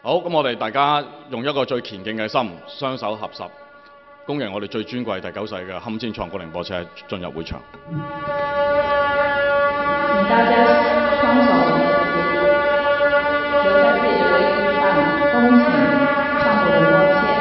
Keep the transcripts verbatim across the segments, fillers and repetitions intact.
好，咁我哋大家用一個最虔敬嘅心，雙手合十，恭迎我哋最尊貴第九世嘅堪稱創古靈波車進入會場。請大家双手合十，由在这一位置上恭请创古灵波车进场。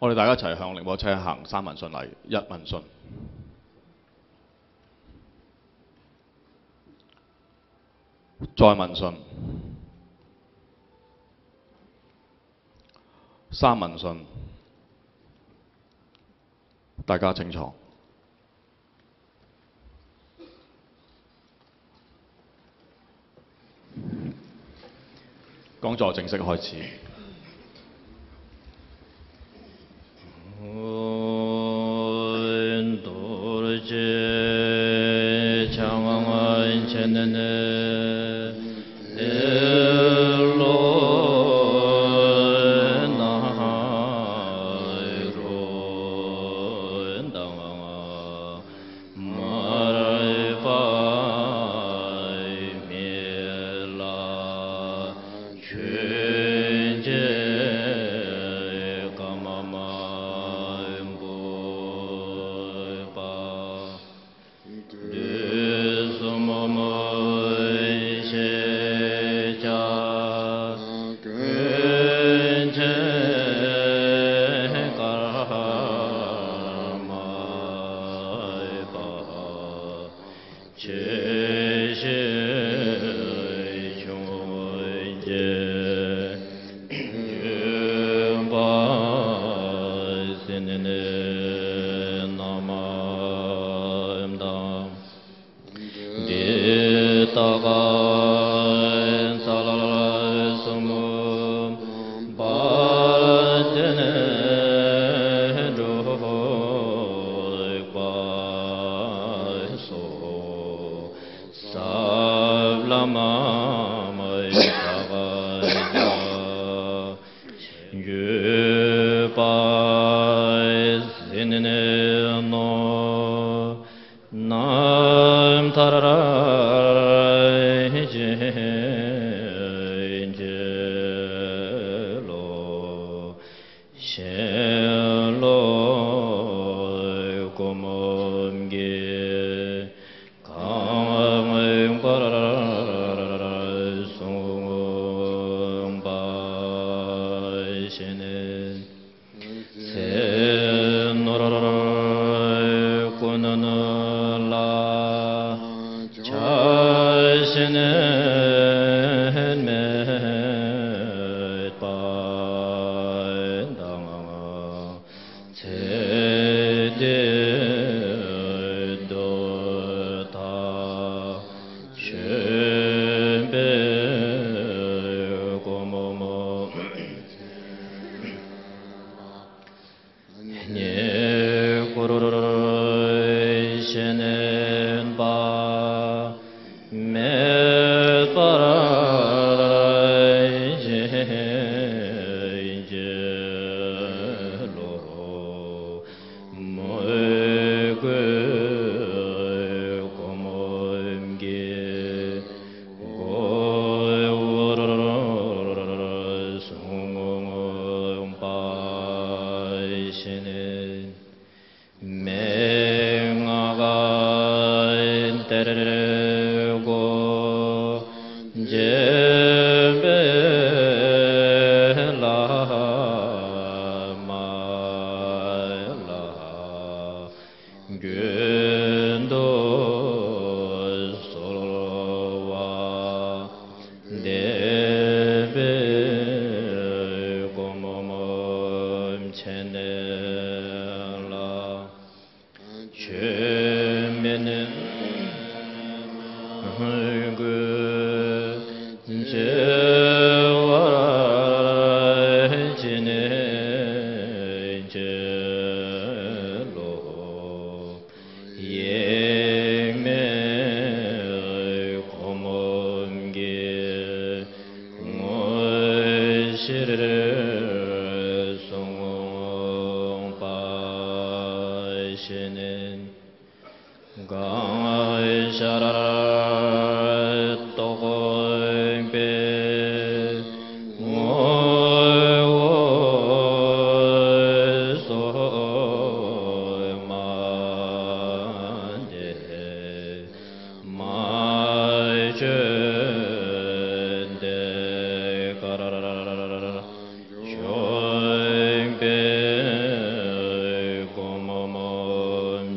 我哋大家一齊向靈波車行三問訊禮，一問訊，再問訊，三問訊，大家請坐。 講座正式開始。མར་པ་མེ་ལ་མཆོད་མཇལ་ཀརྨ་འབུལ་བ། དུས་གསུམ་ཤེས་བྱ་ཀུན་མཁྱེན་ཀརྨ་པ། ཆེ་ཤེས་ཆུང་བརྒྱད་བརྒྱུད་པ་ཟིན་ནས་རྣམ་དང་འདི་ལྟ་ག་ས་ལ་གསུམ་པ་དེ་ནས་འགྲུབ་པ་སོགས་ཟབ་ལམ་མི་རྟག་བརྒྱད་བརྒྱུད་པ་ཟིན་ནས་ནོ། རྣམ་ཐར་རྗེས་འཇལ་ལོ། ཤེས་ལོ་སྒོམ་གྱི་ ཚེ་འདི་དུ་ཐག་ཆོད་པའི་སྒོམ་མོ། ཉེ་འཁོར་བྱེད་པ་མེད་པར་བྱིན་གྱིས་རློབས། མོས་གུས་སྒོམ་གྱི་སྒོ་བོར་གསུངས་པ་བཞིན། མན་ངག་གཏེར་སྒོ་འབྱེད་པའི་བླ་མ་ལ་རྒྱུན་དུ་གསོལ་བ་འདེབས་པའི་སྒོམ་མོ་བྱིན་ལ། ཆོས་མིན་གོས་ཆེ་བར་བྱིན་གྱིས་རློབས། ཡེངས་མེད་སྒོམ་གྱི་དངོས་གཞིར་གསུངས་པ་བཞིན། གང་ཤར་རྟོགས་པའི་ངོ་བོ་སོ་མ་དེ། མ་བཅོས་ཐད་ཀར་བྱུང་བའི་སྒོམ་མོ་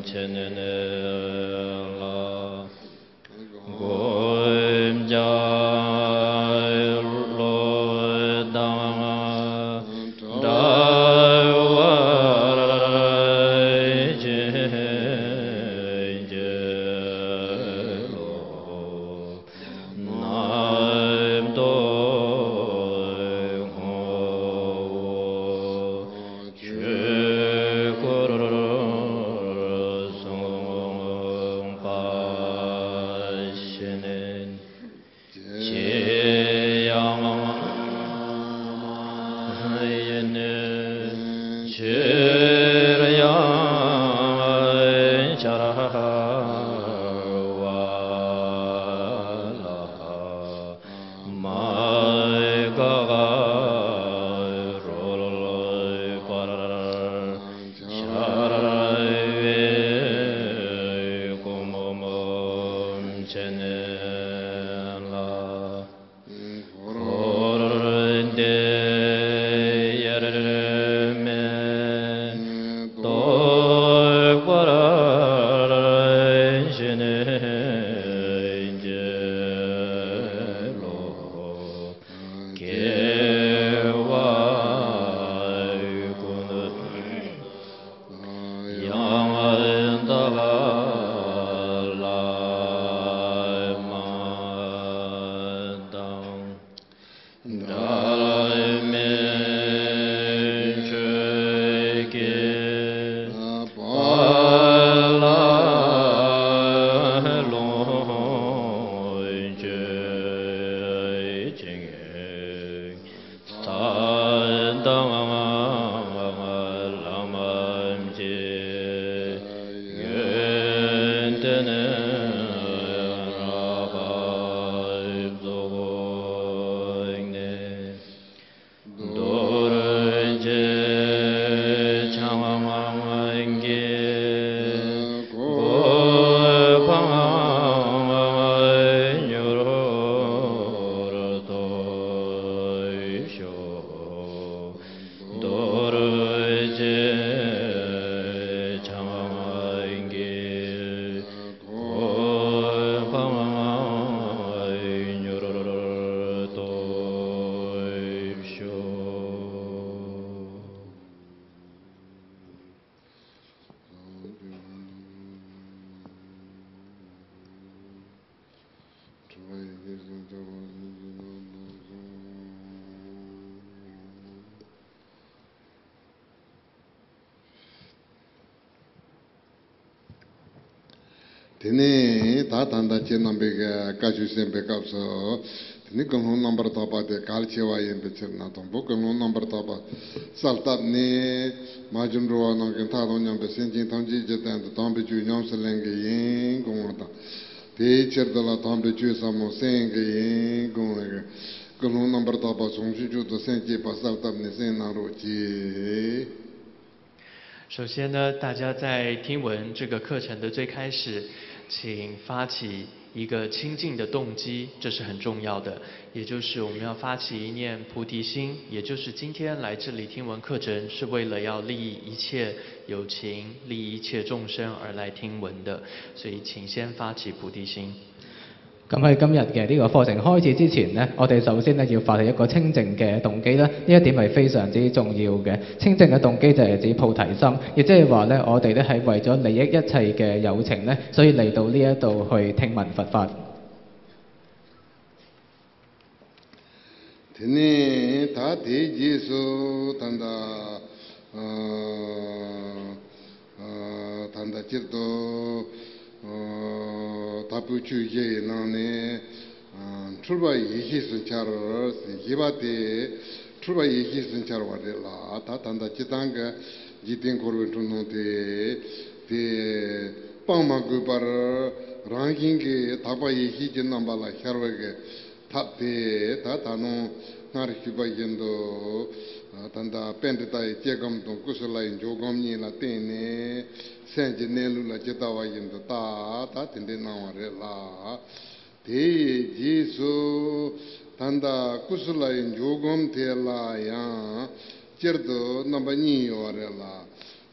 བྱིན་ལ། སྒོམ་བྱ་བློ་དང་བྲལ་བར་བྱིན་གྱིས་རློབས། རྣམ་རྟོག་ངོ་བོ་ཆོས་སྐུར་གསུངས་པ་བཞིན། ཅི་ཡང་ཡིན་ནས་ཕྱིར་ཡང་འཆར་བ་ལ། མ་འགགས་རོལ་པར་འཆར་བའི་སྒོམ་མོ་བྱིན་ལ། འཁོར་འདས་དབྱེར་མེད་རྟོགས་པར་བྱིན་གྱིས་རློབས། སྐྱེ་བ་ཀུན་ཡང་དག་བླ་མ་དང་། འབྲལ་མེད་ཆོས་ཀྱི་དཔལ་ལ་ལོངས་སྤྱོད་ཅིང་། ས་དང་ལམ་གྱི་ཡོན་ཏན་རབ་རྫོགས་ནས། རྡོ་རྗེ་འཆང་གི་གོ་འཕང་མྱུར་ཐོབ་ཤོག། རྡོ་རྗེ་འཆང་གི་གོ་འཕང་མྱུར་ཐོབ་ཤོག། དེ་ནས་ད་ད་ལྟ་ཁྱེད་རྣམ་པས་བཀའ་ཆོས་གསན་པའི་སྐབས་སུ། དེ་ནས་ཀུན་སློང་རྣམ་པར་དག་པ་དེ་གལ་ཆེ་བ་ཡིན་པའི་ཕྱིར་ན། དང་པོ་ཀུན་སློང་རྣམ་པར་དག་པ་གསལ་བཏབ་ནས། མ་གྱུར་འགྲོ་བ་རྣམས་ཀྱི་མཐའ་དང་མཉམ་པའི་སེམས་ཅན་ཐམས་ཅད་ཀྱི་དོན་དུ་དམ་པའི་ཆོས་ཉམས་སུ་ལེན་གྱི་ཡིན་དགོངས་པ་དང་། དེའི་ཕྱིར་དུ་ལ་དམ་པའི་ཆོས་ཟབ་མོ་གསན་གྱི་ཡིན་དགོངས་པའི་ཀུན་སློང་རྣམ་པར་དག་པ་བྱང་ཆུབ་མཆོག་ཏུ་སེམས་བསྐྱེད་པ་གསལ་བཏབ་ནས་གསན་གནང་རོགས་གྱིས། 首先呢，大家在听闻这个课程的最开始，请发起一个清净的动机，这是很重要的，也就是我们要发起一念菩提心，也就是今天来这里听闻课程是为了要利益一切有情、利益一切众生而来听闻的，所以请先发起菩提心。 咁喺今日嘅呢個課程開始之前呢，我哋首先呢要發起一個清淨嘅動機啦。呢一點係非常之重要嘅。清淨嘅動機就係指菩提心，亦即係話呢，我哋呢係為咗利益一切嘅有情呢，所以嚟到呢一度去聽聞佛法。 དེ་ནས་ད་དེའི་རྗེས་སུ་ད་ལྟ་ད་ལྟ་སྤྱིར་དུ་དྭགས་པོའི་ཆོས་བཞི་ཡི་ནང་ནས་འཁྲུལ་པ་ཡེ་ཤེས་སུ་འཆར་ཟེར། བཞི་པ་དེ་འཁྲུལ་པ་ཡེ་ཤེས་སུ་འཆར་བ་རེད་ལ། ད་ད་ལྟ་སྤྱིར་བཏང་གི་འཇིག་རྟེན་འཁོར་བའི་འཁྲུལ་སྣང་དེ་དེ་སྤང་མ་དགོས་པར་རང་བཞིན་གྱིས་དག་པ་ཡེ་ཤེས་ཀྱི་རྣམ་པ་ལ་ཤར་བའི་གི་ཐབས་དེ་ད་ད་ནང་སྔར་ཞུས་པ་བཞིན་དུ་ད་ལྟ་པཎྜི་ཏ་ཡི་སྐྱེ་སྒོམ་དང་ཀུ་སུ་ལ་ཡི་འཇུག་སྒོམ་གཉིས་ལ་བརྟེན་ནས་སེམས་ཀྱི་གནས་ལུགས་ལ་ཇི་ལྟ་བ་བཞིན་དུ་ད་ད་དེ་འདྲའི་སྣང་བ་རེད་ལ། དེའི་རྗེས་སུ་ད་ལྟ་ཀུ་སུ་ལ་ཡི་འཇུག་སྒོམ་དེ་ལ་ཡང་སྤྱིར་དུ་རྣམ་པ་གཉིས་ཡོད་རེད་ལ།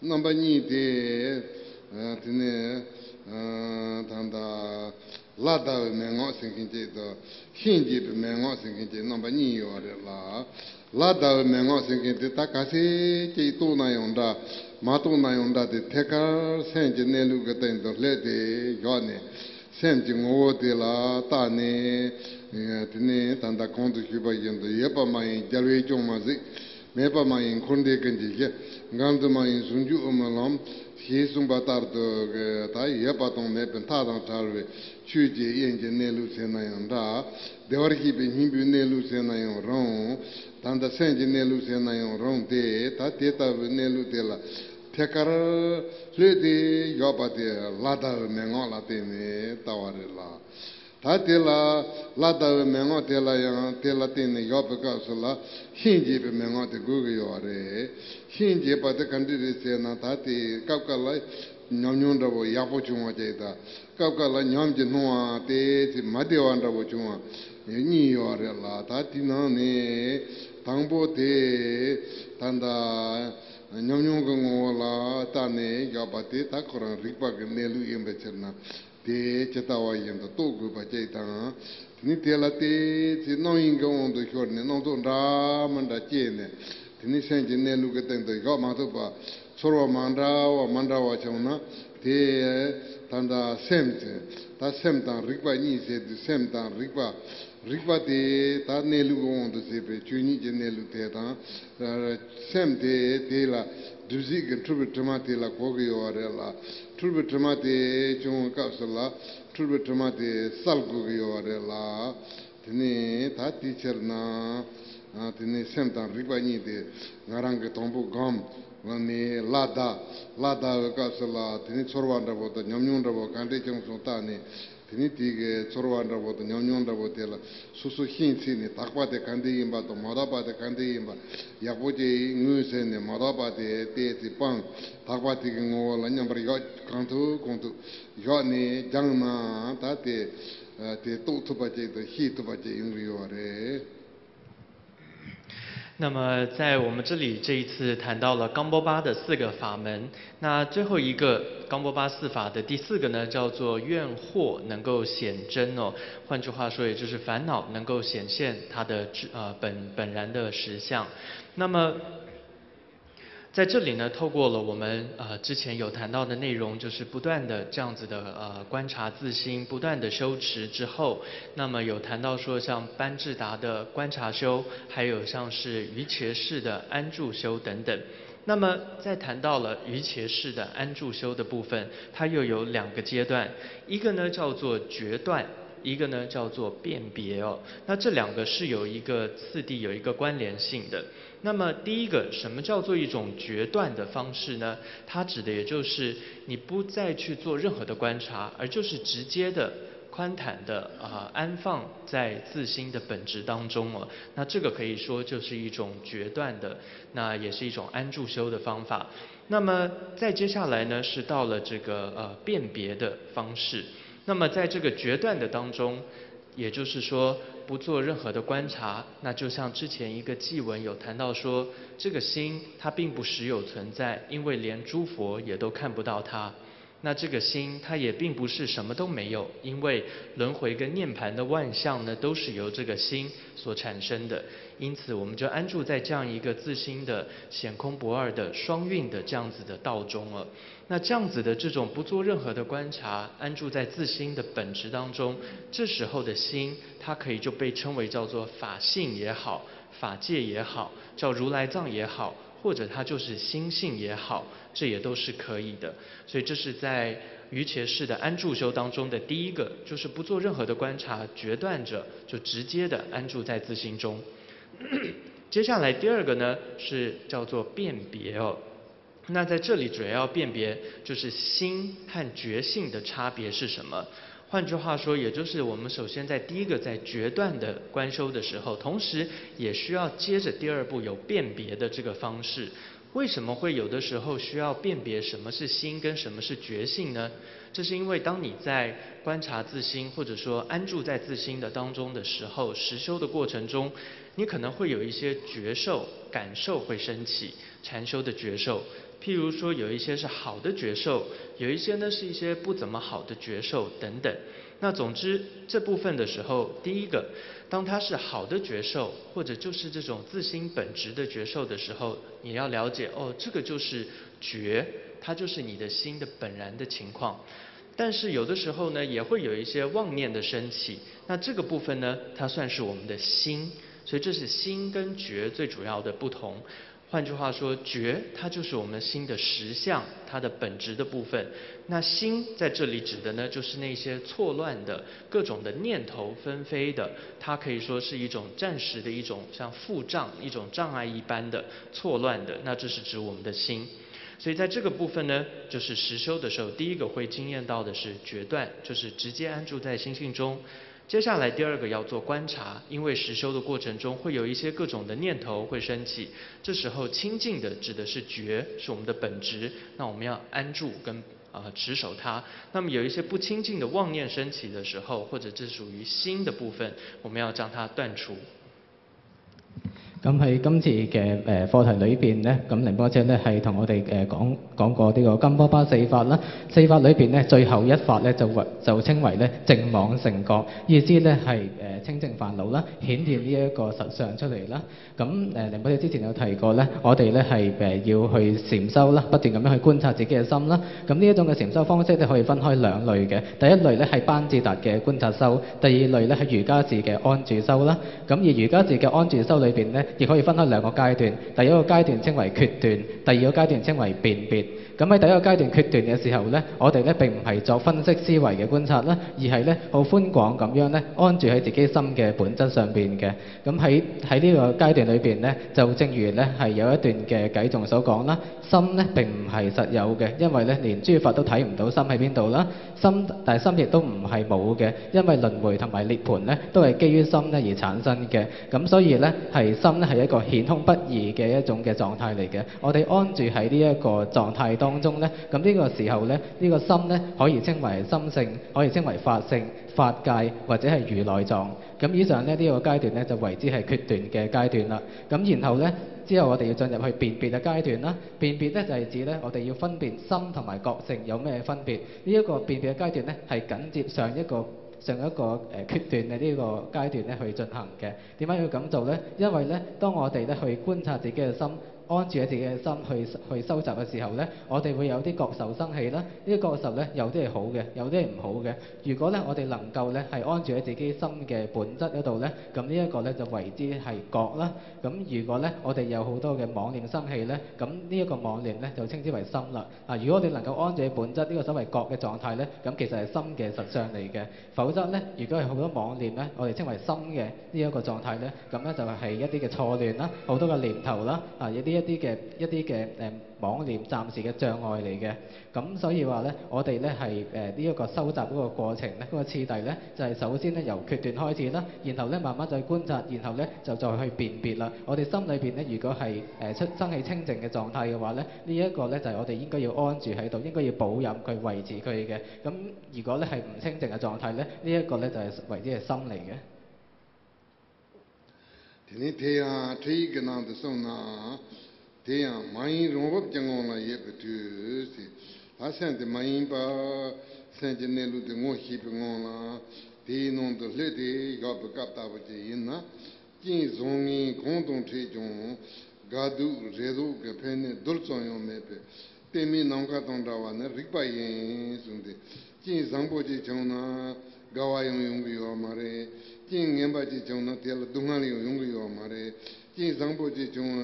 རྣམ་པ་གཉིས་དེ་དེ་ནས་ད་ལྟ་ལ་བཟླ་བའི་མན་ངག་ཟེར་མཁན་གཅིག་དང་ཤན་འབྱེད་པའི་མན་ངག་ཟེར་མཁན་གཅིག་རྣམ་པ་གཉིས་ཡོད་རེད་ལ། ལ་བཟླ་བའི་མན་ངག་ཟེར་མཁན་དེ་ད་ག་ཚད་ཅིག་རྟོགས་ན་ཡང་འདྲ། མ་རྟོགས་ན་ཡང་འདྲ། དེ་ཐད་ཀར་སེམས་ཀྱི་གནས་ལུགས་ཀྱི་སྟེང་དུ་ལྷོད་དེ་བཞག་ནས། སེམས་ཀྱི་ངོ་བོ་དེ་ལ་བལྟས་ནས། དེ་ནས་ད་ལྟ་གོང་དུ་ཞུས་པ་བཞིན་དུ། ཡོད་པ་མ་ཡིན་རྒྱལ་བས་ཀྱང་མ་གཟིགས། མེད་པ་མ་ཡིན་འཁོར་འདས་ཀུན་གྱི་གཞི། འགལ་འདུ་མ་ཡིན་ཟུང་འཇུག་དབུ་མའི་ལམ། ཞེས་གསུངས་པ་ལྟར་དུ་གི་ད་ཡོད་པ་དང་མེད་པའི་མཐའ་དང་བྲལ་བའི་ཆོས་ཀྱི་དབྱིངས་ཀྱི་གནས་ལུགས་ཟེར་ན་ཡང་འདྲ། བདེ་བར་གཤེགས་པའི་སྙིང་པོའི་གནས་ལུགས་ཟེར་ན་ཡང་རུང་། ད་ལྟ་སེམས་ཀྱི་གནས་ལུགས་ཟེར་ན་ཡང་རུང་སྟེ། ད་དེ་ལྟ་བུའི་གནས་ལུགས་དེ་ལ་ཐད་ཀར་ལྷོད་དེ་ཡོད་པ་དེ་ལ་བཟླ་བའི་མན་ངག་ལ་བརྟེན་ནས་ལྟ་བ་རེད་ལ། ད་དེ་ལ་ལ་བཟླ་བའི་མན་ངག་དེ་ལ་ཡང་དེ་ལ་བརྟེན་ནས་ཡོད་པའི་སྐབས་སུ་ལ་ཤན་འབྱེད་པའི་མན་ངག་དེ་དགོས་ཀྱི་ཡོད་རེད། ཤན་འབྱེད་པ་དེ་ག་འདྲ་རེད་ཟེར་ན། ད་དེ་སྐབས་འགའ་ལ་ཉམས་མྱོང་འདྲ་བོ་ཡག་པོ་བྱུང་བ་ཅིག་དང་། སྐབས་འགའ་ལ་ཉམས་ཀྱི་སྣང་བ་དེ་ཚེ་མ་བདེ་བ་འདྲ་བོ་བྱུང་བ་གཉིས་ཡོད་རེད་ལ། ད་དེ་ནང་ནས་དང་པོ་དེ་ད་ལྟ་ཉམས་མྱོང་གི་ངོ་བོ་ལ་བལྟས་ནས་ཡོད་པ་དེ་ད་ཁོ་རང་རིག་པ་གི་གནས་ལུགས་ཡིན་པའི་ཕྱིར་ན། དེ་ཇི་ལྟ་བ་བཞིན་དུ་རྟོགས་དགོས་པ་གཅིག་དང་། དེ་ནི་དེ་ལ་བལྟས་ཚེ་རྣམ་གཡེང་གི་དབང་དུ་ཤོར་ནས་སྣང་ཚོགས་འདྲ་མི་འདྲ་སྐྱེས་ནས། དེ་ནི་སེམས་ཀྱི་གནས་ལུགས་ཀྱི་སྟེང་དུ་བཞག་མ་ཐུབ་པ། ཚོར་བ་མ་འདྲ་བ་མ་འདྲ་བ་བྱུང་ན། དེ་ད་ལྟ་སེམས་ཀྱི་ད་སེམས་དང་རིག་པ་གཉིས་ཟེར་དུས། སེམས་དང་རིག་པ། རིག་པ་དེ་ད་གནས་ལུགས་ཀྱི་དབང་དུ་བྱས་པའི་ཆོས་ཉིད་ཀྱི་གནས་ལུགས་དེ་དང་། སེམས་དེ་དེ་ལ་སྒྲིབ་བྱེད་ཀྱི་འཁྲུལ་པའི་དྲི་མ་དེ་ལ་གོ་གི་ཡོད་པ་རེད་ལ། འཁྲུལ་པའི་དྲི་མ་དེ་བྱུང་བའི་སྐབས་སུ་ལ་འཁྲུལ་པའི་དྲི་མ་དེ་བསལ་དགོས་ཀྱི་ཡོད་པ་རེད་ལ། དེ་ནས་ད་དེའི་ཕྱིར་ན་དེ་ནས་སེམས་དང་རིག་པ་གཉིས་དེ་ང་རང་གིས་དང་པོ་སྒོམ་ནས་ལ་བཟླ། ལ་བཟླ་བའི་སྐབས་སུ་ལ་དེ་ནས་ཚོར་བ་འདྲ་པོ་དང་ཉམས་མྱོང་འདྲ་པོ་ག་འདྲས་བྱུང་སོང་བལྟས་ནས། དེ་ནས་དེ་གི་ཚོར་བ་འདྲ་པོ་དང་ཉམས་མྱོང་འདྲ་པོ་དེ་ལ་སོ་སོ་ཤེས་ཚེ་ནས་དག་པ་དེ་ག་འདྲས་ཡིན་པ་དང་མ་དག་པ་དེ་ག་འདྲས་ཡིན་པ་ཡག་པོ་ཅིག་ངོས་ཟིན་ནས། མ་དག་པ་དེ་བལྟས་ཚེ་སྤང་། དག་པ་དེ་གི་ངོ་བོ་ལ་མཉམ་པར་བཞག། གང་ཐུབ་གང་ཐུབ་བཞག་ནས་སྦྱངས་ན་ད་དེ་དེ་རྟོགས་ཐུབ་པ་ཅིག་དང་ཤེས་ཐུབ་པ་ཅིག་ཡོང་གི་ཡོད་རེད། 那么，在我们这里这一次谈到了冈波巴的四个法门，那最后一个冈波巴四法的第四个呢，叫做愿惑能够显真哦。换句话说，也就是烦恼能够显现它的呃本本然的实相。那么，在这里呢，透过了我们呃之前有谈到的内容，就是不断的这样子的呃观察自心，不断的修持之后，那么有谈到说像班智达的观察修，还有像是瑜伽式的安住修等等。那么在谈到了瑜伽式的安住修的部分，它又有两个阶段，一个呢叫做决断，一个呢叫做辨别哦。那这两个是有一个次第、有一个关联性的。那么第一个，什么叫做一种决断的方式呢？它指的也就是你不再去做任何的观察，而就是直接的、宽坦的啊、安放在自心的本质当中哦。那这个可以说就是一种决断的，那也是一种安住修的方法。那么再接下来呢，是到了这个呃辨别的方式。那么在这个决断的当中，也就是说不做任何的观察，那就像之前一个偈文有谈到说，这个心它并不实有存在，因为连诸佛也都看不到它。那这个心它也并不是什么都没有，因为轮回跟涅槃的万象呢，都是由这个心所产生的。因此，我们就安住在这样一个自心的显空不二的双运的这样子的道中了。那这样子的这种不做任何的观察，安住在自心的本质当中，这时候的心，它可以就被称为叫做法性也好，法界也好，叫如来藏也好，或者它就是心性也好，这也都是可以的。所以这是在瑜伽式的安住修当中的第一个，就是不做任何的观察，决断着就直接的安住在自心中。接下来第二个呢，是叫做辨别哦。那在这里主要要辨别就是心和觉性的差别是什么。换句话说，也就是我们首先在第一个在决断的观修的时候，同时也需要接着第二步有辨别的这个方式。为什么会有的时候需要辨别什么是心跟什么是觉性呢？这是因为当你在观察自心，或者说安住在自心的当中的时候，实修的过程中，你可能会有一些觉受、感受会升起，禅修的觉受。譬如说，有一些是好的觉受，有一些呢是一些不怎么好的觉受等等。那总之这部分的时候，第一个，当它是好的觉受，或者就是这种自心本质的觉受的时候，你要了解哦，这个就是觉，它就是你的心的本然的情况。但是有的时候呢，也会有一些妄念的升起，那这个部分呢，它算是我们的心，所以这是心跟觉最主要的不同。换句话说，觉它就是我们心的实相，它的本质的部分。那心在这里指的呢，就是那些错乱的各种的念头纷飞的，它可以说是一种暂时的一种像负障、一种障碍一般的错乱的，那这是指我们的心。所以在这个部分呢，就是实修的时候，第一个会经验到的是决断，就是直接安住在心性中。接下来第二个要做观察，因为实修的过程中会有一些各种的念头会升起，这时候清净的指的是觉，是我们的本质，那我们要安住跟啊、持守它。那么有一些不清净的妄念升起的时候，或者这属于心的部分，我们要将它断除。咁喺今次嘅誒課題裏邊咧，咁仁波切咧係同我哋誒講講過呢個金波巴四法啦。四法裏邊咧，最後一法咧就為就稱為咧正妄成覺，意思咧係誒清淨煩惱啦，顯現呢一個實相出嚟啦。咁誒仁波切之前有提過咧，我哋咧係誒要去禪修啦，不斷咁樣去觀察自己嘅心啦。咁呢一種嘅禪修方式咧可以分開兩類嘅，第一類咧係班智達嘅觀察修，第二類咧係瑜伽士嘅安住修啦。咁而瑜伽士嘅安住修裏邊咧，亦可以分開兩個階段。第一個階段稱為決斷，第二個階段稱為辨別。咁喺第一個階段決斷嘅時候咧，我哋咧並唔係作分析思維嘅觀察啦，而係咧好寬廣咁樣咧安住喺自己心嘅本質上邊嘅。咁喺喺呢個階段裏邊咧，就正如咧係有一段嘅偈頌所講啦，心咧並唔係實有嘅，因為咧連諸佛都睇唔到心喺邊度啦。心，但係心亦都唔係冇嘅，因為輪迴同埋涅槃咧都係基於心咧而產生嘅。咁所以咧係心咧係一個顯空不二嘅一種嘅狀態嚟嘅。我哋安住喺呢一個狀態當中咧，咁呢個時候咧，呢個心咧可以稱為心性，可以稱為法性、法界或者係如來藏。咁以上咧呢個階段咧就為之係決斷嘅階段啦。咁然後咧之後我哋要進入去辨別嘅階段啦。辨別咧就係指咧我哋要分辨心同埋覺性有咩分別。呢一個辨別嘅階段咧係緊接上一個上一個誒決斷嘅呢個階段咧去進行嘅。點解要咁做咧？因為咧當我哋咧去觀察自己嘅心，安住喺自己嘅心去去收集嘅時候呢，我哋會有啲覺受生起啦。呢啲覺受呢，有啲係好嘅，有啲係唔好嘅。如果呢，我哋能夠呢係安住喺自己心嘅本質嗰度呢，咁呢一個呢就為之係覺啦。咁如果呢，我哋有好多嘅妄念生起呢，咁呢一個妄念呢就稱之為心啦。啊，如果我哋能夠安住喺本質，呢個所謂覺嘅狀態呢，咁其實係心嘅實相嚟嘅。否則呢，如果係好多妄念呢，我哋稱為心嘅呢一個狀態呢，咁呢就係一啲嘅錯亂啦，好多嘅念頭啦，啊，一啲一啲嘅一啲嘅誒妄念暫時嘅障礙嚟嘅。咁所以話呢，我哋呢係誒呢一個收集嗰個過程呢，嗰個次第呢，就係首先呢由決斷開始啦，然後呢慢慢再觀察，然後呢就再去辨別啦。我哋心裏邊呢，如果係誒出生起清淨嘅狀態嘅話呢，呢一個呢就係我哋應該要安住喺度，應該要保任佢、維持佢嘅。咁如果呢係唔清淨嘅狀態呢，呢一個呢就係為之係心嚟嘅。 དེ་ནས་དེ་ཡང་ཁྲིད་ཡིག་གི་ནང་དུ་གསུངས་ན། དེ་ཡང་མ་ཡིན་རང་བབས་ཀྱི་ངང་ལ་ཡོད་པའི་དུས་ཟེར། ད་སེམས་དེ་མ་ཡིན་པ། སེམས་ཀྱི་གནས་ལུགས་དེ་ངོ་ཤེས་པའི་ངང་ལ། དེའི་ནང་དུ་ལྷོད་དེ་བཞག་པའི་སྐབས་ལྟ་བུ་ཅིག་ཡིན་ན། རྐྱེན་བཟང་ངན་གང་དང་འཕྲད་ཀྱང་། དགའ་སྡུག་རེ་དོགས་ཀྱི་ཕན་གནོད་རྡུལ་ཙམ་ཡང་མེད་པའི་གཏི་མུག་ནམ་མཁའ་དང་འདྲ་བ་ནི་རིག་པ་ཡིན་གསུངས་ཏེ། རྐྱེན་བཟང་པོ་ཅིག་བྱུང་ན་དགའ་བ་ཡང་ཡོང་གི་ཡོད་མ་རེད། རྐྱེན་ངན་པ་ཅིག་བྱུང་ན་དེ་ལ་སྡུག་བསྔལ་ཡང་ཡོང་གི་ཡོད་མ་རེད། རྐྱེན་བཟང་པོ་ཅིག་བྱུང་ན་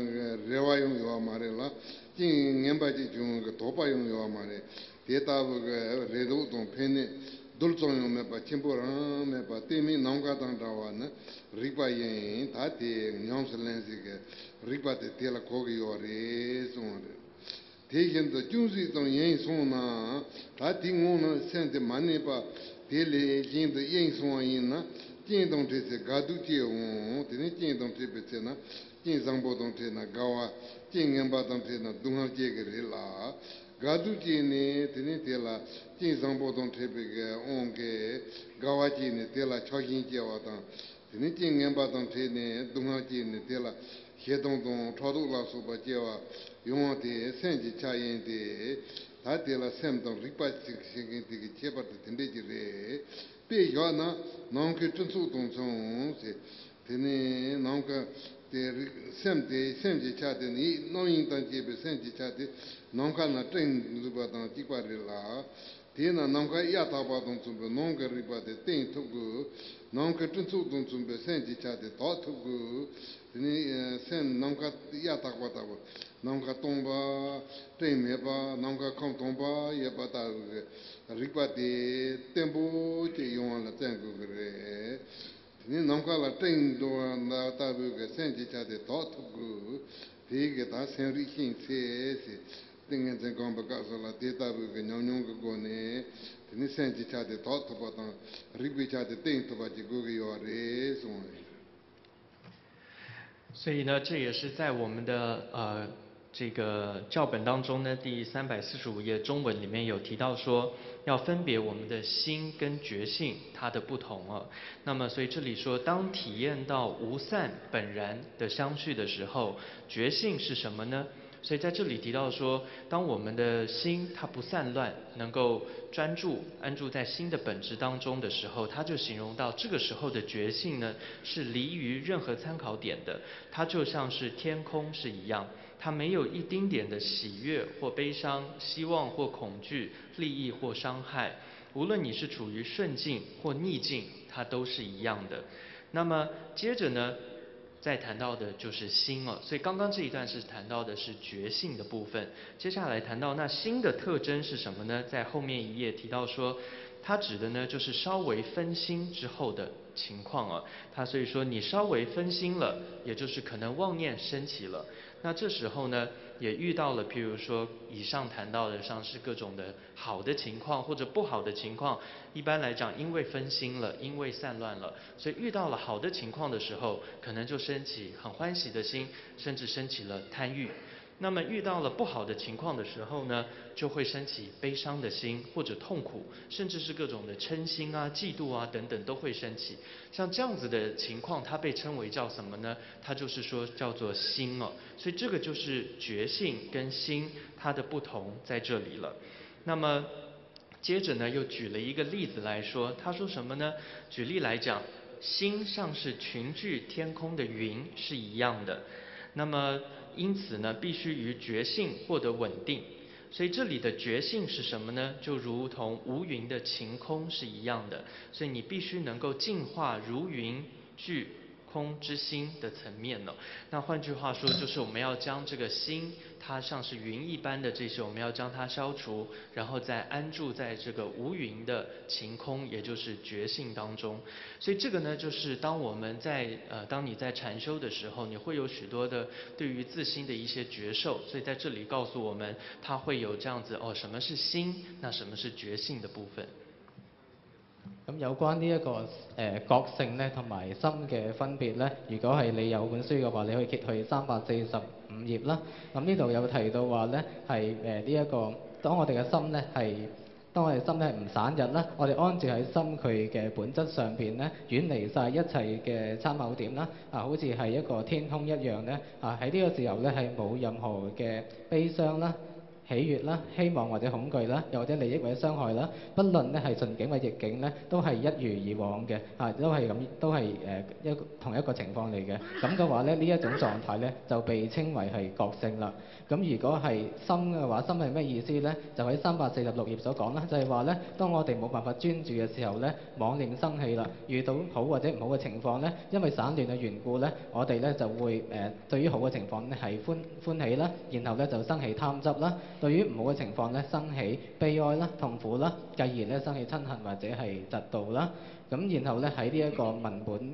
རེ་བ་ཡང་ཡོད་མ་རེད་ལ། རྐྱེན་ངན་པ་ཅིག་བྱུང་ན་དོགས་པ་ཡང་ཡོད་མ་རེད། དེ་ལྟ་བུ་གི་རེ་དོགས་དང་ཕན་གནོད་རྡུལ་ཙམ་ཡང་མེད་པ། ཆེན་པོ་རང་མེད་པ། གཏི་མུག་ནམ་མཁའ་དང་འདྲ་བ་ནི་རིག་པ་ཡིན། ད་དེ་ཉམས་སུ་ལེན་ས་གི་རིག་པ་དེ་དེ་ལ་གོ་གི་ཡོད་རེད་གསུངས་པ་རེད། དེ་བཞིན་དུ་ཅུང་ཟད་ཙམ་ཡེངས་སོང་ན། ད་དེའི་ངང་ན་སེམས་དེ་མ་གནས་པ། དེ་ལས་གཞན་དུ་གཡེང་སོང་བ་ཡིན་ན། རྐྱེན་དང་འཕྲད་ཚེ་དགའ་སྡུག་སྐྱེ་འོང་། དེ་ནས་རྐྱེན་དང་འཕྲད་པའི་ཚེ་ན། རྐྱེན་བཟང་པོ་དང་འཕྲད་ན་དགའ་བ། རྐྱེན་ངན་པ་དང་འཕྲད་ན་སྡུག་བསྔལ་སྐྱེ་གི་རེད་ལ། དགའ་སྡུག་སྐྱེས་ནས་དེ་ནས་དེ་ལ་རྐྱེན་བཟང་པོ་དང་འཕྲད་པའི་གི་དབང་གིས་དགའ་བ་སྐྱེས་ནས་དེ་ལ་ཆགས་ཞེན་སྐྱེ་བ་དང་། དེ་ནས་རྐྱེན་ངན་པ་དང་འཕྲད་ནས་སྡུག་བསྔལ་སྐྱེས་ནས་དེ་ལ་ཞེ་སྡང་དང་ཕྲག་དོག་ལ་སོགས་པ་སྐྱེ་བ་ཡོང་བ་དེ་སེམས་ཀྱི་ཆ་ཡིན་ཏེ། ད་དེ་ལ་སེམས་དང་རིག་པ་ཞིག་བྱེད་མཁན་དེ་གི་ཁྱད་པར་དེ་དེ་འདྲས་ཀྱི་རེད། དཔེ་བཞག་ན་ནམ་མཁའི་སྤྲིན་ཚོགས་དང་མཚུངས་ཟེར། དེ་ནས་ནམ་མཁའ་དེ་རིག་སེམས་དེ་སེམས་ཀྱི་ཆ་དེ་ནི་རྣམ་གཡེང་དང་བཅས་པའི་སེམས་ཀྱི་ཆ་དེ་ནམ་མཁའ་ན་སྤྲིན་འཛུགས་པ་དང་གཅིག་པ་རེད་ལ། དེས་ན་ནམ་མཁའ་གཡའ་དག་པ་དང་མཚུངས་པའི་ནང་གི་རིག་པ་དེ་བསྟེན་ཐུབ་དགོས། ནམ་མཁའི་སྤྲིན་ཚོགས་དང་མཚུངས་པའི་སེམས་ཀྱི་ཆ་དེ་དག་ཐུབ་དགོས། དེ་ནི་སེམས་ནམ་མཁའ་གཡའ་དག་པ་ལྟ་བུ། ནམ་མཁའ་སྟོང་པ། སྤྲིན་མེད་པ། ནམ་མཁའ་ཁམས་སྟོང་པ་ཡོད་པ་ལྟ་བུའི་རིག་པ་དེ་བརྟན་པོ་ཅིག་ཡོང་བ་ལ་བརྩོན་དགོས་ཀྱི་རེད། དེ་ནས་ནམ་མཁའ་ལ་སྤྲིན་འགྲོ་བ་ལྟ་བུའི་གི་སེམས་ཀྱི་ཆ་དེ་དག་ཐུབ་དགོས། དེའི་གི་ད་སེམས་རིག་ཤེས་ཚད་ཟེར། ཏིང་ངེ་འཛིན་སྒོམ་པའི་སྐབས་སུ་ལ་དེ་ལྟ་བུའི་གི་ཉམས་མྱོང་གི་སྒོ་ནས། དེ་ནས་སེམས་ཀྱི་ཆ་དེ་དག་ཐུབ་པ་དང་། རིག་པའི་ཆ་དེ་བརྟན་ཐུབ་པ་ཅིག་དགོས་ཀྱི་ཡོད་རེད་གསུངས་པ་རེད། 所以呢，这也是在我们的呃这个教本当中呢，第三百四十五页中文里面有提到说，要分别我们的心跟觉性它的不同啊。那么，所以这里说，当体验到无散本然的相续的时候，觉性是什么呢？所以在这里提到说，当我们的心它不散乱，能够专注安住在心的本质当中的时候，它就形容到这个时候的觉性呢，是离于任何参考点的。它就像是天空是一样，它没有一丁点的喜悦或悲伤、希望或恐惧、利益或伤害。无论你是处于顺境或逆境，它都是一样的。那么接着呢，再谈到的就是心了。所以刚刚这一段是谈到的是觉性的部分，接下来谈到那心的特征是什么呢？在后面一页提到说，它指的呢就是稍微分心之后的情况啊。它所以说你稍微分心了，也就是可能妄念升起了。那这时候呢，也遇到了，譬如说以上谈到的像是各种的好的情况或者不好的情况，一般来讲，因为分心了，因为散乱了，所以遇到了好的情况的时候，可能就升起很欢喜的心，甚至升起了贪欲。那么遇到了不好的情况的时候呢，就会升起悲伤的心或者痛苦，甚至是各种的嗔心啊、嫉妒啊等等都会升起。像这样子的情况，它被称为叫什么呢？它就是说叫做心哦。所以这个就是觉性跟心它的不同在这里了。那么接着呢，又举了一个例子来说，他说什么呢？举例来讲，心像是群聚天空的云是一样的。那么因此呢，必须于觉性获得稳定。所以这里的觉性是什么呢？就如同无云的晴空是一样的，所以你必须能够进化如云聚空之心的层面呢。那换句话说，就是我们要将这个心，它像是云一般的这些，我们要将它消除，然后再安住在这个无云的晴空，也就是觉性当中。所以这个呢，就是当我们在呃，当你在禅修的时候，你会有许多的对于自心的一些觉受。所以在这里告诉我们，它会有这样子哦，什么是心？那什么是觉性的部分？咁有關呢一個誒覺性咧，同埋心嘅分別咧，如果係你有本書嘅話，你可以揭去三百四十五頁啦。咁呢度有提到話咧，係誒呢一個當我哋嘅心咧係當我哋心咧唔散逸啦，我哋安住喺心佢嘅本質上邊咧，遠離晒一切嘅參考點啦，啊，好似係一個天空一樣咧，啊喺呢個時候咧係冇任何嘅悲傷啦、喜悅啦、希望或者恐懼啦，又或者利益或者傷害啦，不論咧係順境或逆境咧，都係一如以往嘅，啊，都係咁，都係誒一同一個情況嚟嘅。咁嘅話咧，呢一種狀態咧就被稱為係覺性啦。咁如果係心嘅話，心係咩意思呢？就喺三百四十六頁所講啦，就係話呢，當我哋冇辦法專注嘅時候呢，妄念生起啦，遇到好或者唔好嘅情況呢，因為散亂嘅緣故呢，我哋呢就會誒、呃、對於好嘅情況呢係歡歡喜啦，然後呢就生起貪執啦，對於唔好嘅情況呢生起悲哀啦、痛苦啦，繼而呢生起憎恨或者係嫉妒啦。咁然後呢喺呢一個文本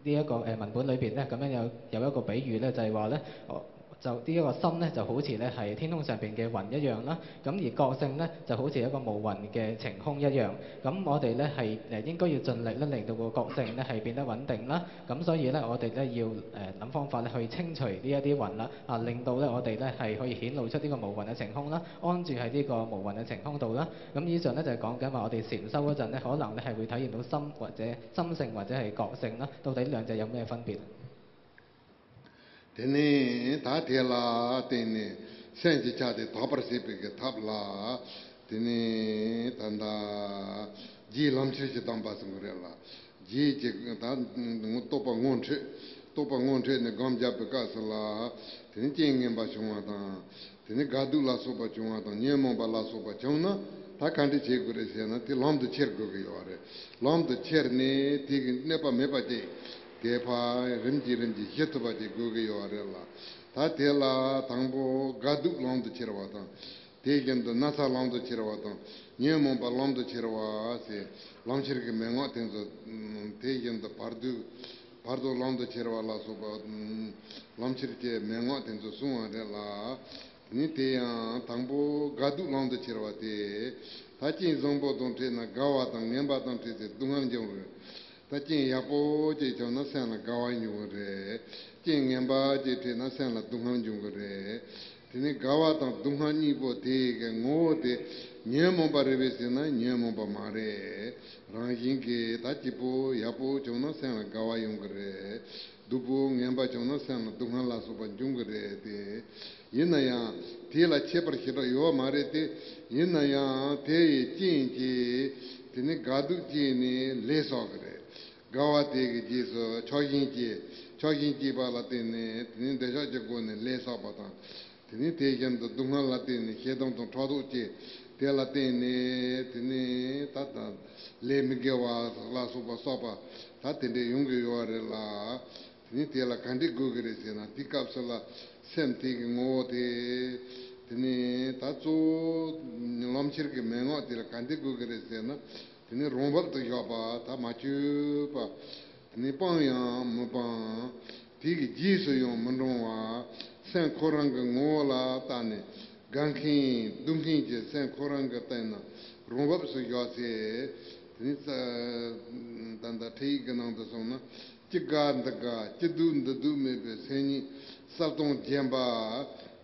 呢一個誒文本裏邊咧，咁樣有有一個比喻咧，就係話咧，哦，就呢一個心咧，就好似咧係天空上邊嘅雲一樣啦。咁而覺性咧，就好似一個無雲嘅晴空一樣。咁我哋咧係誒應該要盡力咧，令到個覺性咧係變得穩定啦。咁所以咧，我哋咧要誒諗方法咧去清除呢一啲雲啦，啊，令到咧我哋咧係可以顯露出呢個無雲嘅晴空啦，安住喺呢個無雲嘅晴空度啦。咁以上咧就係講緊話，我哋禪修嗰陣咧，可能咧係會體驗到心或者心性或者係覺性啦。到底呢兩者有咩分別？དེ་ནས་ད་དེ་ལ་བརྟེན་ནས་སེམས་ཀྱི་ཆ་དེ་དག་པར་བྱེད་པའི་གི་ཐབས་ལ། དེ་ནས་ད་ལྟ་རྗེའི་ལམ་ཁྱེར་གྱི་གདམས་པ་གསུང་གི་རེད་ལ། རྗེས་ཀྱི་ད་རྟོགས་པ་ངོ་འཕྲོད། རྟོགས་པ་ངོ་འཕྲོད་ནས་སྒོམ་བརྒྱབ་པའི་སྐབས་སུ་ལ། དེ་ནས་རྐྱེན་ངན་པ་བྱུང་བ་དང་། དེ་ནས་དགའ་སྡུག་ལ་སོགས་པ་བྱུང་བ་དང་ཉོན་མོངས་པ་ལ་སོགས་པ་བྱུང་ན། ད་ག་འདྲ་བྱེད་དགོས་རེད་ཟེར་ན། དེ་ལམ་དུ་ཁྱེར་དགོས་ཀྱི་ཡོད་རེད། ལམ་དུ་ཁྱེར་ནས་དེ་གི་གནོད་པ་མེད་པ་ཅིག་དེ་ཕར་རིམ་གྱིས་རིམ་གྱིས་ཞི་ཐུབ་པ་ཅིག་དགོས་ཀྱི་ཡོད་རེད་ལ། ད་དེ་ལ་དང་པོ་དགའ་སྡུག་ལམ་དུ་ཁྱེར་བ་དང་། དེ་བཞིན་དུ་ན་ཚ་ལམ་དུ་ཁྱེར་བ་དང་། ཉོན་མོངས་པ་ལམ་དུ་ཁྱེར་བ་ཟེར། ལམ་ཁྱེར་གྱི་མན་ངག་དེ་ཚོ། དེ་བཞིན་དུ་བར་དོ། བར་དོ་ལམ་དུ་ཁྱེར་བ་ལ་སོགས་པ། ལམ་ཁྱེར་གྱི་མན་ངག་དེ་ཚོ་གསུངས་པ་རེད་ལ། དེ་ནས་དེ་ཡང་དང་པོ་དགའ་སྡུག་ལམ་དུ་ཁྱེར་བ་སྟེ། ད་རྐྱེན་བཟང་པོ་དང་འཕྲད་ན་དགའ་བ་དང་ངན་པ་དང་འཕྲད་ཚེ་སྡུག་བསྔལ་འབྱུང་རུང་། ད་རྐྱེན་ཡག་པོ་ཅིག་བྱུང་ན་སེམས་ལ་དགའ་བ་འབྱུང་གི་རེད། རྐྱེན་ངན་པ་ཅིག་འཕྲད་ན་སེམས་ལ་སྡུག་བསྔལ་འབྱུང་གི་རེད། དེ་ནས་དགའ་བ་དང་སྡུག་བསྔལ་གཉིས་པོ་དེ་གི་ངོ་བོ་དེ་ཉོན་མོངས་པ་རེད་པས་ཟེར་ན་ཉོན་མོངས་པ་མ་རེད། རང་བཞིན་གྱིས་ད་སྐྱིད་པོ་ཡག་པོ་བྱུང་ན་སེམས་ལ་དགའ་བ་ཡོང་གི་རེད། སྡུག་པོ་ངན་པ་བྱུང་ན་སེམས་ལ་སྡུག་བསྔལ་ལ་སོགས་པ་འབྱུང་གི་རེད་དེ། ཡིན་ན་ཡང་དེ་ལ་ཁྱད་པར་ཞེ་དྲག་ཡོད་མ་རེད་དེ། ཡིན་ན་ཡང་དེ་ཡི་རྐྱེན་གྱིས་དེ་ནི་དགའ་སྡུག་སྐྱེས་ནས་ལས་བསགས་གི་རེད། དགའ་བ་དེ་གི་རྗེས་སུ་ཆགས་ཞེན་སྐྱེས། ཆགས་ཞེན་སྐྱེས་པ་ལ་བརྟེན་ནས་དེ་ནི་འདོད་ཆགས་ཀྱི་སྒོ་ནས་ལས་བསགས་པ་དང་། དེ་ནས་དེ་བཞིན་དུ་སྡུག་བསྔལ་ལ་བརྟེན་ནས་ཞེ་སྡང་དང་ཕྲག་དོག་སྐྱེས། དེ་ལ་བརྟེན་ནས་དེ་ནས་ད་ལྟ་ལས་མི་དགེ་བ་ལ་སོགས་པ་བསགས་པ་ད་དེ་འདྲས་ཡོང་གི་ཡོད་རེད་ལ། དེ་ནས་དེ་ལ་ག་འདྲས་དགོས་ཀྱི་རེད་ཟེར་ན། དེ་སྐབས་སུ་ལ་སེམས་དེ་གི་ངོ་བོ་དེ། དེ་ནས་ད་གཙོ་བོ་ལམ་ཁྱེར་གྱི་མན་ངག་དེ་ལ་ག་འདྲས་དགོས་ཀྱི་རེད་ཟེར་ན། དེ་ནས་རང་བབ་ཏུ་བཞག་པ་ད་མ་བཅོས་པ། དེ་ནས་སྤང་ཡང་མི་སྤང་། དེ་གི་རྗེས་སུ་ཡང་མི་འབྲང་བ། སེམས་ཁོ་རང་གི་ངོ་བོ་ལ་བལྟས་ནས་དགའ་མཁན་སྡུག་མཁན་གྱི་སེམས་ཁོ་རང་གི་སྟེང་ན་རང་བབས་སུ་བཞག་ཚེ། དེ་ནས་ད་ལྟ་ཁྲིད་ཡིག་གི་ནང་དུ་སོང་ན། ཅི་དགའ་འདི་དགའ་ཅི་སྡུག་འདི་སྡུག་མེད་པའི་སེམས་ཉིད་གསལ་སྟོང་བརྗེན་པ།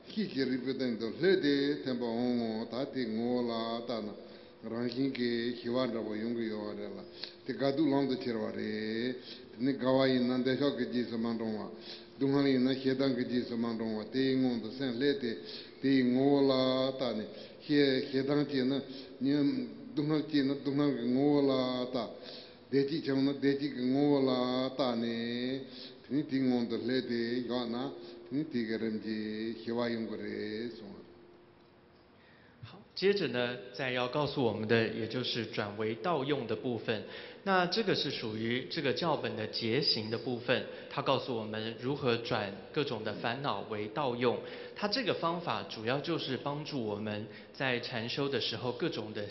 ཤེས་བྱའི་རིག་པའི་སྟེང་དུ་ལྷོད་དེ་ཐོན་པ་འོང་ངོ་། ད་དེ་ངོ་བོ་ལ་བལྟས་ན་རང་བཞིན་གྱིས་ཞི་བ་འདྲ་པོ་ཡོང་གི་ཡོད་པ་རེད་ལ། དེ་དགའ་སྡུག་ལམ་དུ་ཁྱེར་བ་རེད། དེ་ནི་དགའ་བ་ཡིན་ན་འདོད་ཆགས་ཀྱི་རྗེས་སུ་མ་འབྲང་བ། སྡུག་བསྔལ་ཡིན་ན་ཞེ་སྡང་གི་རྗེས་སུ་མ་འབྲང་བ། དེའི་སྔོན་དུ་སེམས་ལྷོད་དེ་དེའི་ངོ་བོ་ལ་བལྟས་ནས། ཞེ་ཞེ་སྡང་སྐྱེས་ན་ཉོན། སྡུག་བསྔལ་སྐྱེས་ན་སྡུག་བསྔལ་གྱི་ངོ་བོ་ལ་བལྟ། བདེ་སྐྱིད་བྱུང་ན་བདེ་སྐྱིད་ཀྱི་ངོ་བོ་ལ་བལྟས་ནས། དེ་ནས་དེའི་སྔོན་དུ་ལྷོད་དེ་བཞག་ན། ནི་དེ་ག་རིམ་གྱིས་ཞི་བ་ཡོང་གི་རེད་གསུངས། 好，接着呢，再要告诉我们的，也就是转为盗用的部分。那这个是属于这个教本的结行的部分，它告诉我们如何转各种的烦恼为盗用。它这个方法主要就是帮助我们在禅修的时候，各种的，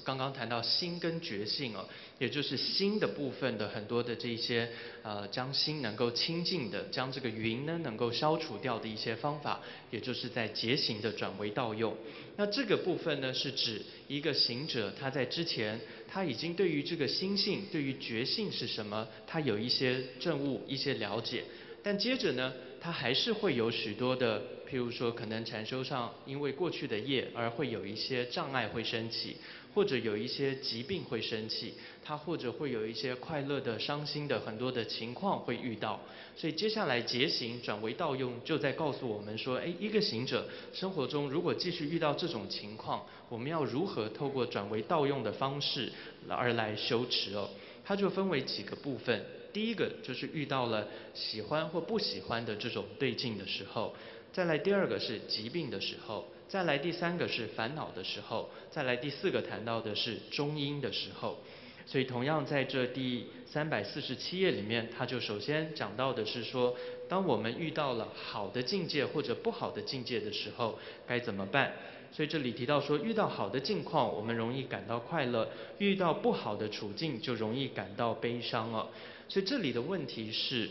刚刚谈到心跟觉性哦，也就是心的部分的很多的这些，呃，将心能够清净的，将这个云呢能够消除掉的一些方法，也就是在结行的转为盗用。那这个部分呢，是指一个行者他在之前他已经对于这个心性、对于觉性是什么，他有一些证悟、一些了解。但接着呢，他还是会有许多的，譬如说，可能禅修上因为过去的业而会有一些障碍会升起，或者有一些疾病会升起，他或者会有一些快乐的、伤心的很多的情况会遇到。所以接下来结行转为盗用，就在告诉我们说，哎，一个行者生活中如果继续遇到这种情况，我们要如何透过转为盗用的方式而来修持哦？它就分为几个部分。第一个就是遇到了喜欢或不喜欢的这种对境的时候，再来第二个是疾病的时候，再来第三个是烦恼的时候，再来第四个谈到的是中阴的时候。所以同样在这第三百四十七页里面，它就首先讲到的是说，当我们遇到了好的境界或者不好的境界的时候，该怎么办？所以这里提到说，遇到好的境况，我们容易感到快乐；遇到不好的处境，就容易感到悲伤了。所以这里的问题是，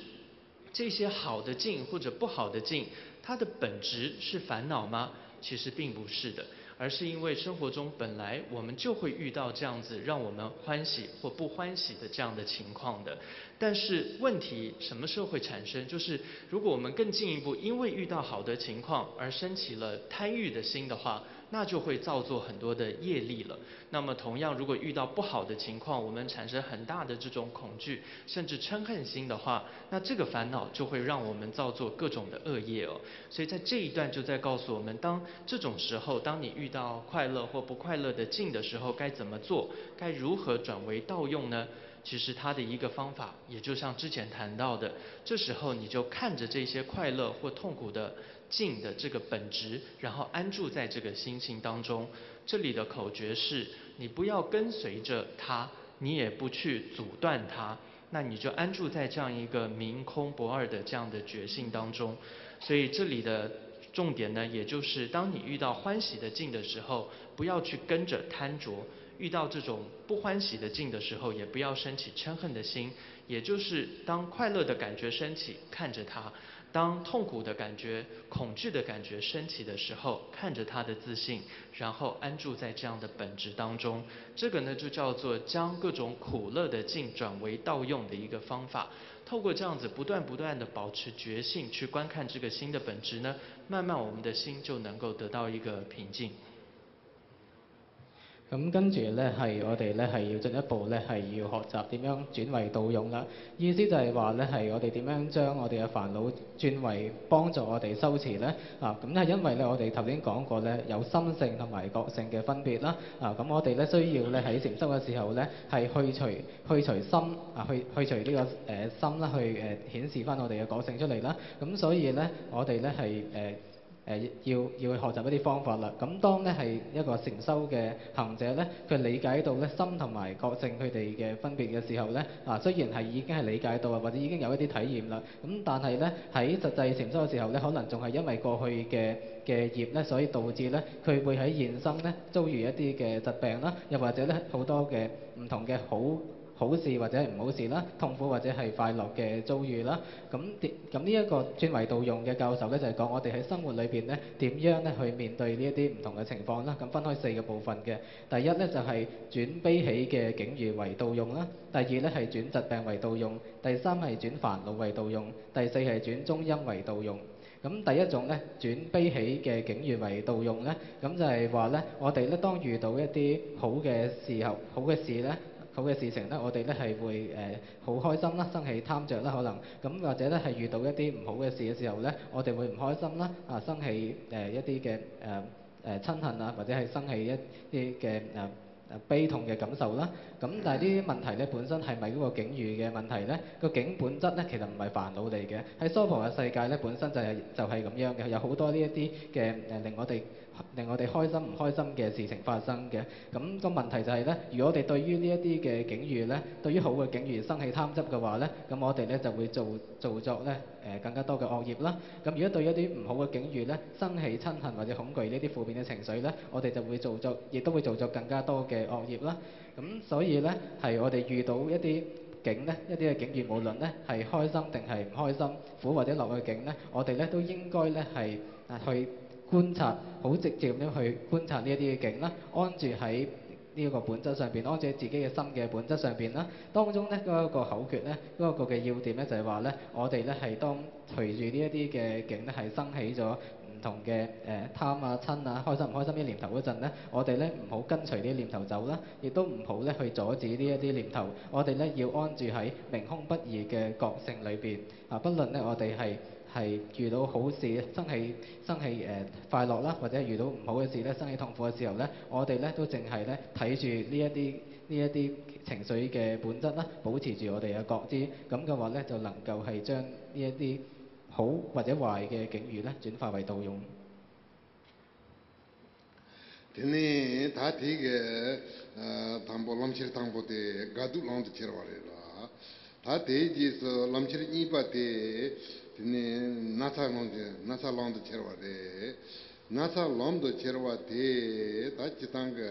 这些好的境或者不好的境，它的本质是烦恼吗？其实并不是的，而是因为生活中本来我们就会遇到这样子让我们欢喜或不欢喜的这样的情况的。但是问题什么时候会产生？就是如果我们更进一步，因为遇到好的情况而升起了贪欲的心的话，那就会造作很多的业力了。那么同样，如果遇到不好的情况，我们产生很大的这种恐惧，甚至嗔恨心的话，那这个烦恼就会让我们造作各种的恶业哦。所以在这一段就在告诉我们，当这种时候，当你遇到快乐或不快乐的境的时候，该怎么做？该如何转为盗用呢？其实它的一个方法，也就像之前谈到的，这时候你就看着这些快乐或痛苦的境的这个本质，然后安住在这个心性当中。这里的口诀是：你不要跟随着它，你也不去阻断它，那你就安住在这样一个明空不二的这样的觉性当中。所以这里的重点呢，也就是当你遇到欢喜的境的时候，不要去跟着贪着；遇到这种不欢喜的境的时候，也不要升起嗔恨的心。也就是当快乐的感觉升起，看着它；当痛苦的感觉、恐惧的感觉升起的时候，看着它的自性，然后安住在这样的本质当中。这个呢，就叫做将各种苦乐的境转为盗用的一个方法。透过这样子不断不断的保持觉性去观看这个心的本质呢，慢慢我们的心就能够得到一个平静。 咁跟住咧，係我哋咧係要進一步咧係要學習點樣轉為到用啦。意思就係話咧，係我哋點樣將我哋嘅煩惱轉為幫助我哋修持咧？啊，咁係因為咧，我哋頭先講過咧，有心性同埋覺性嘅分別啦。啊，咁我哋咧需要咧喺禪修嘅時候咧，係去除去除心啊，去去除呢個誒心啦，去誒顯示翻我哋嘅覺性出嚟啦。咁所以咧，我哋咧係誒誒要要去學習一啲方法啦。咁當咧係一個禪修嘅行者咧，佢理解到咧心同埋覺性佢哋嘅分別嘅時候咧，啊雖然係已經係理解到啊，或者已經有一啲體驗啦，咁但係咧喺實際禪修嘅時候咧，可能仲係因為過去嘅嘅業咧，所以導致咧佢會喺現生咧遭遇一啲嘅疾病啦，又或者咧好多嘅唔同嘅好好事或者係唔好事啦，痛苦或者係快樂嘅遭遇啦。咁咁呢一個專為道用嘅教授咧，就係講我哋喺生活裏邊咧點樣咧去面對呢一啲唔同嘅情況啦。咁分開四個部分嘅，第一咧就係轉悲喜嘅境遇為道用啦，第二咧係轉疾病為道用，第三係轉煩惱為道用，第四係轉中陰為道用。咁第一種咧，轉悲喜嘅境遇為道用咧，咁就係話咧，我哋咧當遇到一啲好嘅時候，好嘅事咧，好嘅事情咧，我哋咧係會誒好、開心啦，生起貪着啦，可能咁或者咧係遇到一啲唔好嘅事嘅時候咧，我哋會唔開心啦，啊生起誒、呃、一啲嘅誒誒瞋恨啊，或者係生起一啲嘅誒誒悲痛嘅感受啦。咁但係呢啲問題咧，本身係咪嗰個境遇嘅問題咧？個境本質咧，其實唔係煩惱嚟嘅。喺娑婆嘅世界咧，本身就係、就係咁樣嘅，有好多呢一啲嘅誒令我哋令我哋開心唔開心嘅事情發生嘅。咁個問題就係咧，如果我哋對於呢一啲嘅境遇咧，對於好嘅境遇生起貪執嘅話咧，咁我哋咧就會做做作咧誒更加多嘅惡業啦。咁如果對一啲唔好嘅境遇咧生起瞋恨或者恐懼呢啲負面嘅情緒咧，我哋就會做作，亦都會做作更加多嘅惡業啦。咁所以咧，係我哋遇到一啲境咧，一啲嘅境遇，無論咧係開心定係唔開心、苦或者樂嘅境咧，我哋咧都應該咧係啊去觀察，好直接咁樣去觀察呢一啲嘅境啦，安住喺呢一個本質上邊，安住喺自己嘅心嘅本質上邊啦。當中咧嗰一個口訣咧，嗰一個嘅要點咧就係話咧，我哋咧係當隨住呢一啲嘅境咧係生起咗唔同嘅誒貪啊、瞋啊、開心唔開心啲念頭嗰陣咧，我哋咧唔好跟隨呢啲念頭走啦，亦都唔好咧去阻止呢一啲念頭。我哋咧要安住喺明空不二嘅覺性裏邊啊！不論咧我哋係係遇到好事，生起生起誒快樂啦，或者遇到唔好嘅事咧，生起痛苦嘅時候咧，我哋咧都淨係咧睇住呢一啲呢一啲情緒嘅本質啦，保持住我哋嘅覺知。咁嘅話咧，就能夠係將呢一啲好或者壞嘅境遇咧轉化為道用。 དེ་ནས་ད་དེ་གི་དང་པོ་ལམ་ཁྱེར་དང་པོ་དེ་དགའ་སྡུག་ལམ་དུ་ཁྱེར་བ་རེད་ལ། ད་དེའི་རྗེས་སུ་ལམ་ཁྱེར་གཉིས་པ་དེ་དེ་ནས་ན་ཚ་ལམ་གྱི་ན་ཚ་ལམ་དུ་ཁྱེར་བ་རེད། ན་ཚ་ལམ་དུ་ཁྱེར་བ་དེ་ད་སྤྱི་བཏང་གི་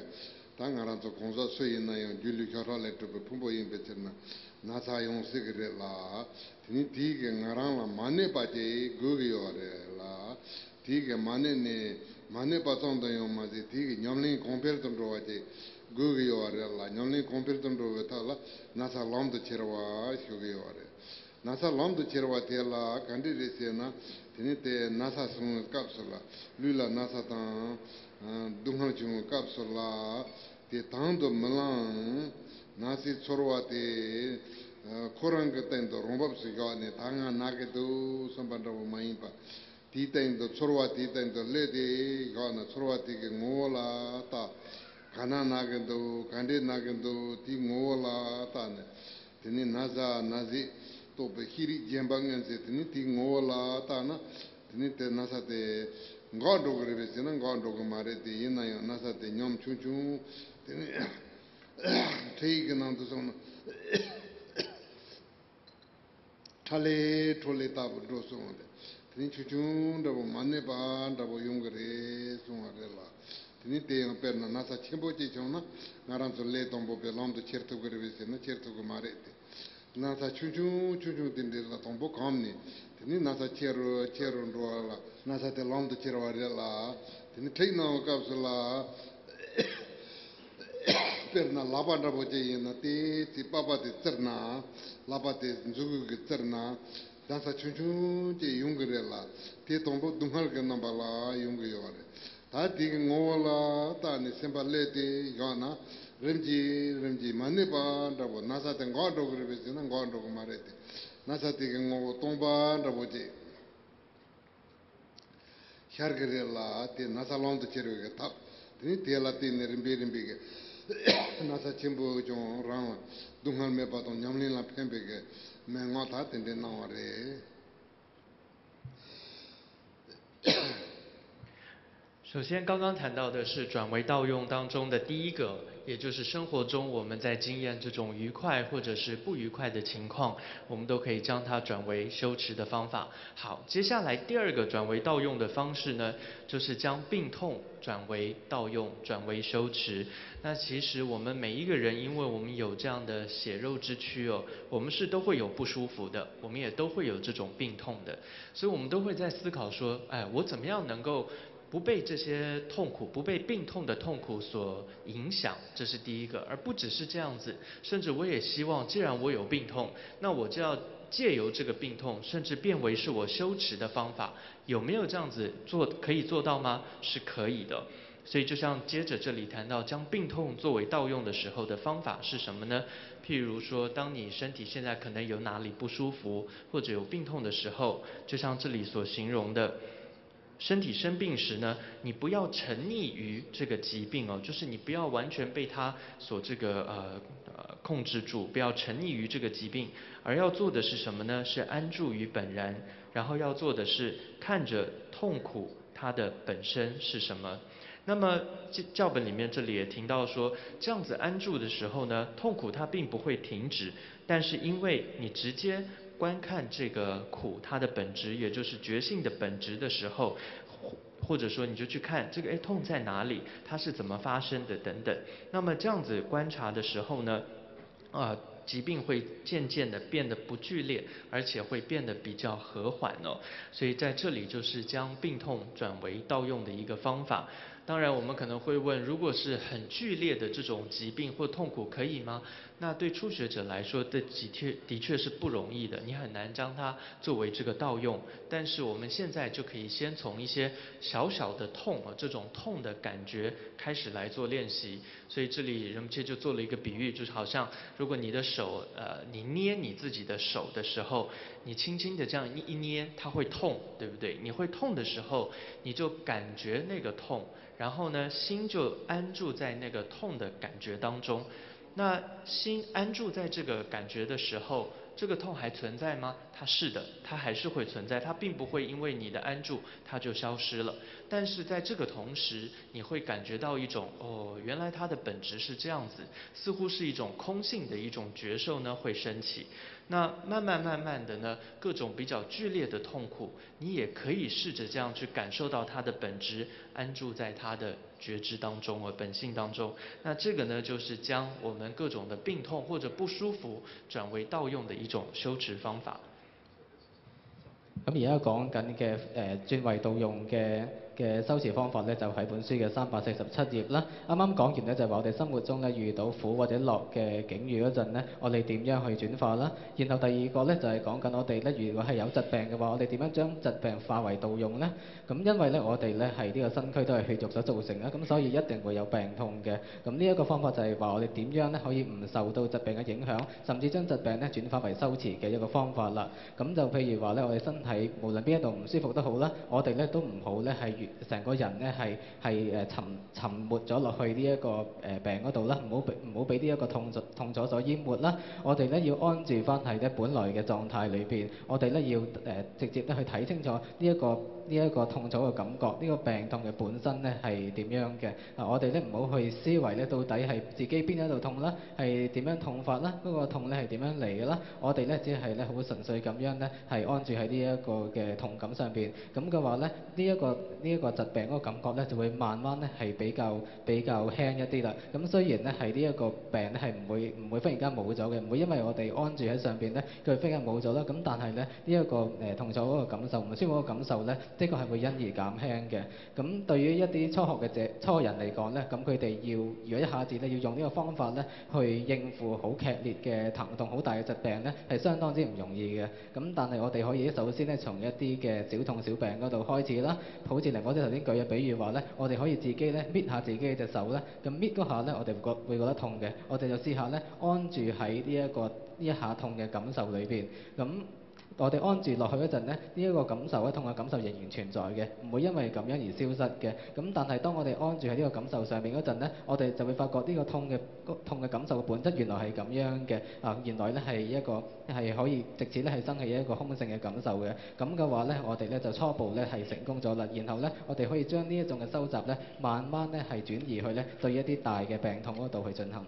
ད་ང་རང་ཚོ་གང་ཟག་སུ་ཡིན་ན་ཡང་སྒྱུ་ལུས་ཤ་ཁྲག་ལས་གྲུབ་པའི་ཕུང་པོ་ཡིན་པའི་ཕྱིར་ན་ན་ཚ་ཡོང་སྲིད་ཀྱི་རེད་ལ། དེ་ནས་དེའི་གི་ང་རང་ལ་མ་གནོད་པ་ཅིག་དགོས་ཀྱི་ཡོད་རེད་ལ། དེའི་གི་མ་གནོད་ནས་མ་གནོད་པ་ཙམ་དུ་ཡང་མ་ཟད་དེའི་གི་ཉམས་ལེན་གོང་འཕེལ་དུ་འགྲོ་བ་ཅིག་དགོས་ཀྱི་ཡོད་རེད་ལ། ཉམས་ལེན་གོང་འཕེལ་དུ་འགྲོ་བའི་ཐབས་ལ་ན་ཚ་ལམ་དུ་ཁྱེར་བ་ཞུ་གི་ཡོད་རེད། ན་ཚ་ལམ་དུ་ཁྱེར་བ་དེ་ལ་ག་འདྲ་རེད་ཟེར་ན། དེ་ནི་དེ་ན་ཚ་བྱུང་བའི་སྐབས་སུ་ལ་ལུས་ལ་ན་ཚ་དང་སྡུག་བསྔལ་བྱུང་བའི་སྐབས་སུ་ལ་དེ་དང་དུ་མི་བླང་། ན་ཚའི་ཚོར་བ་དེ་ཁོ་རང་གི་སྟེང་དུ་རང་བབས་སུ་བཞག་ནས་ད་ང་ན་གི་འདུག་བསམ་པ་འདྲ་བོ་མ་ཡིན་པ། དེའི་སྟེང་དུ་ཚོར་བ་དེའི་སྟེང་དུ་སླེབས་ཏེ་བཞག་ན་ཚོར་བ་དེ་གི་ངོ་བོ་ལ་ལྟ། ག་ན་ན་གི་འདུག་ག་འདྲས་ན་གི་འདུག་དེའི་ངོ་བོ་ལ་ལྟ་ནས། དེ་ནི་ན་ཚ་ན་ཟས་རྟོགས་པའི་ཤེས་རིག་རྗེན་པ་མངོན་ཚེ་དེ་ནི་དེའི་ངོ་བོ་ལ་ལྟ་ན། དེ་ནི་དེ་ན་ཚ་དེ་འགག་འགྲོ་གི་རེད་པས་ཟེར་ན་འགག་འགྲོ་གི་མ་རེད་དེ། ཡིན་ན་ཡང་ན་ཚ་དེ་ཉམ་ཆུང་ཆུང་དེ་ནི་འཕྲིན་ཡིག་གི་ནང་དུ་སོང་ན། ཁྲ་ལེ་ཁྲོ་ལེ་ལྟ་བུ་འགྲོ་སོང་བ་དེ། དེ་ནི་ཆུང་ཆུང་འདྲ་བོ་མ་གནོད་པ་འདྲ་བོ་ཡོང་གི་རེད་གསུང་བ་རེད་ལ། དེ་ནི་དེ་ཡང་དཔེར་ན་ན་ཚ་ཆེན་པོ་ཅིག་བྱུང་ན་ང་རང་ཚོ་ལས་དང་པོ་པའི་ལམ་དུ་ཁྱེར་ཐུབ་ཀྱི་རེད་པས་ཟེར་ན་ཁྱེར་ཐུབ་ཀྱི་མ་རེད་དེ། ན་ཚ་ཆུང་ཆུང་ཆུང་ཆུང་དེ་འདྲ་ལ་དང་པོ་གོམས་ནས་དེ་ནི་ན་ཚ་ཆེ་རུ་ཆེ་རུ་འགྲོ་བ་ལ་ན་ཚ་དེ་ལམ་དུ་ཁྱེར་བ་རེད་ལ། དེ་ནི་འཕྲིན་གནང་བའི་སྐབས་སུ་ལ། དཔེར་ན་ལག་པ་འདྲ་པོ་ཅིག་ཡིན་ན་དེའི་ཚེ་པགས་པ་དེ་བཙིར་ན། ལག་པ་དེ་མཛུབ་གུ་གིས་བཙིར་ན། ན་ཚ་ཆུང་ཆུང་ཅིག་ཡོང་གི་རེད་ལ། དེ་དང་པོ་སྡུག་བསྔལ་གྱི་རྣམ་པ་ལ་ཡོང་གི་ཡོད་རེད། ད་དེ་གི་ངོ་བོ་ལ་བལྟས་ནས་སེམས་པ་བསླད་དེ་བཞག་ན། རིམ་གྱིས་རིམ་གྱིས་མ་གནོད་པ་འདྲ་པོ་ན་ཚ་དེ་འགག་འགྲོ་གི་རེད་པས་ཟེར་ན་འགག་འགྲོ་གི་མ་རེད་དེ། ན་ཚ་དེ་གི་ངོ་བོ་སྟོང་པ་འདྲ་པོ་ཅིག་ཤར་གི་རེད་ལ། དེ་ན་ཚ་ལམ་དུ་ཁྱེར་བའི་གི་ཐབས། དེ་ནི་དེ་ལ་བརྟེན་ནས་རིམ་པས་རིམ་པས་གི་ན་ཚ་ཆེན་པོ་ཀྱང་རང་ལ་སྡུག་བསྔལ་མེད་པ་དང་ཉམས་ལེན་ལ་ཕན་པའི་གི་མན་ངག་ད་དེ་འདྲས་གནང་བ་རེད། 首先，刚刚谈到的是转为盗用当中的第一个，也就是生活中我们在经验这种愉快或者是不愉快的情况，我们都可以将它转为修持的方法。好，接下来第二个转为盗用的方式呢，就是将病痛转为盗用，转为修持。那其实我们每一个人，因为我们有这样的血肉之躯哦，我们是都会有不舒服的，我们也都会有这种病痛的，所以我们都会在思考说，哎，我怎么样能够 不被这些痛苦，不被病痛的痛苦所影响，这是第一个。而不只是这样子，甚至我也希望，既然我有病痛，那我就要借由这个病痛，甚至变为是我修持的方法，有没有这样子做，可以做到吗？是可以的。所以就像接着这里谈到将病痛作为盗用的时候的方法是什么呢？譬如说，当你身体现在可能有哪里不舒服，或者有病痛的时候，就像这里所形容的，身体生病时呢，你不要沉溺于这个疾病哦，就是你不要完全被它所这个呃呃控制住，不要沉溺于这个疾病，而要做的是什么呢？是安住于本然，然后要做的是看着痛苦它的本身是什么。那么教本里面这里也提到说，这样子安住的时候呢，痛苦它并不会停止，但是因为你直接观看这个苦它的本质，也就是觉性的本质的时候，或者说你就去看这个，哎，痛在哪里，它是怎么发生的等等。那么这样子观察的时候呢，啊，疾病会渐渐的变得不剧烈，而且会变得比较和缓哦。所以在这里就是将病痛转为盗用的一个方法。当然，我们可能会问，如果是很剧烈的这种疾病或痛苦，可以吗？那对初学者来说，这的确的确是不容易的，你很难将它作为这个盗用。但是我们现在就可以先从一些小小的痛啊，这种痛的感觉开始来做练习。所以这里仁波切就做了一个比喻，就是好像如果你的手，呃，你捏你自己的手的时候，你轻轻的这样一一捏，它会痛，对不对？你会痛的时候，你就感觉那个痛，然后呢，心就安住在那个痛的感觉当中。那心安住在这个感觉的时候，这个痛还存在吗？它是的，它还是会存在，它并不会因为你的安住它就消失了。但是在这个同时，你会感觉到一种，哦，原来它的本质是这样子，似乎是一种空性的一种觉受呢会升起。那慢慢慢慢的呢，各种比较剧烈的痛苦，你也可以试着这样去感受到它的本质，安住在它的觉知当中，呃，本性当中。那这个呢，就是将我们各种的病痛或者不舒服转为盗用的一种修持方法。咁而家講緊嘅誒轉為盜用嘅嘅修持方法咧，就喺本書嘅三百四十七頁啦。啱啱講完咧，就係話我哋生活中咧遇到苦或者樂嘅境遇嗰陣咧，我哋點樣去轉化啦？然後第二個咧就係講緊我哋咧，如果係有疾病嘅話，我哋點樣將疾病化為盜用咧？咁因為咧，我哋咧係呢個身軀都係血肉所造成啦，咁所以一定會有病痛嘅。咁呢一個方法就係話我哋點樣咧可以唔受到疾病嘅影響，甚至將疾病咧轉化為修持嘅一個方法啦。咁就譬如話咧，我哋身體無論邊一度唔舒服都好啦，我哋咧都唔好咧係成個人咧係係誒沉沉沒咗落去呢一個誒病嗰度啦，唔好俾唔好俾呢一個痛楚痛楚所淹沒啦。我哋咧要安住翻喺咧本來嘅狀態裏邊，我哋咧要誒直接咧去睇清楚呢一個呢一個痛楚嘅感覺，呢個病痛嘅本身咧係點樣嘅。啊，我哋咧唔好去思維咧到底係自己邊一度痛啦，係點樣痛法啦，嗰個痛咧係點樣嚟嘅啦。我哋咧只係咧好純粹咁樣咧係安住喺呢一個嘅痛感上邊。咁嘅話咧，呢一個呢一個疾病嗰個感覺咧就會慢慢咧係比較比較輕一啲啦。咁雖然咧係呢一個病咧係唔會唔會忽然間冇咗嘅，唔會因為我哋安住喺上邊咧，佢忽然間冇咗啦。咁但係咧呢一個誒痛楚嗰個感受，唔舒服嗰個感受咧，的確係會因而減輕嘅。咁對於一啲初學嘅者初人嚟講咧，咁佢哋要如果一下子咧要用呢個方法咧去應付好劇烈嘅疼痛、好大嘅疾病咧，係相當之唔容易嘅。咁但係我哋可以首先咧從一啲嘅小痛小病嗰度開始啦。好似嚟我哋頭先舉嘅比喻話咧，我哋可以自己咧搣下自己嘅隻手咧，咁搣嗰下咧我哋會覺會覺得痛嘅，我哋就試下咧安住喺呢一個呢一下痛嘅感受裏邊。咁我哋安住落去嗰陣咧，呢一個感受咧痛嘅感受仍然存在嘅，唔會因為咁樣而消失嘅。咁但係當我哋安住喺呢個感受上面嗰陣咧，我哋就會發覺呢個痛嘅痛嘅感受嘅本質原來係咁樣嘅啊！原來咧係一個係可以藉此咧係生起一個空性嘅感受嘅。咁嘅話咧，我哋咧就初步咧係成功咗啦。然後咧，我哋可以將呢一種嘅收集咧，慢慢咧係轉移去咧對一啲大嘅病痛嗰度去進行。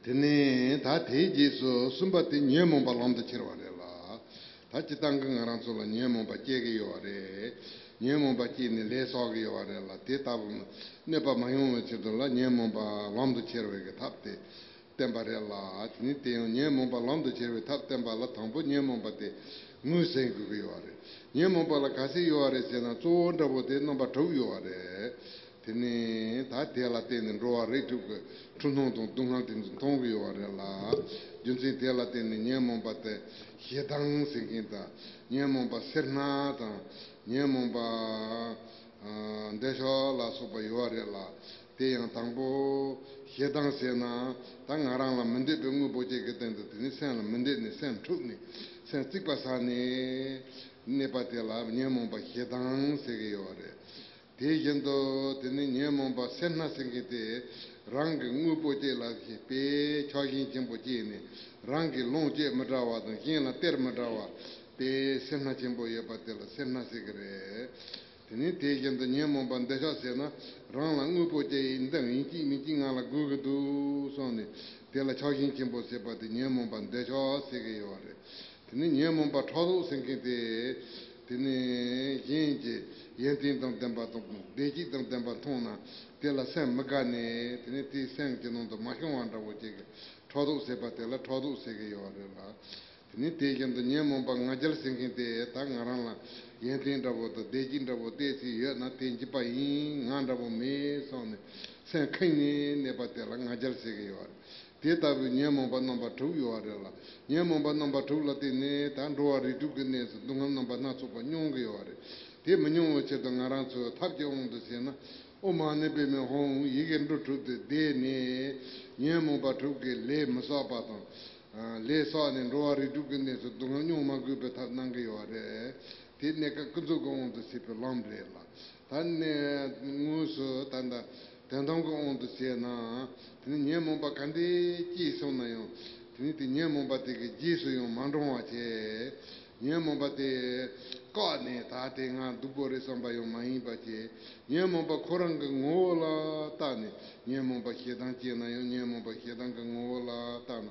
དེ་ནས་ད་དེའི་རྗེས་སུ་གསུམ་པ་དེ་ཉོན་མོངས་པ་ལམ་དུ་ཁྱེར་བ་རེད་ལ། ད་སྤྱིར་བཏང་གི་ང་རང་ཚོ་ལ་ཉོན་མོངས་པ་སྐྱེ་གི་ཡོད་རེད། ཉོན་མོངས་པ་སྐྱེས་ནས་ལས་བསགས་གི་ཡོད་རེད་ལ། དེ་ལྟ་བུ་གནོད་པ་མ་ཡོང་བའི་ཆེད་དུ་ལ་ཉོན་མོངས་པ་ལམ་དུ་ཁྱེར་བའི་གི་ཐབས་དེ་བསྟན་པ་རེད་ལ། དེ་ནས་དེ་ཡང་ཉོན་མོངས་པ་ལམ་དུ་ཁྱེར་བའི་ཐབས་བསྟན་པ་ལ་དང་པོ་ཉོན་མོངས་པ་དེ་ངོས་ཟིན་དགོས་ཀྱི་ཡོད་རེད། ཉོན་མོངས་པ་ལ་ག་ཚད་ཡོད་རེད་ཟེར་ན་གཙོ་བོ་འདྲ་པོ་དེ་རྣམ་པ་དྲུག་ཡོད་རེད། དེ་ནས་ད་དེ་ལ་བརྟེན་ནས་འགྲོ་བ་རིགས་དྲུག་གི་འཁྲུལ་སྣང་དང་སྡུག་བསྔལ་དེ་ཚོ་མཐོང་གི་ཡོད་རེད་ལ། རྒྱུ་མཚན་དེ་ལ་བརྟེན་ནས་ཉོན་མོངས་པ་དེ་ཞེ་སྡང་ཟེར་མཁན་དང་ཉོན་མོངས་པ་སེར་སྣ་དང་ཉོན་མོངས་པ་འདོད་ཆགས་ལ་སོགས་པ་ཡོད་རེད་ལ། དེ་ཡང་དང་པོ་ཞེ་སྡང་ཟེར་ན་ད་ང་རང་ལ་མི་འདོད་པའི་དངོས་པོ་ཅིག་གི་སྟེང་དུ་དེ་ནི་སེམས་ལ་མི་འདོད་ནས་སེམས་འཁྲུགས་ནས་སེམས་ཚིག་པ་ཟ་ནས། གནས་པ་དེ་ལ་ཉོན་མོངས་པ་ཞེ་སྡང་ཟེར་གྱི་ཡོད་རེད། དེ་བཞིན་དུ་དེ་ནི་ཉོན་མོངས་པ་སེར་སྣ་ཟེར་མཁན་དེ་རང་གི་དངོས་པོ་ཅིག་ལ་ཞེས་པའི་ཆགས་ཞེན་ཆེན་པོ་སྐྱེས་ནས་རང་གི་ལོངས་སྤྱོད་མི་འདྲ་བ་དང་གཞན་ལ་སྟེར་མི་འདྲ་བ་པའི་སེར་སྣ་ཆེན་པོ་ཡོད་པ་དེ་ལ་སེར་སྣ་ཟེར་གྱི་རེད། དེ་ནི་དེ་བཞིན་དུ་ཉོན་མོངས་པ་འདོད་ཆགས་ཟེར་ན་རང་ལ་དངོས་པོ་ཅིག་འདི་ཡིན་གཅིག་མིན་གཅིག་ང་ལ་དགོས་ཀྱི་འདུག་བསམ་ནས་དེ་ལ་ཆགས་ཞེན་ཆེན་པོ་ཟེར་བ་དེ་ཉོན་མོངས་པ་འདོད་ཆགས་ཟེར་གྱི་ཡོད་རེད། དེ་ནི་ཉོན་མོངས་པ་ཕྲག་དོག་ཟེར་མཁན་དེ། དེ་ནི་གཞན་གྱི་ཡོན་ཏན་དང་ལྡན་པ་དང་བདེ་སྐྱིད་དང་ལྡན་པ་མཐོང་ན་དེ་ལ་སེམས་མི་དགའ་ནས་དེ་ནི་དེའི་སེམས་ཀྱི་ནང་དུ་མ་ཤོང་བ་འདྲ་བོ་ཅིག་གི་ཕྲག་དོག་ཟེར་བ་དེ་ལ་ཕྲག་དོག་ཟེར་གྱི་ཡོད་རེད་ལ། དེ་ནི་དེ་བཞིན་དུ་ཉོན་མོངས་པ་ང་རྒྱལ་ཟེར་མཁན་དེ་ད་ང་རང་ལ་ཡོན་ཏན་འདྲ་བོ་དང་བདེ་སྐྱིད་འདྲ་བོ་ཏོག་ཙམ་ཡོད་ན་དེ་འཇིགས་པ་ཡིན། ང་འདྲ་བོ་མེད་བསམ་ནས་སེམས་ཁེངས་ནས་གནས་པ་དེ་ལ་ང་རྒྱལ་ཟེར་གྱི་ཡོད་རེད། དེ་ལྟ་བུའི་ཉོན་མོངས་པ་རྣམ་པ་དྲུག་ཡོད་རེད་ལ། ཉོན་མོངས་པ་རྣམ་པ་དྲུག་ལ་བརྟེན་ནས་ད་འགྲོ་བ་རིགས་དྲུག་གི་གནས་སུ་སྡུག་བསྔལ་རྣམ་པ་སྣ་ཚོགས་པ་མྱོང་གི་ཡོད་རེད། དེ་མི་མྱོང་བའི་ཆེད་དུ་ང་རང་ཚོས་ཐབས་ཀྱི་དབང་དུ་བྱས་ན། ཨོཾ་མ་ཎི་པདྨེ་ཧཱུྃ། ཡི་གེ་འབྲུ་དྲུག་དེ་བཟླས་ནས་ཉོན་མོངས་པ་དྲུག་གི་ལས་མི་བསགས་པ་དང་། ལས་བསགས་ནས་འགྲོ་བ་རིགས་དྲུག་གི་གནས་སུ་སྡུག་བསྔལ་མྱོང་མ་དགོས་པའི་ཐབས་གནང་གི་ཡོད་རེད། དེ་གནས་སྐབས་ཀུན་རྫོབ་ཀྱི་དབང་དུ་བྱས་པའི་ལམ་རེད་ལ། ད་ནི་དངོས་སུ་ད་ལྟ་དོན་དམ་གྱི་དབང་དུ་བྱས་ན། དེ་ནི་ཉོན་མོངས་པ་ག་འདྲའི་སྐྱེས་སོང་ན་ཡང་། དེ་ནི་དེ་ཉོན་མོངས་པ་དེ་གི་རྗེས་སུ་ཡང་མ་འབྲང་བ་བྱས། ཉོན་མོངས་པ་དེ་བཀག་ནས་ད་དེ་ང་སྡུག་པོ་རེད་བསམ་པ་ཡང་མ་ཡིན་པ་བྱས། ཉོན་མོངས་པ་ཁོ་རང་གི་ངོ་བོ་ལ་བལྟས་ནས་ཉོན་མོངས་པ་ཞེ་སྡང་སྐྱེས་ན་ཡང་ཉོན་མོངས་པ་ཞེ་སྡང་གི་ངོ་བོ་ལ་བལྟས་ན་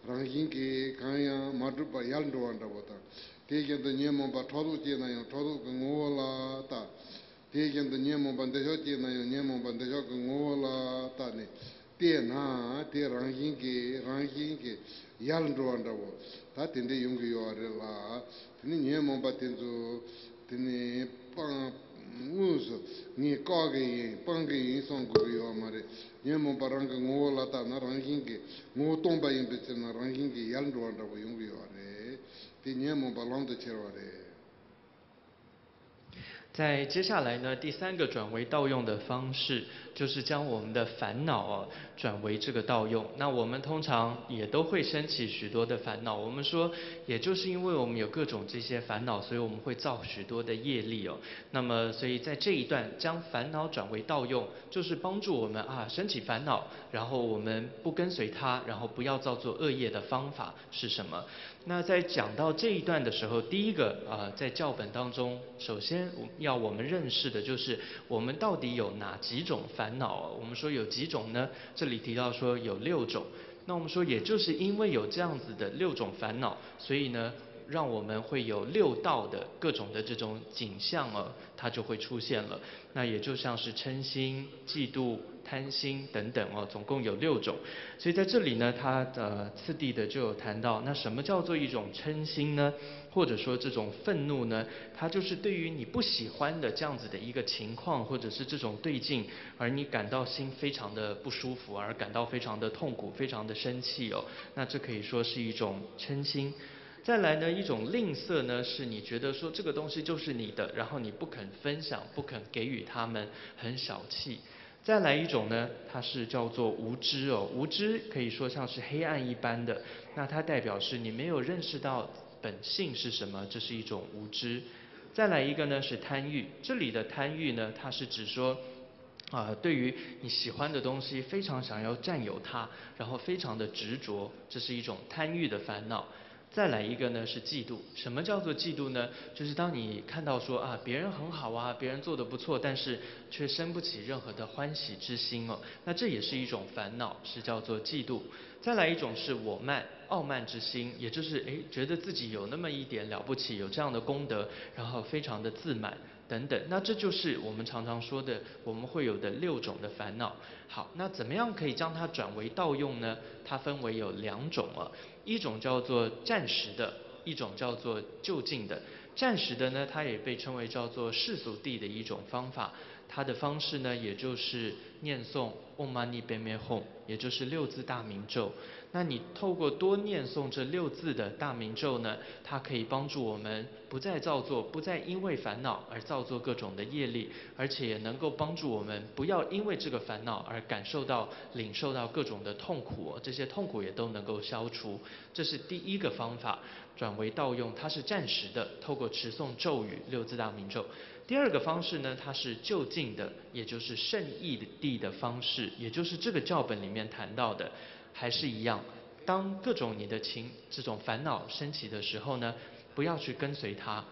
རང་བཞིན་གྱིས་གང་ཡང་མ་གྲུབ་པར་ཡལ་འགྲོ་བ་འདྲ་བོ་དང་། དེ་བཞིན་དུ་ཉོན་མོངས་པ་ཕྲག་དོག་སྐྱེས་ན་ཡང་ཕྲག་དོག་གི་ངོ་བོ་ལ་བལྟས། དེ་བཞིན་དུ་ཉོན་མོངས་པ་འདོད་ཆགས་སྐྱེས་ན་ཡང་ཉོན་མོངས་པ་འདོད་ཆགས་ཀྱི་ངོ་བོ་ལ་བལྟས་ནས་བལྟས་ན་དེ་རང་བཞིན་གྱིས་རང་བཞིན་གྱིས་ཡལ་འགྲོ་བ་འདྲ་བོ་ད་དེ་འདྲ་ཡོང་གི་ཡོད་རེད་ལ། དེ་ནི་ཉོན་མོངས་པ་དེ་ཚོ་དེ་ནི་སྤང་དངོས་སུ་ངས་བཀག་གི་ཡིན་སྤང་གི་ཡིན་བསམ་དགོས་ཀྱི་ཡོད་མ་རེད། ཉོན་མོངས་པ་རང་གི་ངོ་བོ་ལ་བལྟས་ན་རང་བཞིན་གྱིས་ངོ་བོ་སྟོང་པ་ཡིན་པའི་ཕྱིར་ན་རང་བཞིན་གྱིས་ཡལ་འགྲོ་བ་འདྲ་བོ་ཡོང་གི་ཡོད་རེད། དེ་ཉོན་མོངས་པ་ལམ་དུ་ཁྱེར་བ་རེད། 在接下来呢，第三个转为盗用的方式，就是将我们的烦恼啊转为这个盗用。那我们通常也都会升起许多的烦恼。我们说，也就是因为我们有各种这些烦恼，所以我们会造许多的业力哦。那么，所以在这一段将烦恼转为盗用，就是帮助我们啊升起烦恼，然后我们不跟随它，然后不要造作恶业的方法是什么？那在讲到这一段的时候，第一个啊，在教本当中，首先要我们认识的就是我们到底有哪几种烦恼啊？我们说有几种呢？这里提到说有六种。那我们说，也就是因为有这样子的六种烦恼，所以呢，让我们会有六道的各种的这种景象啊，它就会出现了。那也就像是嗔心、嫉妒、贪心等等哦，总共有六种。所以在这里呢，它的次第的就有谈到，那什么叫做一种嗔心呢？或者说这种愤怒呢？它就是对于你不喜欢的这样子的一个情况，或者是这种对境，而你感到心非常的不舒服，而感到非常的痛苦，非常的生气哦。那这可以说是一种嗔心。再来呢，一种吝啬呢，是你觉得说这个东西就是你的，然后你不肯分享，不肯给予他们，很小气。再来一种呢，它是叫做无知哦，无知可以说像是黑暗一般的，那它代表是你没有认识到本性是什么，这是一种无知。再来一个呢是贪欲，这里的贪欲呢，它是指说。啊，对于你喜欢的东西非常想要占有它，然后非常的执着，这是一种贪欲的烦恼。再来一个呢是嫉妒。什么叫做嫉妒呢？就是当你看到说啊别人很好啊，别人做的不错，但是却生不起任何的欢喜之心哦，那这也是一种烦恼，是叫做嫉妒。再来一种是我慢、傲慢之心，也就是诶觉得自己有那么一点了不起，有这样的功德，然后非常的自满。等等，那这就是我们常常说的我们会有的六种的烦恼。好，那怎么样可以将它转为盗用呢？它分为有两种啊，一种叫做暂时的，一种叫做就近的。暂时的呢，它也被称为叫做世俗谛的一种方法。它的方式呢，也就是念诵 Om Mani Padme Hum，也就是六字大明咒。那你透过多念诵这六字的大明咒呢，它可以帮助我们不再造作，不再因为烦恼而造作各种的业力，而且也能够帮助我们不要因为这个烦恼而感受到、领受到各种的痛苦，这些痛苦也都能够消除。这是第一个方法，转为盗用，它是暂时的，透过持诵咒语、六字大明咒。第二个方式呢，它是就近的，也就是圣意的方式，也就是这个教本里面谈到的，还是一样，当各种你的情这种烦恼升起的时候呢，不要去跟随它。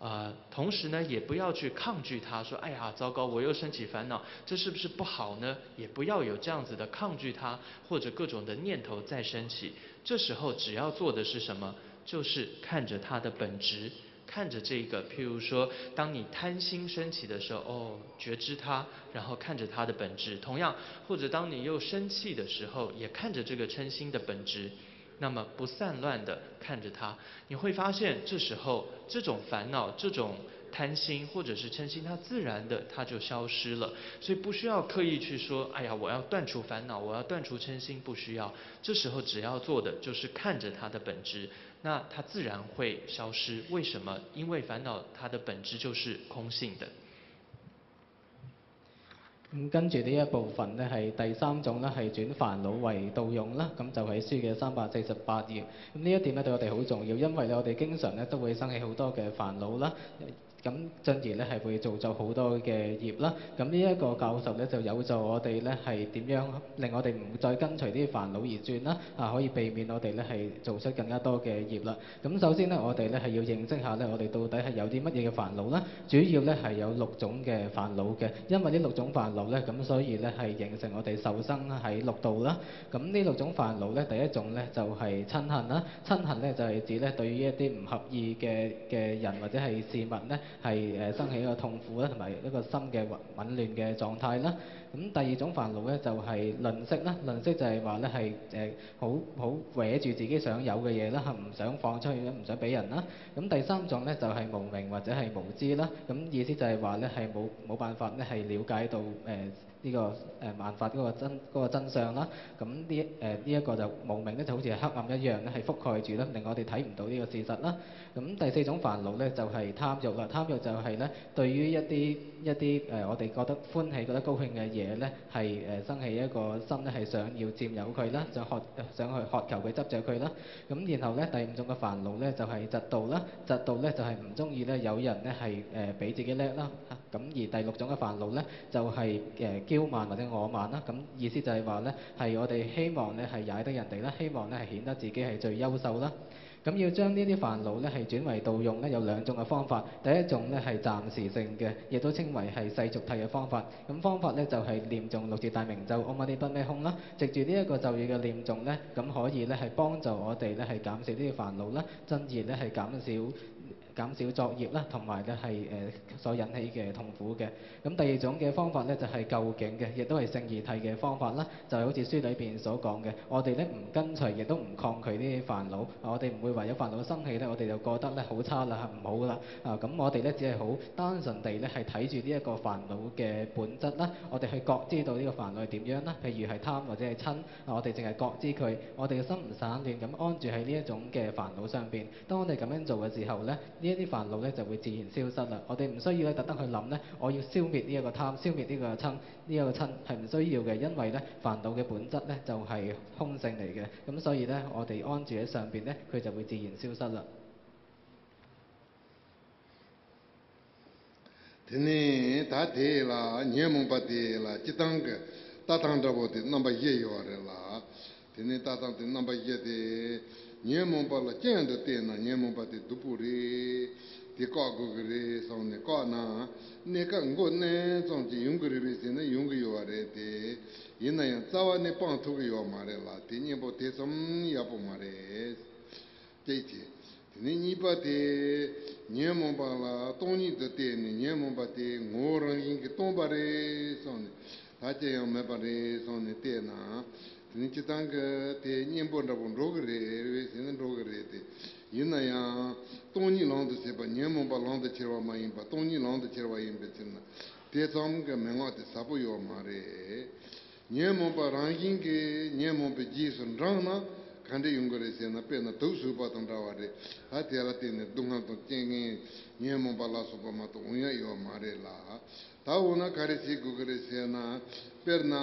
呃，同时呢，也不要去抗拒它，说：“哎呀，糟糕，我又升起烦恼，这是不是不好呢？”也不要有这样子的抗拒它，或者各种的念头再升起。这时候只要做的是什么？就是看着它的本质，看着这个，譬如说，当你贪心升起的时候，哦，觉知它，然后看着它的本质。同样，或者当你又生气的时候，也看着这个嗔心的本质，那么不散乱的看着它，你会发现，这时候这种烦恼、这种贪心或者是嗔心，它自然的它就消失了。所以不需要刻意去说：“哎呀，我要断除烦恼，我要断除嗔心。”不需要。这时候只要做的就是看着它的本质，那它自然会消失。为什么？因为烦恼它的本质就是空性的。咁跟住呢一部分呢，係第三種呢，係轉煩惱為盜用啦。咁就喺書嘅三百四十八頁。咁呢一點呢，對我哋好重要，因為呢，我哋經常呢，都會生起好多嘅煩惱啦。咁進而呢，係會造作好多嘅業啦。咁呢一個教授呢，就有助我哋呢，係點樣令我哋唔再跟隨啲煩惱而轉啦？啊，可以避免我哋呢，係做出更加多嘅業啦。咁首先呢，我哋呢，係要認識下呢，我哋到底係有啲乜嘢嘅煩惱啦。主要呢，係有六種嘅煩惱嘅。因為呢六種煩惱呢，咁所以呢，係形成我哋受生喺六道啦。咁呢六種煩惱呢，第一種呢，就係瞋恨啦。瞋恨呢，就係指呢，對於一啲唔合意嘅嘅人或者係事物呢，係誒生起一個痛苦啦，同埋一個心嘅混混亂嘅狀態啦。咁第二種煩惱呢，就係吝嗇啦。吝嗇就係話呢，係誒好好搲住自己想有嘅嘢啦，唔想放出去，唔想俾人啦。咁第三種呢，就係無明或者係無知啦。咁意思就係話呢，係冇冇辦法呢，係了解到誒呢個誒萬法嗰個真嗰個真相啦。咁呢誒呢一個就無明呢，就好似係黑暗一樣呢，係覆蓋住啦，令我哋睇唔到呢個事實啦。咁第四種煩惱呢，就係貪慾啦。貪慾就係呢，對於一啲一啲誒我哋覺得歡喜、覺得高興嘅嘢呢，係誒生起一個心呢，係想要佔有佢啦，想渴想去渴求佢、執著佢啦。咁然後呢，第五種嘅煩惱呢，就係嫉妒啦。嫉妒呢，就係唔中意呢，有人呢，係誒比自己叻啦。咁而第六種嘅煩惱呢，就係誒驕慢或者我慢啦。咁意思就係話呢，係我哋希望呢，係踩低人哋啦，希望呢，係顯得自己係最優秀啦。咁要將呢啲煩惱呢，係轉為盜用呢，有兩種嘅方法。第一種呢，係暫時性嘅，亦都稱為係世俗諦嘅方法。咁方法呢，就係念誦六字大明咒 Om Mani Padme Hum 啦。藉住呢一個咒語嘅念誦呢，咁可以呢，係幫助我哋呢，係減少呢啲煩惱啦，進而呢，係減少減少作業啦，同埋呢，係誒所引起嘅痛苦嘅。咁第二種嘅方法呢，就係究竟嘅，亦都係勝義諦嘅方法啦。就係好似書裏邊所講嘅，我哋呢，唔跟隨，亦都唔抗拒呢啲煩惱。我哋唔會話有煩惱生起呢，我哋就覺得呢，好差啦，唔好啦。啊，咁我哋呢，只係好單純地呢，係睇住呢一個煩惱嘅本質啦。我哋去覺知到呢個煩惱係點樣啦。譬如係貪或者係瞋，啊，我哋淨係覺知佢，我哋嘅心唔散亂咁安住喺呢一種嘅煩惱上邊。當我哋咁樣做嘅時候呢，呢一啲煩惱呢，就會自然消失啦。我哋唔需要呢，特登去諗呢，我要消滅呢一個貪，消滅呢個瞋，呢一個瞋係唔需要嘅，因為呢，煩惱嘅本質呢，就係空性嚟嘅。咁所以呢，我哋安住喺上邊呢，佢就會自然消失啦。དེ་ནས་ད་དེ་ལ་ཉོན་མོངས་པ་དེ་ལ་སྤྱིར་བཏང་གི་ལྟ་སྟངས་འདྲ་པོ་དེ་རྣམ་པ་བཞི་ཡོད་རེད་ལ། དེ་ནས་ལྟ་སྟངས་དེ་རྣམ་པ་བཞི་དེ། ཉོན་མོངས་པ་ལ་སྤྱི་ཡོངས་དུ་བལྟས་ན་ཉོན་མོངས་པ་དེ་སྡུག་པོ་རེད། དེ་བཀག་དགོས་ཀྱི་རེད་བསམ་ནས་བཀག་ན། གནས་སྐབས་མགོ་མནན་ཙམ་གྱིས་ཡོང་གི་རེད་པས་ཟེར་ན་ཡོང་གི་ཡོད་པ་རེད་དེ། ཡིན་ན་ཡང་རྩ་བ་ནས་སྤང་ཐུབ་ཀྱི་ཡོད་མ་རེད་ལ། དེ་གཉེན་པོ་དེ་ཙམ་ཡག་པོ་མ་རེད། གཅིག་བྱས། དེ་ནས་གཉིས་པ་དེ། ཉོན་མོངས་པ་ལ་སྟོང་ཉིད་དུ་བལྟས་ནས་ཉོན་མོངས་པ་དེ་ངོ་བོ་རང་བཞིན་གྱིས་སྟོང་པ་རེད་བསམ་ནས། ལྷག་ཅི་ཡང་མེད་པ་རེད་བསམ་ནས་བལྟས་ན། དེ་ནི་སྤྱིར་བཏང་གི་དེ་གཉེན་པོ་འདྲ་པོ་འགྲོ་གི་རེད་ཟེར་ན་འགྲོ་གི་རེད་དེ། ཡིན་ན་ཡང་སྟོང་ཉིད་ལམ་དུ་བྱེད་པ་ཉོན་མོངས་པ་ལམ་དུ་ཁྱེར་བ་མ་ཡིན་པ་སྟོང་ཉིད་ལམ་དུ་ཁྱེར་བ་ཡིན་པའི་ཕྱིར་ན། དེ་ཙམ་གྱི་མན་ངག་དེ་ཟབ་པོ་ཡོད་མ་རེད། ཉོན་མོངས་པ་རང་བཞིན་གྱིས་ཉོན་མོངས་པའི་རྗེས་སུ་འབྲངས་ན་ག་འདྲ་ཡོང་གི་རེད་ཟེར་ན། དཔེར་ན་དུག་ཟུག་པ་དང་འདྲ་བ་རེད། ད་དེ་ལ་བརྟེན་ནས་སྡུག་བསྔལ་དང་རྐྱེན་ངན་ཉོན་མོངས་པ་ལ་སོགས་པ་མ་གཏོགས་འོང་ཡ་ཡོད་མ་རེད་ལ། ད་འོ་ན་ག་རེ་བྱེད་དགོས་ཀྱི་རེད་ཟེར་ན། དཔེར་ན་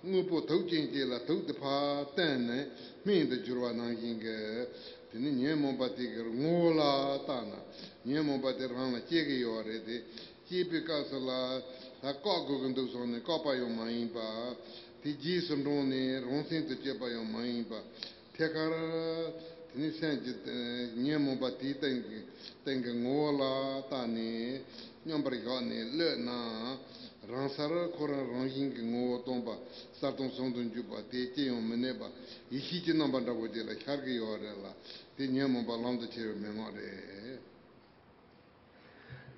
དངོས་པོ་དུག་ཅན་གཅིག་ལ་དུག་དེ་ཕར་བསྟེན་ནས་སྨན་དུ་གྱུར་བ་ནང་བཞིན་གྱི། དེ་ནི་ཉོན་མོངས་པ་དེ་གི་ངོ་བོ་ལ་བརྟགས་ན་ཉོན་མོངས་པ་དེ་རང་ལ་སྐྱེ་གི་ཡོད་རེད་དེ། སྐྱེས་པའི་སྐབས་སུ་ལ་ད་བཀག་དགོས་ཀྱི་འདུག་བསམ་ནས་བཀག་པ་ཡང་མ་ཡིན་པ། དེ་རྗེས་སུ་འབྲངས་ནས་རང་སེམས་སུ་སྐྱེས་པ་ཡང་མ་ཡིན་པ། ཐད་ཀར་དེ་ནི་སེམས་ཀྱི་ཉོན་མོངས་པ་དེའི་སྟེང་གི་སྟེང་གི་ངོ་བོ་ལ་བརྟགས་ནས་མཉམ་པར་བཞག་ནས་གློད་ན། རང་སར་ཁོ་རང་རང་བཞིན་གྱི་ངོ་བོ་སྟོང་པ་གསལ་སྟོང་ཟུང་དུ་འཇུག་པ་དེ་ཅི་ཡང་མི་གནས་པ་ཡེ་ཤེས་ཀྱི་རྣམ་པ་འདྲ་བོ་ཅིག་ལ་ཤར་གྱི་ཡོད་རེད་ལ། དེ་ཉོན་མོངས་པ་ལམ་དུ་ཁྱེར་བའི་མན་ངག་རེད།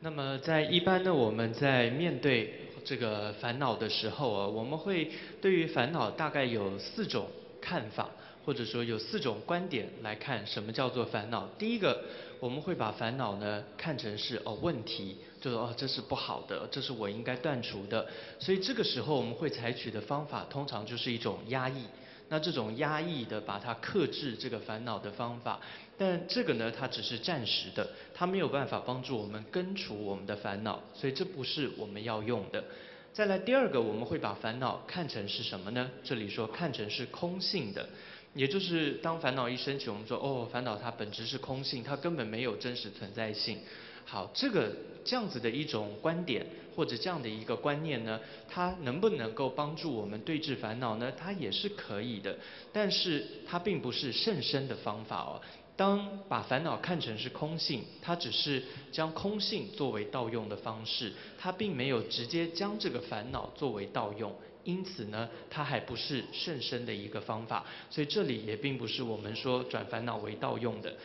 那么在一般呢，我们在面对这个烦恼的时候啊，我们会对于烦恼大概有四种看法，或者说有四种观点来看什么叫做烦恼。第一个，我们会把烦恼呢看成是哦问题，就是哦这是不好的，这是我应该断除的。所以这个时候我们会采取的方法，通常就是一种压抑。那这种压抑的把它克制这个烦恼的方法，但这个呢，它只是暂时的，它没有办法帮助我们根除我们的烦恼，所以这不是我们要用的。再来第二个，我们会把烦恼看成是什么呢？这里说看成是空性的，也就是当烦恼一升起，我们说哦，烦恼它本质是空性，它根本没有真实存在性。好，这个这样子的一种观点或者这样的一个观念呢，它能不能够帮助我们对治烦恼呢？它也是可以的，但是它并不是甚深的方法哦。当把烦恼看成是空性，它只是将空性作为盗用的方式，它并没有直接将这个烦恼作为盗用，因此呢，它还不是甚深的一个方法。所以这里也并不是我们说转烦恼为盗用的。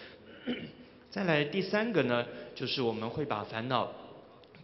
再来第三个呢，就是我们会把烦恼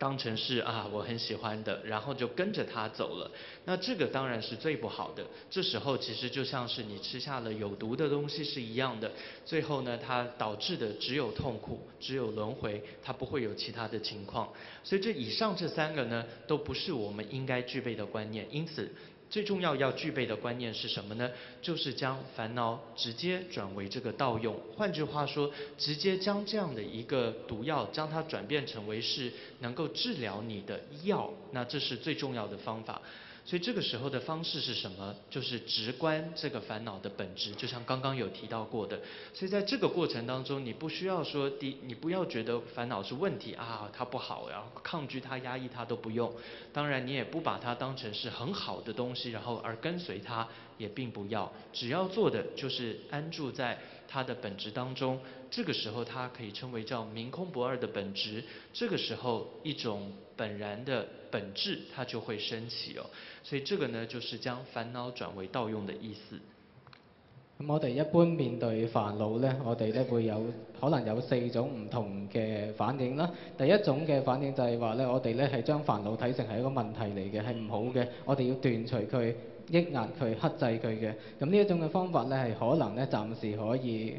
当成是啊我很喜欢的，然后就跟着它走了。那这个当然是最不好的。这时候其实就像是你吃下了有毒的东西是一样的，最后呢，它导致的只有痛苦，只有轮回，它不会有其他的情况。所以这以上这三个呢，都不是我们应该具备的观念。因此，最重要要具备的观念是什么呢？就是将烦恼直接转为这个盗用。换句话说，直接将这样的一个毒药，将它转变成为是能够治疗你的药，那这是最重要的方法。所以这个时候的方式是什么？就是直观这个烦恼的本质，就像刚刚有提到过的。所以在这个过程当中，你不需要说第，你不要觉得烦恼是问题啊，它不好，然后抗拒它、压抑它都不用。当然，你也不把它当成是很好的东西，然后而跟随它，也并不要。只要做的就是安住在它的本质当中，这个时候它可以称为叫明空不二的本质。这个时候，一种本然的本质它就会升起哦。所以这个呢，就是将烦恼转为盗用的意思。咁我哋一般面對煩惱呢，我哋呢會有可能有四種唔同嘅反應啦。第一種嘅反應就係話呢，我哋呢係將煩惱睇成係一個問題嚟嘅，係唔好嘅，我哋要斷除佢、抑壓佢、克制佢嘅。咁呢一種嘅方法呢，係可能呢暫時可以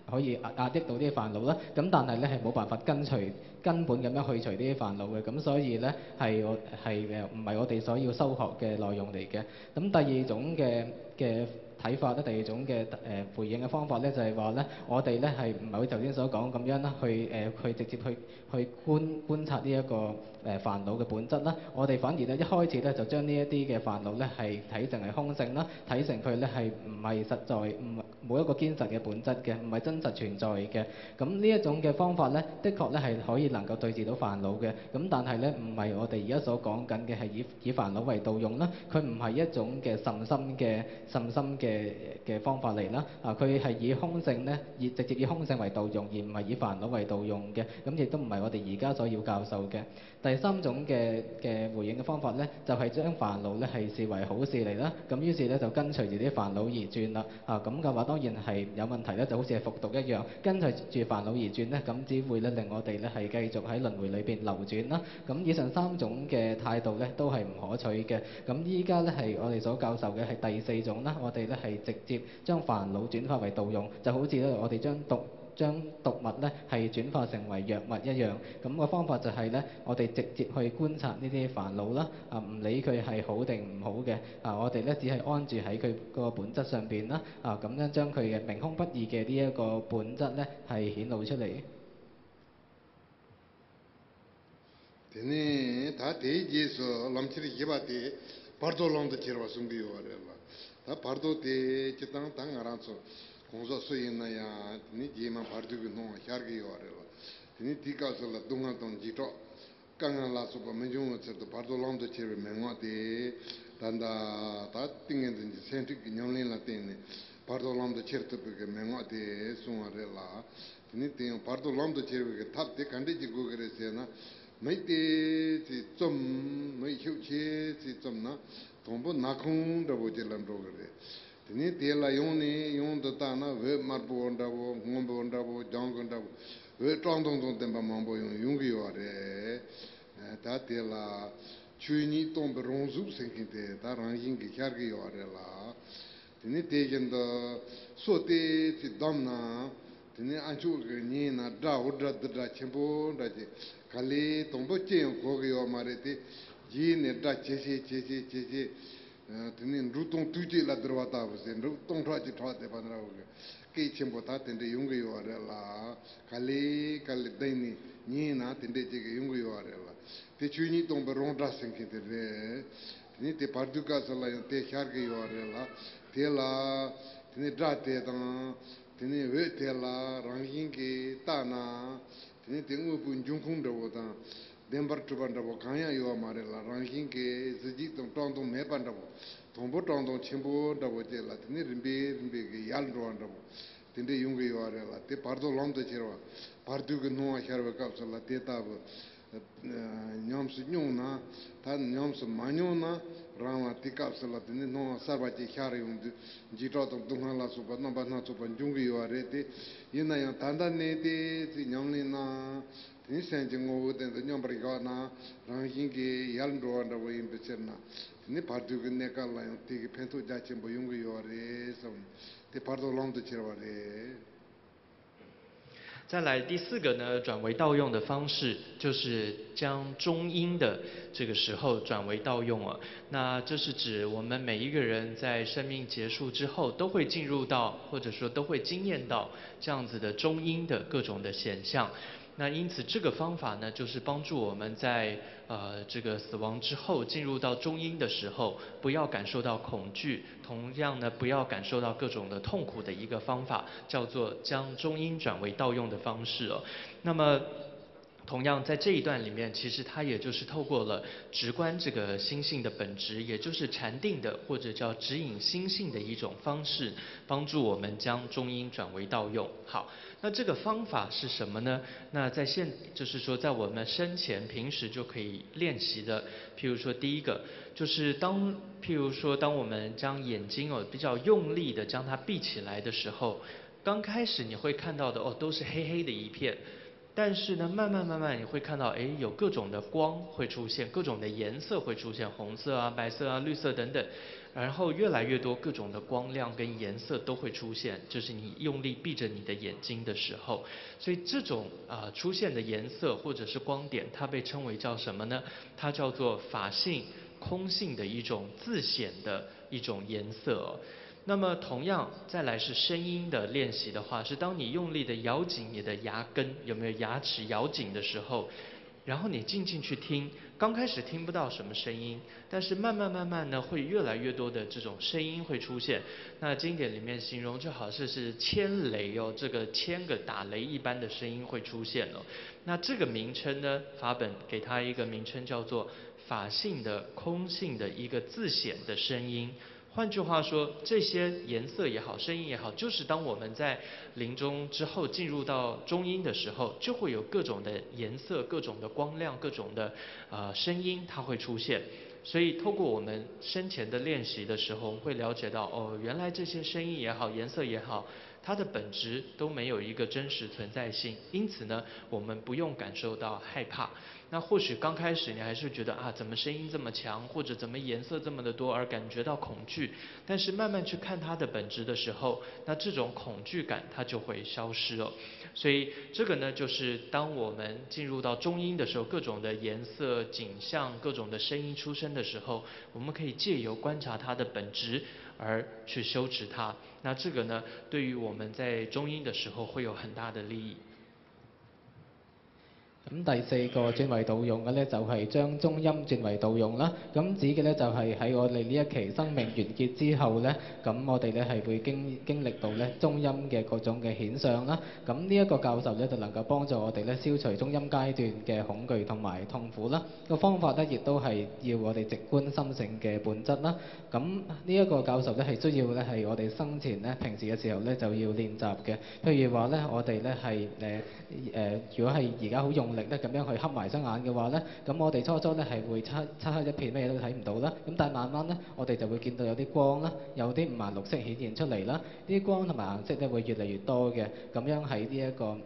可以壓壓抑到啲煩惱啦。咁但係呢係冇辦法跟隨根本咁樣去除呢啲煩惱嘅。咁所以呢係我係誒唔係我哋所要修學嘅內容嚟嘅。咁第二種嘅嘅睇法咧，第二種嘅誒、呃、回應嘅方法咧，就係話咧，我哋咧係唔係好似頭先所講咁樣啦，去誒、呃、去直接去去觀觀察呢一個誒煩惱嘅本質啦。我哋反而咧一開始咧就將呢一啲嘅煩惱咧係睇成係空性啦，睇成佢咧係唔係實在，唔冇一個堅實嘅本質嘅，唔係真實存在嘅。咁呢一種嘅方法咧，的確咧係可以能夠對治到煩惱嘅。咁但係咧，唔係我哋而家所講緊嘅係以以煩惱為盜用啦。佢唔係一種嘅甚深嘅甚深嘅嘅方法嚟啦。啊，佢係以空性咧，以直接以空性為盜用，而唔係以煩惱為盜用嘅。咁亦都唔係我哋而家所要教授嘅。第三種嘅嘅回應嘅方法咧，就係將煩惱咧係視為好事嚟啦。咁於是咧就跟隨住啲煩惱而轉啦。啊，咁嘅話當然係有問題咧，就好似係服毒一樣，跟隨住煩惱而轉咧，咁只會咧令我哋咧係繼續喺輪迴裏邊流轉啦。咁以上三種嘅態度咧都係唔可取嘅。咁依家咧係我哋所教授嘅係第四種啦，我哋咧係直接將煩惱轉化為盜用，就好似咧我哋將毒將毒物咧係轉化成為藥物一樣。咁個方法就係咧，我哋直接去觀察呢啲煩惱啦，啊，唔理佢係好定唔好嘅，啊，我哋咧只係安住喺佢個本質上邊啦，啊，咁樣將佢嘅明空不二嘅呢一個本質咧係顯露出嚟。 དེ་ནས་ད་དེའི་རྗེས་སུ་ལམ་ཁྱེར་བཞི་པ་དེ་བར་དོ་ལམ་དུ་ཁྱེར་བ་གསུང་གི་ཡོད་རེད་ལ། ད་བར་དོ་དེ་སྤྱིར་བཏང་ད་ང་རང་ཚོ་གང་ཟག་སུ་ཡིན་ན་ཡང་དེ་ནས་རྗེས་མ་བར་དོ་གི་སྣང་བ་ཤར་གི་ཡོད་རེད་ལ། དེ་ནས་དེའི་སྐབས་སུ་ལ་སྡུག་བསྔལ་དང་འཇིགས་སྐྲག་དཀའ་ངལ་ལ་སོགས་པ་མི་འབྱུང་བའི་ཕྱིར་དུ་བར་དོ་ལམ་དུ་ཁྱེར་བའི་མན་ངག་དེ། ད་ལྟ་ད་ཏིང་ངེ་འཛིན་གྱི་སེམས་ཁྲིད་ཀྱི་ཉམས་ལེན་ལ་བརྟེན་ནས་བར་དོ་ལམ་དུ་ཁྱེར་ཐུབ་པའི་གི་མན་ངག་དེ་གསུངས་པ་རེད་ལ། དེ་ནས་དེ་ཡང་བར་དོ་ལམ་དུ་ཁྱེར་བའི་གི་ཐབས་དེ་ག་འདྲས་ཀྱི་དགོས་ཀྱི་རེད་ཟེར་ན། མིག་དེ་ཚེ་བཙུམ། མིག་ཤུགས་ཆེ་ཚེ་བཙུམ་ན་དང་པོ་ནག་ཁུང་འདྲ་བོ་ཅིག་ལ་འགྲོ་གི་རེད། དེ་ནས་དེ་ལ་ཡང་ནས་ཡང་དུ་བལྟས་ན་འོད་དམར་པོ་འདྲ་བོ་སྔོན་པོ་འདྲ་བོ་ལྗང་གུ་འདྲ་བོ་འོད་ཀྲང་ཏོང་ཏོང་ལྡན་པ་མང་པོ་ཡང་ཡོང་གི་ཡོད་རེད། ད་དེ་ལ་ཆོས་ཉིད་སྟོང་པའི་རང་གཟུགས་ཟེར་མཁན་དེ་ད་རང་བཞིན་གྱིས་ཤར་གྱི་ཡོད་རེད་ལ། དེ་ནས་དེ་བཞིན་དུ་སོ་དེ་ཚེ་བསྡམས་ན། དེ་ནས་ཨ་མཆོག་གི་ཉིན་ན་སྒྲ་འུར་སྒྲ་རྡུལ་སྒྲ་ཆེན་པོ་འདྲ་ཅིག་ག་ལེ་དང་པོ་ཅི་ཡང་གོ་གི་ཡོད་མ་རེད་དེ། རྗེས་ནས་སྒྲ་ཇེ་ཆེ་ཇེ་ཆེ་ཇེ་ཆེ། དེ་ནས་འབྲུག་སྟོང་དུས་གཅིག་ལ་བསྡུར་བ་ལྟ་བུ་ཟེར། འབྲུག་སྟོང་ཕྲག་གཅིག་གྲགས་བསྡད་པ་འདྲ་བོ་གི་སྐད་ཆེན་པོ་ད་དེ་འདྲ་ཡོང་གི་ཡོད་རེད་ལ། ག་ལེ་ག་ལེ་བསྡད་ནས་ཉིན་ན་དེ་འདྲས་ཅིག་གི་ཡོང་གི་ཡོད་རེད་ལ། དེ་ཆོས་ཉིད་སྟོང་པའི་རང་སྒྲ་ཟེར་མཁན་དེ་རེད། དེ་ནས་དེ་བར་དོའི་སྐབས་སུ་ལ་ཡང་དེ་ཤར་གི་ཡོད་རེད་ལ། དེ་ལ་དེ་ནས་སྒྲ་དེ་དང་དེ་ནས་འོད་དེ་ལ་རང་བཞིན་གྱིས་བལྟས་ན། དེ་ནས་དེ་དངོས་པོའི་འབྱུང་ཁུངས་འདྲ་བོ་དང་། བདེན་པར་གྲུབ་པ་འདྲ་བོ་གང་ཡང་ཡོད་པ་མ་རེད་ལ། རང་བཞིན་གྱིས་གཟི་བརྗིད་དང་ཀྲང་ཏོང་མེད་པ་འདྲ་བོ། དང་པོ་ཀྲང་ཏོང་ཆེན་པོ་འདྲ་བོ་ཅིག་ལ་དེ་ནས་རིམ་པས་རིམ་པས་ཀྱིས་ཡལ་འགྲོ་བ་འདྲ་བོ། དེ་འདྲས་ཡོང་གི་ཡོད་རེད་ལ། དེ་བར་དོ་ལམ་དུ་ཁྱེར་བ། བར་དོའི་གི་སྣང་བ་ཤར་བའི་སྐབས་སུ་ལ་དེ་ལྟ་བུ། ཉམས་སུ་མྱོང་ན། ད་ཉམས་སུ་མ་མྱོང་ན་རང་ལ་དེ་སྐབས་སུ་ལ་དེ་ནས་སྣང་བ་གསར་པ་ཅིག་ཤར་ཡོང་དུས་འཇིགས་སྐྲག་དང་སྡུག་བསྔལ་ལ་སོགས་པ་རྣམ་པ་སྣ་ཚོགས་པ་འབྱུང་གི་ཡོད་རེད་དེ། ཡིན་ན་ཡང་ད་ལྟ་ནས་དེ་ཚེ་ཉམས་ལེན་གནང་། དེ་ནས་སེམས་ཀྱི་ངོ་བོའི་སྟེང་དུ་མཉམ་པར་བཞག་ན། རང་བཞིན་གྱིས་ཡལ་འགྲོ་བ་འདྲ་བོ་ཡིན་པའི་ཕྱིར་ན། དེ་ནས་བར་དོའི་གི་གནས་སྐབས་ལ་ཡང་དེ་གི་ཕན་ཐོགས་རྒྱ་ཆེན་པོ་ཡོང་གི་ཡོད་རེད་བསམ། དེ་བར་དོ་ལམ་དུ་ཁྱེར་བ་རེད། 再来第四个呢，转为盗用的方式，就是将中阴的这个时候转为盗用啊。那这是指我们每一个人在生命结束之后，都会进入到，或者说都会经验到这样子的中阴的各种的显象。那因此，这个方法呢，就是帮助我们在呃这个死亡之后进入到中阴的时候，不要感受到恐惧，同样呢，不要感受到各种的痛苦的一个方法，叫做将中阴转为盗用的方式哦。那么。同样，在这一段里面，其实它也就是透过了直观这个心性的本质，也就是禅定的或者叫指引心性的一种方式，帮助我们将中阴转为盗用。好，那这个方法是什么呢？那在现就是说，在我们生前平时就可以练习的，譬如说第一个就是当譬如说当我们将眼睛哦比较用力的将它闭起来的时候，刚开始你会看到的哦都是黑黑的一片。但是呢，慢慢慢慢你会看到，哎，有各种的光会出现，各种的颜色会出现，红色啊、白色啊、绿色等等，然后越来越多各种的光亮跟颜色都会出现，就是你用力闭着你的眼睛的时候。所以这种啊、呃出现的颜色或者是光点，它被称为叫什么呢？它叫做法性、空性的一种自显的一种颜色哦。那么同样再来是声音的练习的话，是当你用力的咬紧你的牙根，有没有牙齿咬紧的时候，然后你静静去听，刚开始听不到什么声音，但是慢慢慢慢呢，会越来越多的这种声音会出现。那经典里面形容就好像是千雷哦，这个千个打雷一般的声音会出现哦。那这个名称呢，法本给它一个名称叫做法性的、空性的一个自显的声音。换句话说，这些颜色也好，声音也好，就是当我们在临终之后进入到中阴的时候，就会有各种的颜色、各种的光亮、各种的呃声音，它会出现。所以，透过我们生前的练习的时候，我们会了解到，哦，原来这些声音也好，颜色也好，它的本质都没有一个真实存在性。因此呢，我们不用感受到害怕。那或许刚开始你还是觉得啊，怎么声音这么强，或者怎么颜色这么的多而感觉到恐惧，但是慢慢去看它的本质的时候，那这种恐惧感它就会消失了。所以这个呢，就是当我们进入到中阴的时候，各种的颜色、景象、各种的声音出现的时候，我们可以借由观察它的本质而去修持它。那这个呢，对于我们在中阴的时候会有很大的利益。咁第四個轉為道用嘅呢，就係將中陰轉為道用啦。咁指嘅呢，就係喺我哋呢一期生命完結之後呢，咁我哋呢係會經經歷到呢中陰嘅各種嘅顯象啦。咁呢一個教授呢，就能夠幫助我哋呢消除中陰階段嘅恐懼同埋痛苦啦。個方法呢，亦都係要我哋直觀心性嘅本質啦。咁呢一個教授呢，係需要呢係我哋生前呢，平時嘅時候呢，就要練習嘅。譬如話呢，我哋呢係誒誒，如果係而家好用力呢，咁樣去瞌埋雙眼嘅話呢，咁我哋初初呢係會漆漆黑一片，咩都睇唔到啦。咁但係慢慢呢，我哋就會見到有啲光啦，有啲五顏六色顯現出嚟啦。呢啲光同埋顏色呢會越嚟越多嘅，咁樣喺呢一個誒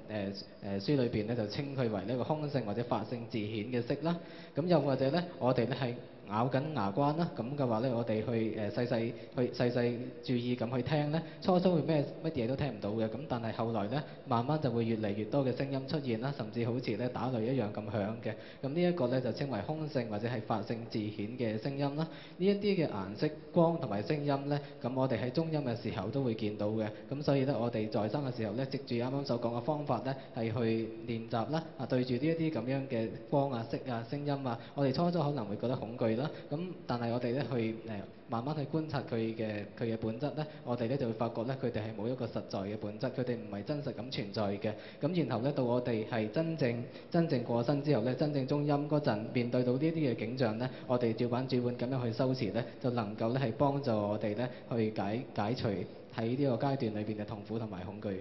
誒書裏邊呢，就稱佢為呢個空性或者法性自顯嘅色啦。咁又或者呢，我哋呢係咬緊牙關啦，咁嘅話呢，我哋去誒細細去細細注意咁去聽呢，初初會咩乜嘢都聽唔到嘅，咁但係後來呢，慢慢就會越嚟越多嘅聲音出現啦，甚至好似呢打雷一樣咁響嘅。咁呢一個呢，就稱為空性或者係法性自顯嘅聲音啦。呢一啲嘅顏色、光同埋聲音呢，咁我哋喺中陰嘅時候都會見到嘅。咁所以呢，我哋在生嘅時候呢，藉住啱啱所講嘅方法呢，係去練習啦。啊，對住呢一啲咁樣嘅光啊、色啊、聲音啊，我哋初初可能會覺得恐懼啦。咁但係我哋呢，去誒慢慢去觀察佢嘅佢嘅本質呢，我哋呢就會發覺呢，佢哋係冇一個實在嘅本質，佢哋唔係真實咁存在嘅。咁然後呢，到我哋係真正真正過身之後呢，真正中陰嗰陣，面對到呢啲嘅景象呢，我哋照板煮碗咁樣去修持呢，就能夠呢係幫助我哋呢去解解除喺呢個階段裏邊嘅痛苦同埋恐懼。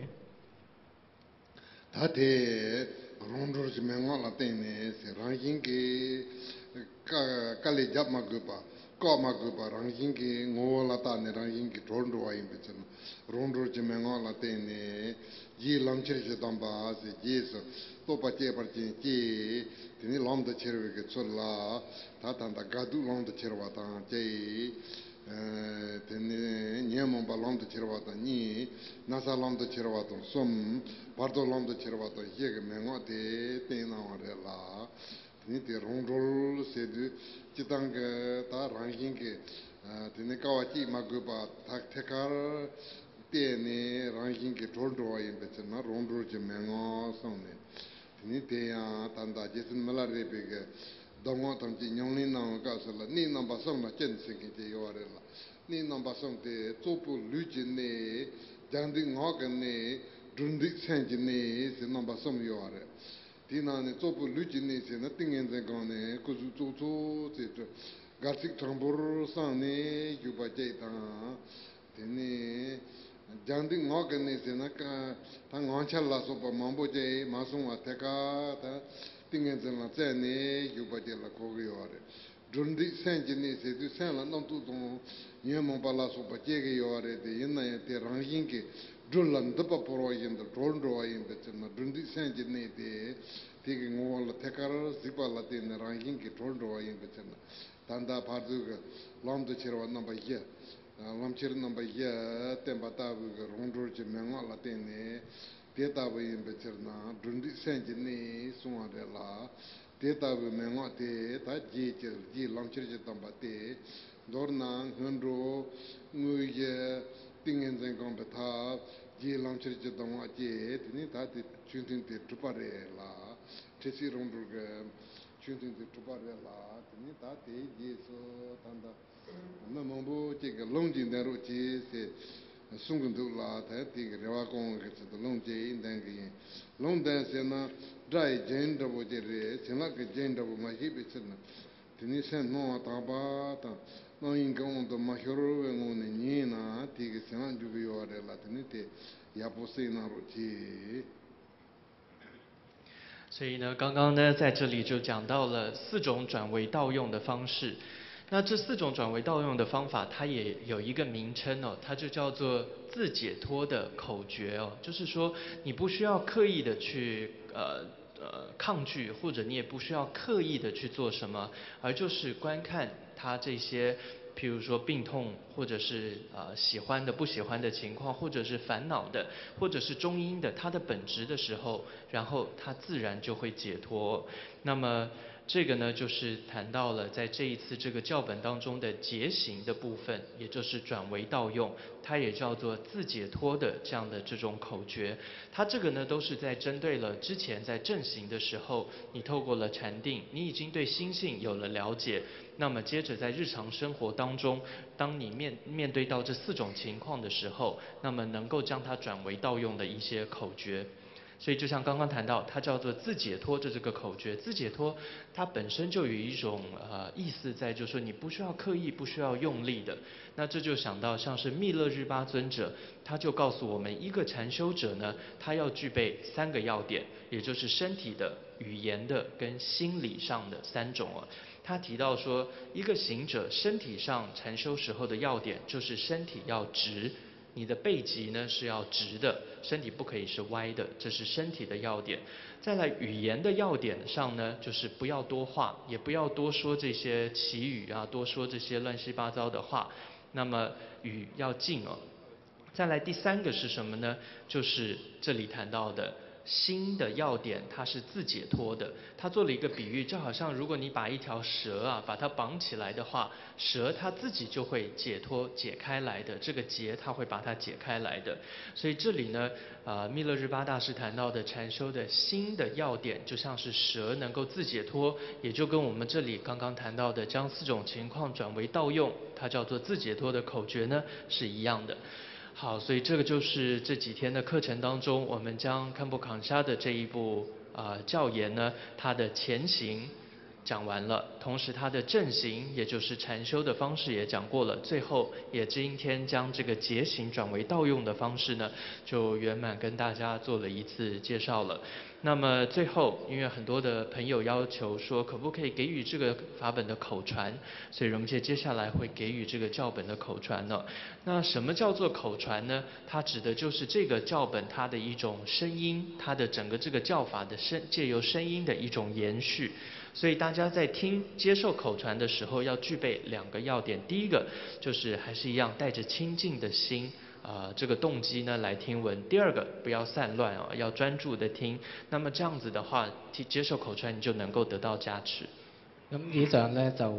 ད་དེ་རང་གྲོལ་གྱི་མན་ངག་ལ་བརྟེན་ནས་ཟེར། རང་བཞིན་གྱིས་དཀའ་དཀའ་ལས་རྒྱབ་མ་དགོས་པ། བཀག་མ་དགོས་པ། རང་བཞིན་གྱིས་ངོ་བོ་ལ་བལྟས་ནས་རང་བཞིན་གྱིས་གྲོལ་འགྲོ་བ་ཡིན་པའི་ཕྱིར་ན། རང་གྲོལ་གྱི་མན་ངག་ལ་བརྟེན་ནས་རྗེས་ལམ་ཁྱེར་གྱི་སྡོམ་པ་ཟེར། རྗེས་སུ་རྟོགས་པ་སྐྱེད་པར་བྱིན་གྱིས། དེ་ནས་ལམ་དུ་ཁྱེར་བའི་གི་ཚུལ་ལ། ད་ད་ལྟ་དགའ་སྡུག་ལམ་དུ་ཁྱེར་བ་དང་བཅས། དེ་ནས་ཉོན་མོངས་པ་ལམ་དུ་ཁྱེར་བ་དང་གཉིས། ན་ཚ་ལམ་དུ་ཁྱེར་བ་དང་གསུམ། བར་དོ་ལམ་དུ་ཁྱེར་བ་དང་བཞི་གི་མན་ངག་དེ་བསྟན་གནང་བ་རེད་ལ། དེ་ནས་དེ་རང་གྲོལ་ཟེར་དུས་སྤྱི་བཏང་གི་ད་རང་བཞིན་གྱི་དེ་ནས་དཀའ་བ་སྤྱད་མ་དགོས་པ། ཐད་ཐད་ཀར་བལྟས་ནས་རང་བཞིན་གྱིས་གྲོལ་འགྲོ་བ་ཡིན་པའི་ཕྱིར་ན་རང་གྲོལ་གྱི་མན་ངག་གསུངས་ནས། དེ་ནས་དེ་ཡང་ད་ལྟ་རྗེ་བཙུན་མི་ལ་རས་པའི་གི་གདམས་ངག་ཐམས་ཅད་ཉམས་ལེན་གནང་བའི་སྐབས་སུ་ལ་གནད་རྣམ་པ་གསུམ་ལ་སྤྱན་ཟེར་མཁན་ཅིག་ཡོད་པ་རེད་ལ། གནད་རྣམ་པ་གསུམ་དེ་གཙོ་བོ་ལུས་ཀྱི་གནད། རྒྱག་འདེད་ངག་གི་གནད། སྒྲུབ་འདེད་སེམས་ཀྱི་གནད་ཟེར་རྣམ་པ་གསུམ་ཡོད་པ་རེད། དེའི་ནང་ནས་གཙོ་བོ་ལུས་ཀྱི་གནད་ཟེར་ན་ཏིང་ངེ་འཛིན་སྒོམ་ནས་སྐུ་གཟུགས་ཙོག་ཙོག་ཙེ་དགའ་ཚིགས་དྲང་པོར་བསྲངས་ནས་བཞུགས་པ་བཅས་དང་། དེ་ནས་རྒྱག་འདེད་ངག་གི་གནད་ཟེར་ན་ཀ་ད་ངག་འཆལ་ལ་སོགས་པ་མང་པོ་ཅིག་མ་གསུང་བ་ཐད་ཀར་ད་ཏིང་ངེ་འཛིན་ལ་བརྩོན་ནས་བཞུགས་པ་བཅས་ལ་གོ་གི་ཡོད་རེད། སྒྲུབ་འདེད་སེམས་ཀྱི་གནད་ཟེར་དུས་སེམས་ལ་རྣམ་རྟོག་དང་ཉོན་མོངས་པ་ལ་སོགས་པ་སྐྱེ་གི་ཡོད་རེད་དེ། ཡིན་ན་ཡང་དེ་རང་བཞིན་གྱིས་སྒྲུབ་ལ་འདི་པ་བོར་བ་བཞིན་དུ་གྲོལ་འགྲོ་བ་ཡིན་པའི་ཕྱིར་ན། སྒྲུབ་འདེད་སེམས་ཀྱི་གནད་དེ་དེ་གི་ངོ་བོ་ལ་ཐད་ཀར་གཟིགས་པ་ལ་བརྟེན་ནས་རང་བཞིན་གྱིས་གྲོལ་འགྲོ་བ་ཡིན་པའི་ཕྱིར་ན། ད་ལྟ་ཕར་ཚུར་གྱི་ལམ་དུ་ཁྱེར་བ་རྣམ་པ་བཞི། ལམ་ཁྱེར་རྣམ་པ་བཞི་བསྟན་པ་ལྟ་བུ་གི་རང་གྲོལ་གྱི་མན་ངག་ལ་བརྟེན་ནས་དེ་ལྟ་བུ་ཡིན་པའི་ཕྱིར་ན་སྒྲུབ་འདེད་སེམས་ཀྱི་གནད་གསུང་བ་རེད་ལ། དེ་ལྟ་བུའི་མན་ངག་དེ་ད་རྗེས་ཀྱི་རྗེས་ལམ་ཁྱེར་གྱི་སྡོམ་པ་སྟེ། མདོར་ན་སྔོན་འགྲོ། དངོས་གཞི། ཏིང་ངེ་འཛིན་སྒོམ་པའི་ཐབས། རྗེས་ལམ་ཁྱེར་གྱི་སྡོམ་པ་བཅས། དེ་ནི་ད་དེ་ཆོས་མཐུན་དེ་གྲུབ་པ་རེད་ལ། འཕྲལ་སེལ་རང་གྲོལ་གྱི་ཆོས་མཐུན་དེ་གྲུབ་པ་རེད་ལ། དེ་ནི་ད་དེའི་རྗེས་སུ་ད་ལྟ་མི་མང་པོ་ཅིག་གིས་ལུང་ཅིག་འདོན་རོགས་གྱིས་ཟེར་གསུང་གི་འདུག་ལ། ད་དེ་གི་རེ་བ་སྐོང་གི་ཆེད་དུ་ལུང་ཅིག་འདོན་གི་ཡིན། ལུང་འདོན་ཟེར་ན་སྒྲ་ཡི་རྒྱན་འདྲ་པོ་ཅིག་རེད། བྱིན་རླབས་ཀྱི་རྒྱན་འདྲ་པོ་མ་ཤེས་པའི་ཕྱིར་ན། དེ་ནས་སེམས་སྣང་བ་དག་པ་དང་རྣམ་གཡེང་གི་དབང་དུ་མ་ཤོར་བའི་ངང་ནས་ཉན་ན་དེ་གི་བྱིན་རླབས་འཇུག་གི་ཡོད་རེད་ལ། དེ་ནས་དེ་ཡག་པོ་གསན་གནང་རོགས་གྱིས། 所以呢，刚刚呢，在这里就讲到了四种转为道用的方式。那这四种转为道用的方法，它也有一个名称哦，它就叫做自解脱的口诀哦。就是说，你不需要刻意的去呃呃抗拒，或者你也不需要刻意的去做什么，而就是观看他这些，譬如说病痛，或者是呃喜欢的、不喜欢的情况，或者是烦恼的，或者是中阴的，它的本质的时候，然后他自然就会解脱。那么这个呢，就是谈到了在这一次这个教本当中的结行的部分，也就是转为盗用，它也叫做自解脱的这样的这种口诀。它这个呢，都是在针对了之前在正行的时候，你透过了禅定，你已经对心性有了了解，那么接着在日常生活当中，当你面面对到这四种情况的时候，那么能够将它转为盗用的一些口诀。所以就像刚刚谈到，它叫做自解脱的这个口诀。自解脱它本身就有一种呃意思在，就是说你不需要刻意、不需要用力的。那这就想到像是密勒日巴尊者，他就告诉我们，一个禅修者呢，他要具备三个要点，也就是身体的、语言的跟心理上的三种啊。他提到说，一个行者身体上禅修时候的要点，就是身体要直，你的背脊呢是要直的，身体不可以是歪的，这是身体的要点。再来语言的要点上呢，就是不要多话，也不要多说这些绮语啊，多说这些乱七八糟的话。那么语要静哦。再来第三个是什么呢？就是这里谈到的心的要点，它是自解脱的。他做了一个比喻，就好像如果你把一条蛇啊，把它绑起来的话，蛇它自己就会解脱、解开来的，这个结它会把它解开来的。所以这里呢，呃，密勒日巴大师谈到的禅修的心的要点，就像是蛇能够自解脱，也就跟我们这里刚刚谈到的将四种情况转为盗用，它叫做自解脱的口诀呢，是一样的。好，所以这个就是这几天的课程当中，我们将堪布坎沙的这一部啊、呃教言呢，它的前行讲完了，同时它的正行，也就是禅修的方式也讲过了，最后也今天将这个结行转为盗用的方式呢，就圆满跟大家做了一次介绍了。那么最后，因为很多的朋友要求说，可不可以给予这个法本的口传，所以荣介接下来会给予这个教本的口传呢。那什么叫做口传呢？它指的就是这个教本它的一种声音，它的整个这个教法的声，借由声音的一种延续。所以大家在听接受口传的时候，要具备两个要点。第一个就是还是一样带着清净的心，啊、这个动机呢来听闻。第二个，不要散乱啊，要专注的听。那么这样子的话，接接受口传你就能够得到加持。咁以上咧就誒，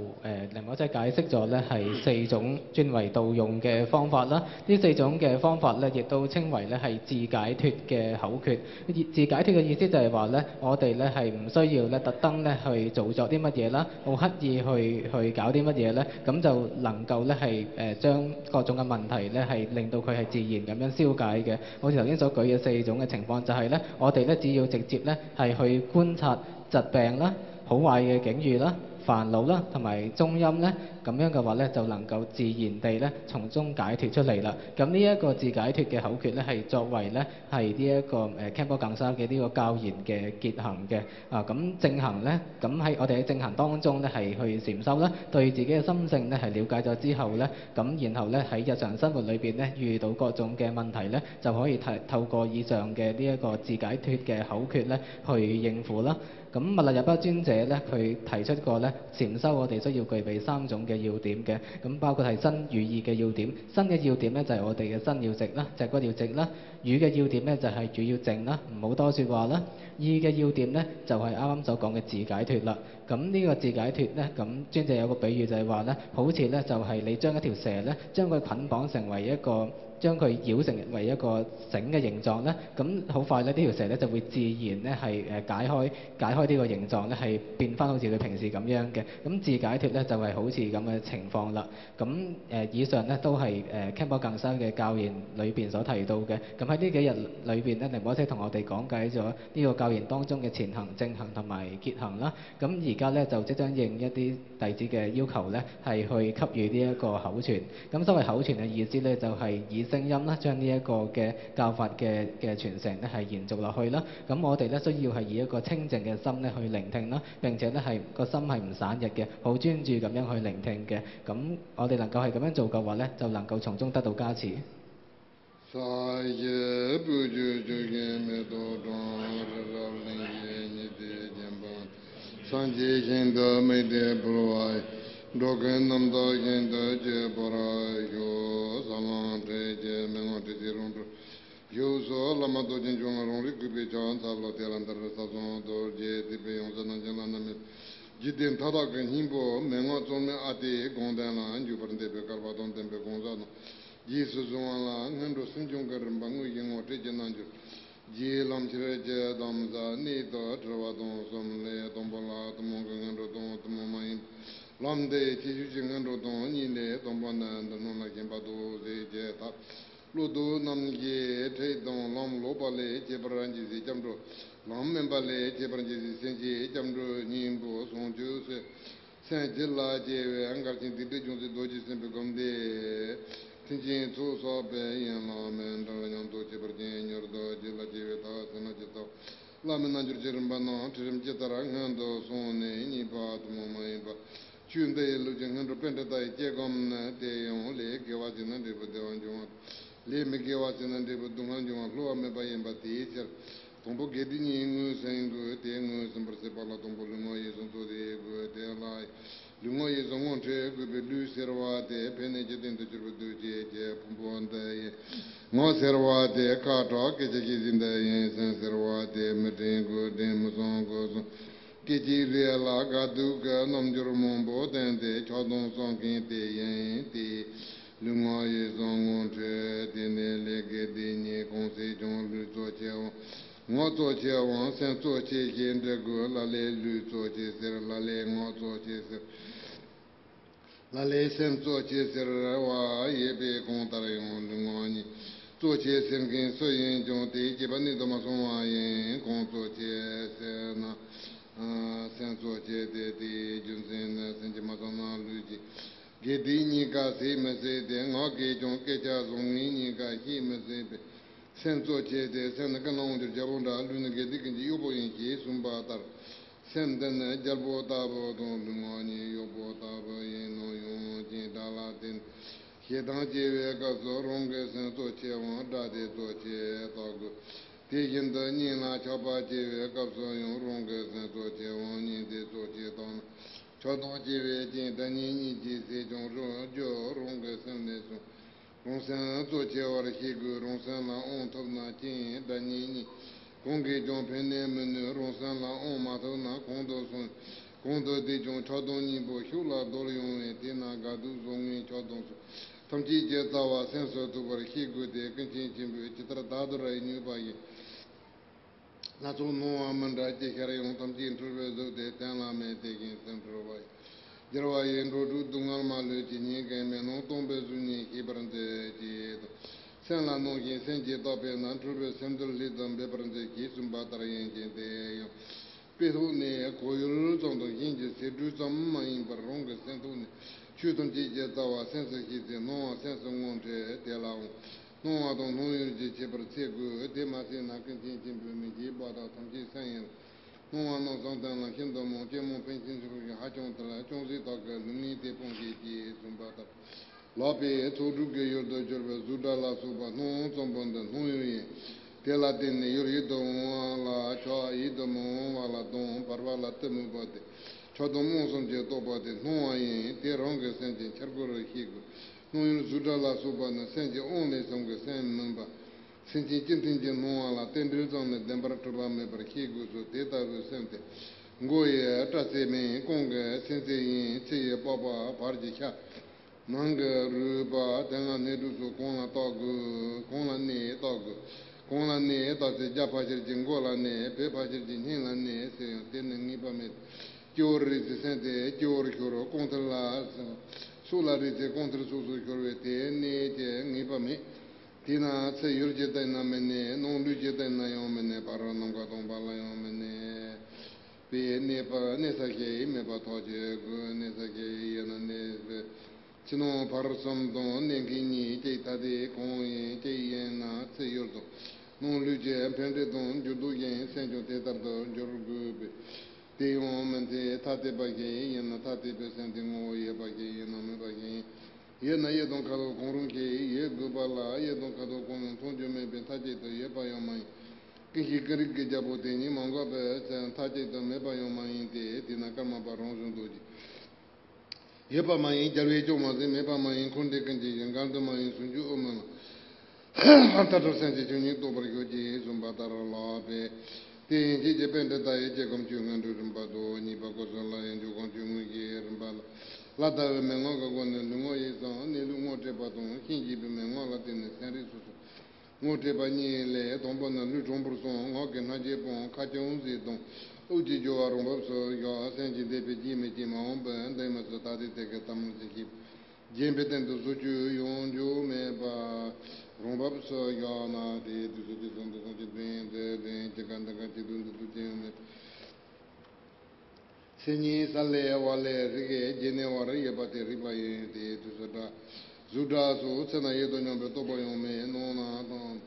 另外即係解釋咗咧係四種專為盜用嘅方法啦。呢四種嘅方法咧，亦都稱為咧係自解脱嘅口訣。自解脱嘅意思就係話咧，我哋咧係唔需要咧特登咧去做作啲乜嘢啦，好刻意去去搞啲乜嘢咧，咁就能夠咧係誒將各種嘅問題咧係令到佢係自然咁樣消解嘅。好似頭先所舉嘅四種嘅情況，就係咧我哋咧只要直接咧係去觀察疾病啦、好壞嘅境遇啦、煩惱啦同埋中陰咧，咁樣嘅話咧就能夠自然地咧從中解脱出嚟啦。咁呢一個自解脱嘅口訣咧係作為咧係呢一個誒 Khenpo Gangsar 嘅呢個教言嘅結行嘅啊。咁正行咧，咁喺我哋喺正行當中咧係去禪修啦，對自己嘅心性咧係了解咗之後咧，咁然後咧喺日常生活裏邊咧遇到各種嘅問題咧，就可以透透過以上嘅呢一個自解脱嘅口訣咧去應付啦。咁密勒日巴尊者咧，佢提出過咧禪修我哋需要具備三種嘅要點嘅，咁包括係身語意嘅要點。身嘅要點咧就係我哋嘅身要直啦，脊骨要直啦。語嘅要點咧就係語要靜啦，唔好多說話啦。意嘅要點咧就係啱啱所講嘅自解脱啦。咁呢個自解脱咧，咁尊者有個比喻就係話咧，好似咧就係你將一條蛇咧，將佢捆綁成為一個，將佢繞成為一個繩嘅形狀咧，咁好快咧呢條蛇咧就會自然咧係誒解開解開呢個形狀咧，係變翻好似佢平時咁樣嘅。咁自解脱咧就係好似咁嘅情況啦。咁誒以上咧都係誒 Khenpo Gangsar 嘅教言裏邊所提到嘅。咁喺呢幾日裏邊咧，仁波切同我哋講解咗呢個教言當中嘅前行、正行同埋結行啦。咁而家咧就即將應一啲弟子嘅要求咧，係去給予呢一個口傳。咁所謂口傳嘅意思咧，就係以聲音啦，將呢一個嘅教法嘅嘅傳承咧係延續落去啦。咁我哋咧需要係以一個清淨嘅心咧去聆聽啦，並且咧係個心係唔散逸嘅，好專注咁樣去聆聽嘅。咁我哋能夠係咁樣做嘅話咧，就能夠從中得到加持。 ས་གཞི་སྤོས་ཆུས་ཕྱུག་བཞིན་མེ་ཏོག་གྲོང་། རི་རབ་གླིང་བཞི་ཉི་ སངས་རྒྱས་ཞིང་དུ་དམིགས་ཏེ་འབུལ་བ་ཡི། འགྲོ་ཀུན་རྣམ་དག་ཞིང་དུ་སྤྱད་པར་ཞུ། ས་ལམ་འབྲས་བཅས་མན་ངག་ཁྲིད་ཀྱི་རང་གྲོལ་བཞུགས་སོ། བླ་མ་རྡོ་རྗེ་འཆང་ལ་རང་རིག་གུས་པས་ཕྱག་འཚལ་ལོ། དེ་ལ་འདིར་ས་སོང་རྡོ་རྗེ་ཐེག་པའི་ཡང་ཟེར་རྣམ་བསྒྱིངས་ལ་རྣམ་སྨིན། འཇིག་རྟེན་མཐའ་དག་གི་སྙིང་པོ་མན་ངག་གཙོ་མོའི་ཨ་ཏིའི་དགོངས་དོན་ལ་འཇུག་པར་འདོད་པའི་བསྐལ་པ་དང་ལྡན་པའི་གང་ཟག་རྣམས་རྗེས་སུ་བཟུང་བ་ལ་སྔོན་འགྲོ་སེམས་སྦྱོང་གི་རིམ་པ་དངོས་གཞི་ངོ་སྤྲོད་ཀྱི་རྣལ་འབྱོར། རྗེ་ལམ་ཁྱེར་གྱི་གདམས་ཟབ་གནད་དུ་དྲིལ་བ་དང་གསུམ་ལས། དང་པོ་ལ་ཐུན་མོང་གི་སྔོན་འགྲོ་དང་ཐུན་མོང་མ་ཡིན་པའི་ལམ་འདས་ཁྱད་ཆོས་ཀྱི་སྔོན་འགྲོ་དང་། གཉིས་ལས་དང་པོ་ནི་འདི་སྣང་ལ་ཞེན་པ་ལྡོག་ཟེར་གྱི་ཐབས། བློ་ལྡོག་རྣམ་བཞིའི་ཁྲིད་དང་། ལམ་ལོག་པ་ལས་སྐྱེས་པར་འགྱུར་སའི་སྐྱབས་འགྲོ། ལམ་དམན་པ་ལས་སྐྱེས་པར་འགྱུར་སའི་སེམས་བསྐྱེད་སྐྱབས་འགྲོའི་སྙིང་པོ་ཟུང་འཇུག་སེམས། སེམས་རྒྱུད་ལ་སྐྱེ་བའི་འགལ་རྐྱེན་སྡིག་སྒྲིབ་སྦྱོང་ཚུལ་རྡོ་རྗེ་སེམས་དཔའི་སྒོམ་བཟླས། མཐུན་རྐྱེན་ཚོགས་བསགས་པའི་ཡན་ལག་མེད། འབྲེལ་བ་མཉམ་དུ་སྐྱེས་པར་བྱེད། མྱུར་དུ་རྒྱུད་ལ་སྐྱེ་བའི་ཐབས། སེམས་ལ་ཇི་ལྟ་བ། བླ་མའི་རྣལ་འབྱོར་གྱི་རིམ་པ་རྣམས་ཁྲིད་རིམ་ཇི་ལྟར་སྔོན་དུ་སོང་ནས་གཉིས་པ་ཐུན་མོང་མ་ཡིན་པ། ཆོས་འདི་ཡི་ལུགས་ཀྱི་སྔོན་འགྲོ་པཎྜི་ཏ་ཡི་དཀྱིལ་སྒོམ་ནི། དེ་ཡང་ལས་དགེ་བ་བྱས་ན་འབྲས་བུ་བདེ་བ་འབྱུང་བ། ལས་མི་དགེ་བ་བྱས་ན་འབྲས་བུ་སྡུག་བསྔལ་འབྱུང་བ། བསླུ་བ་མེད་པ་ཡིན་པ་དེའི་ཕྱིར། དང་པོ་དགེ་སྡིག་གཉིས་ངོས་ཟིན་དགོས། དེ་ངོས་ཟིན་པར་བྱེད་པ་ལ་དང་པོ་ལུས་ངག་ཡིད་གསུམ་གཙོ་དེ་དགོས། དེ་ལ་ལུས་ངག་ཡིད་གསུམ་དངོས་འཕྲད་དགོས་པས། ལུས་ཟེར་བ་དེ་ཕན་གནོད་ཀྱི་རྟེན་དུ་གྱུར་པའི་འདུ་བྱེད་ཀྱི་ཕུང་པོ་འདི་ཡིན། ངག་ཟེར་བ་དེ་ཁ་གྲག་སྐད་ཆ་བཤད་ཚུལ་འདི་ཡིན། སེམས་ཟེར་བ་དེ་མི་དྲན་དགོས། དྲན་མི་ཚང་དགོས་གསུམ། སྐད་ཅིག་རེ་ལ་དགའ་སྡུག་གི་རྣམ་འགྱུར་མང་པོ་བསྟན་ཏེ་ཆགས་སྡང་བསམ་མཁན་དེ་ཡིན་ཏེ། ལུས་ངག་ཡིད་གསུམ་དངོས་འཕྲད་དེ་ནས་ལས་དགེ་སྡིག་གཉིས་གང་བྱེད་ཀྱང་ལུས་གཙོ་ཆེའམ་ངག་གཙོ་ཆེའམ་སེམས་གཙོ་ཆེ་ཞེས་འབྲི་དགོས། ལ་ལས་ལུས་གཙོ་ཆེ་ཟེར། ལ་ལས་ངག་གཙོ་ཆེ་ཟེར། ལ་ལས་སེམས་གཙོ་ཆེ་ཟེར་བ་ཡོད་པས། གང་ལྟར་ཡང་ལུས་ངག་གཉིས་གཙོ་ཆེ་ཟེར་མཁན་སུ་ཡིན་ཀྱང་དེའི་སྐྱེས་པ་གནད་དུ་མ་སོང་བ་ཡིན། གང་གཙོ་ཆེ་ཟེར་ན། སེམས་གཙོ་ཆེ་སྟེ། དེའི་རྒྱུ་མཚན་ནི་སེམས་ཀྱིས་མ་བསམ་ན་ལུས་ཀྱི་དགེ་སྡིག་གཉིས་ཀ་གཟིགས་མི་སྲིད་དེ། ངག་གིས་ཀྱང་སྐད་ཆ་བཟང་ངན་གཉིས་ཀ་བཤད་མི་སྲིད་པས། སེམས་གཙོ་ཆེ་སྟེ། སེམས་ནི་ཀུན་ལ་དབང་བསྒྱུར་རྒྱལ་པོ་འདྲ། ལུས་ནི་དགེ་སྡིག་ཀུན་གྱི་གཡོག་པོ་ཡིན་ཞེས་གསུངས་པ་ལྟར། སེམས་འདི་ནི་རྒྱལ་པོ་ལྟ་བུ་དང་ལུས་ངག་གཉིས་གཡོག་པོ་ལྟ་བུ་ཡིན་ནོ། ཡང་ཅིག་དགྲ་ལ་བརྟེན་ཞེ་སྡང་སྐྱེ་བའི་སྐབས་སུ་རང་གི་སེམས་གཙོ་ཆེའམ་དགྲ་དེ་གཙོ་ཆེ་བརྟག་དགོས། དེ་བཞིན་དུ་གཉེན་ལ་ཆགས་པ་སྐྱེ་བའི་སྐབས་སུ་ཡང་རང་གི་སེམས་གཙོ་ཆེའམ་གཉེན་དེ་གཙོ་ཆེ་བརྟག་ན། ཆགས་སྡང་སྐྱེ་བའི་རྐྱེན་དགྲ་གཉེན་གཉིས་ཀྱིས་ཟད་ཀྱང་རྒྱུ་རང་གི་སེམས་ལས་བྱུང་། རང་སེམས་གཙོ་ཆེ་བར་ཤེས་དགོས། རང་སེམས་ལ་དབང་ཐུབ་ན་རྐྱེན་དགྲ་གཉེན་གཉིས་གང་གིས་ཀྱང་ཕན་གནོད་མི་ནུས། རང་སེམས་ལ་དབང་མ་ཐུབ་ན་གང་དུ་སོང་གང་དུ་བསྡད་ཀྱང་ཆགས་སྡང་གཉིས་པོ་ཤུགས་ལ་རྡོལ་ཡོང་བས། དེས་ན་དགའ་སྡུག་བཟང་ངན་ཆགས་སྡང་སོགས་ཐམས་ཅད་ཀྱི་རྩ་བ་སེམས་སུ་ཐུག་པར་ཤེས་དགོས་ཏེ། ཀུན་མཁྱེན་ཆེན་པོས་ཇི་ལྟར་བདག་ཏུ་ར་ཡིས་མྱོས་པ་བཞིན། སྣ་ཚོགས་སྣང་བ་མི་འདྲ་ཅི་ཤར་ཡང་། ཐམས་ཅད་འཁྲུལ་པའི་གཟུགས་དེ་གཏན་ལ་མེད། དེ་བཞིན་སེམས་འཁྲུལ་པ་ཡིས་སྦྱར་བ་ཡི། འགྲོ་དྲུག་སྡུག་བསྔལ་མ་ལུས་ཇི་སྙེད་ཀྱང་། མེ་ལོང་སྟོང་པའི་གཟུགས་བརྙན་ཤེས་པར་མཛོད་ཅེས་དང་། སེམས་ལ་སྣང་ཞིང་སེམས་ཀྱིས་བརྟགས་པས་ན། འཁྲུལ་པའི་སེམས་འདུལ་ལྷིར་ཙམ་འབེབས་པར་མཛོད་ཅེས་གསུངས་པ་ལྟར། ཡོན་ཏན་དེ་ཡང་དཔེ་ཐོག་ནས་གོ་ཡུལ་ཙམ་དང་གཞན་གྱི་ཟེར་སྒྲོས་ཙམ་མ་ཡིན་པར་རང་གི་སེམས་ཐོག་ནས་ཆོས་ཐམས་ཅད་ཀྱི་རྩ་བ་སེམས་སུ་ཤེས་ཚེ་སྣང་བ་སེམས་སུ་དངོས་འཕྲད་དེ་ལའང་སྣང་བ་དང་སྣང་ཡུལ་གྱི་ཁྱད་པར་འཚོལ་དགོས། དེ་མ་བྱས་ན་ཀུན་མཁྱེན་ཆེན་པོས་མི་ཤེས་པ་དང་ཐམས་ཅད་སེམས་ཡིན། སྣང་བ་རྣམས་བསམ་གཏན་ལ་ཤིན་ཏུ་མང་། ཅན་མང་ཕན་ཆད་ཕྱིར་ཞིག་ཧ་ཅང་དལ། ཅུང་ཟད་དག་གི་ལུས་ངན་དེ་སྤོང་ཤེས་ཅེས་གསུངས་པ་ལྟར། ལག་པའི་ཚོགས་དྲུག་གི་ཡུལ་དུ་གྱུར་པའི་གཟུགས་སྒྲ་ལ་སོགས་པ་སྣང་ཙམ་པོ་འདི་སྣང་ཡུལ་ཡིན། དེ་ལ་བརྟེན་ནས་ཡུལ་ཡིད་དུ་འོང་བ་ལ་ཆགས། ཡིད་དུ་མི་འོང་བ་ལ་སྡང་། བར་པ་ལ་གཏི་མུག་པ་སྟེ། ཆགས་སྡང་རྨོངས་གསུམ་གྱིས་རྟོགས་པ་དེ་སྣང་བ་ཡིན། དེ་རང་གི་སེམས་ཀྱི་འཆར་སྒོ་རུ་ཤེས་དགོས། སྣང་ཡུལ་གཟུགས་སྒྲ་ལ་སོགས་པ་ནི་སེམས་ཀྱི་དབང་ལས་བྱུང་གི་སེམས་མིན་པ། སེམས་ཅན་སྤྱི་མཐུན་གྱི་སྣང་བ་ལ་རྟེན་འབྲེལ་ཙམ་ལས་བདེན་པར་གྲུབ་པ་མེད་པར་ཤེས་དགོས་སོ། དེ་ལྟ་བུའི་སེམས་དེ་མགོ་ཡི་སྐྲ་རྩེ་མིན། རྐང་གི་སེན་རྩེ་ཡིན། ཚེ་ཡི་པགས་པ། བར་གྱི་ཤ། ནང་གི་རུས་པ། དེ་སྔ་ནད་དྲུག་སོགས་གང་ལ་བརྟག་དགོས། གང་ལ་གནས་བརྟག་དགོས། གང་ལ་གནས་བརྟག་ཚེ་རྒྱ་ཕལ་ཆེར་གྱི་མགོ་ལ་གནས། བོད་ཕལ་ཆེར་གྱི་སྙིང་ལ་གནས་ཟེར་ཡང་དེ་ནི་ངེས་པ་མེད། སྤྱི་བོར་རེག་ཚེ་སེམས་དེ་སྤྱི་བོར་ཤོར། རྐང་མཐིལ་ལ། སོགས་ལ་རེག་ཚེ་རྐང་མཐིལ་སོགས་སུ་ཤོར་བས་དེ་གནས་ཀྱི་ངེས་པ་མེད། དེས་ན་ཚེ་ཡུལ་གྱི་སྟེང་ན་མི་གནས། ནང་ལུས་ཀྱི་སྟེང་ན་ཡང་མི་གནས། ཕ་རོལ་ནམ་མཁའ་དང་བར་ལ་ཡང་མི་གནས་པས། གནས་པ་གནས་ས་ཞེས་མེད་པར་ཐག་ཆོད་དགོས། གནས་ས་ཞེས་ཡོད་ན་གནས་པའི་ཕྱི་ནང་བར་གསུམ་དང་གནས་མཁན་གཉིས་གཅིག་ཐ་དད་གང་ཡིན་གཅིག་ཡིན་ན་ཚེ་ཡུལ་དང་ནང་ལུས་ཀྱི་འཕེལ་འགྲིབ་དང་འགྱུར་ལྡོག་གཞན་སེམས་ཀྱང་དེ་ལྟར་དུ་འགྱུར་དགོས་པས། དེ་ཡང་མི་འཐད། ཐ་དད་པ་ཞིག་ཡིན་ན་ཐ་དད་པའི་སེམས་དེ་ངོ་བོ་ཡོད་པ་ཞིག་ཡིན་ན་མེད་པ་ཞིག་ཡིན། ཡོད་ན་གཡས་དང་ཁ་དོག་གང་རུང་ཞིག་ཡོད་དགོས་པ་ལ་གཡས་དང་ཁ་དོག་གང་ཡང་མཐོང་རྒྱུ་མེད་པས་མཐའ་གཅིག་ཏུ་ཡོད་པ་ཡང་མ་ཡིན། ཀུན་གཞི་ཀུན་རིག་གི་རྒྱལ་པོ་དེ་ཉིད་མ་འགགས་པའི་ཚེ་མཐའ་གཅིག་ཏུ་མེད་པ་ཡང་མ་ཡིན་ཏེ། དེས་ན་ཀརྨ་པ་རང་བཞིན་དུ་ཡོད་པ་མ་ཡིན། རྒྱལ་བས་ཀྱང་མ་ཟིན། མེད་པ་མ་ཡིན། འཁོར་འདས་ཀུན་གྱི་གཞི། འགལ་འདུ་མ་ཡིན། ཟུང་འཇུག་དབུ་མ་ལ། མཐའ་གྲོལ་སེམས་ཀྱི་ཆོས་ཉིད་རྟོགས་པར་ཤོག་ཅེས་གསུངས་པ་ལྟར་ལགས་པས། དེ་ཡན་ཆད་ཀྱི་པཎྜི་ཏ་ཡི་སྐྱེ་ཁམས་ཆོས་མངོན་སྒྲུབ་རིམ་པ་དང་། གཉིས་པ་ཀོ་ས་ལ་ཡི་འཇུག་ཁམས་ཆོས་མངོན་གྱི་རིམ་པ་ལ། ལ་ལྟ་བའི་མན་ངག་གི་སྒོ་ནས་ལུས་ངག་ཡིད་གསུམ་གནས་ལུགས་ངོ་སྤྲད་པ་དང་། ཤན་འབྱེད་པའི་མན་ངག་ལ་བརྟེན་ནས་སེམས་རིག་སོ་སོར་ངོ་སྤྲད་པ་གཉིས་ལས། དང་པོ་ནི་ལུས་དྲང་པོར་སོང་། ངག་གི་སྣ་བརྒྱད་སྤངས། ཁ་ཅུང་ཟད་བསྡམས། དབུགས་ཀྱི་རྒྱུ་བ་རང་བབས་སུ་བཞག་སེམས་ཀྱི་འདས་པའི་རྗེས་མའི་རྐྱེན་མ་འོངས་པའི་འདས་མ་ཚུགས་ད་ལྟའི་དེ་གའི་ཐ་མལ་གྱི་ཤེས་པ་རྒྱན་པའི་སྟེང་དུ་བཟོ་བཅོས་ཡོང་རྒྱུ་མེད་པ་རང་བབས་སུ་བཞག་ན། དེའི་དུས་སུ་ཅི་གསུང་དུ་གསུང་། ཅི་འདོད་ཡིན་འདོད་ལེན། ཅི་དགའ་འདོད་དགའ། ཅི་སྡུག་འདོད་སྡུག་ཅི་ཡང་མེད། སེམས་ཉིད་ས་ལས་བ་ལས་རིག་གེ་བརྗེད་ནས་བར་ཡོད་པ་དེ་རིག་པ་ཡིན། དེའི་དུས་སུ་སྒྲ་གཟུགས་སྒྲ་སོགས་ཚེ་ན་ཡོད་དོ་སྙམ་པའི་རྟོག་པ་ཡང་མེད། སྣང་ན་དང་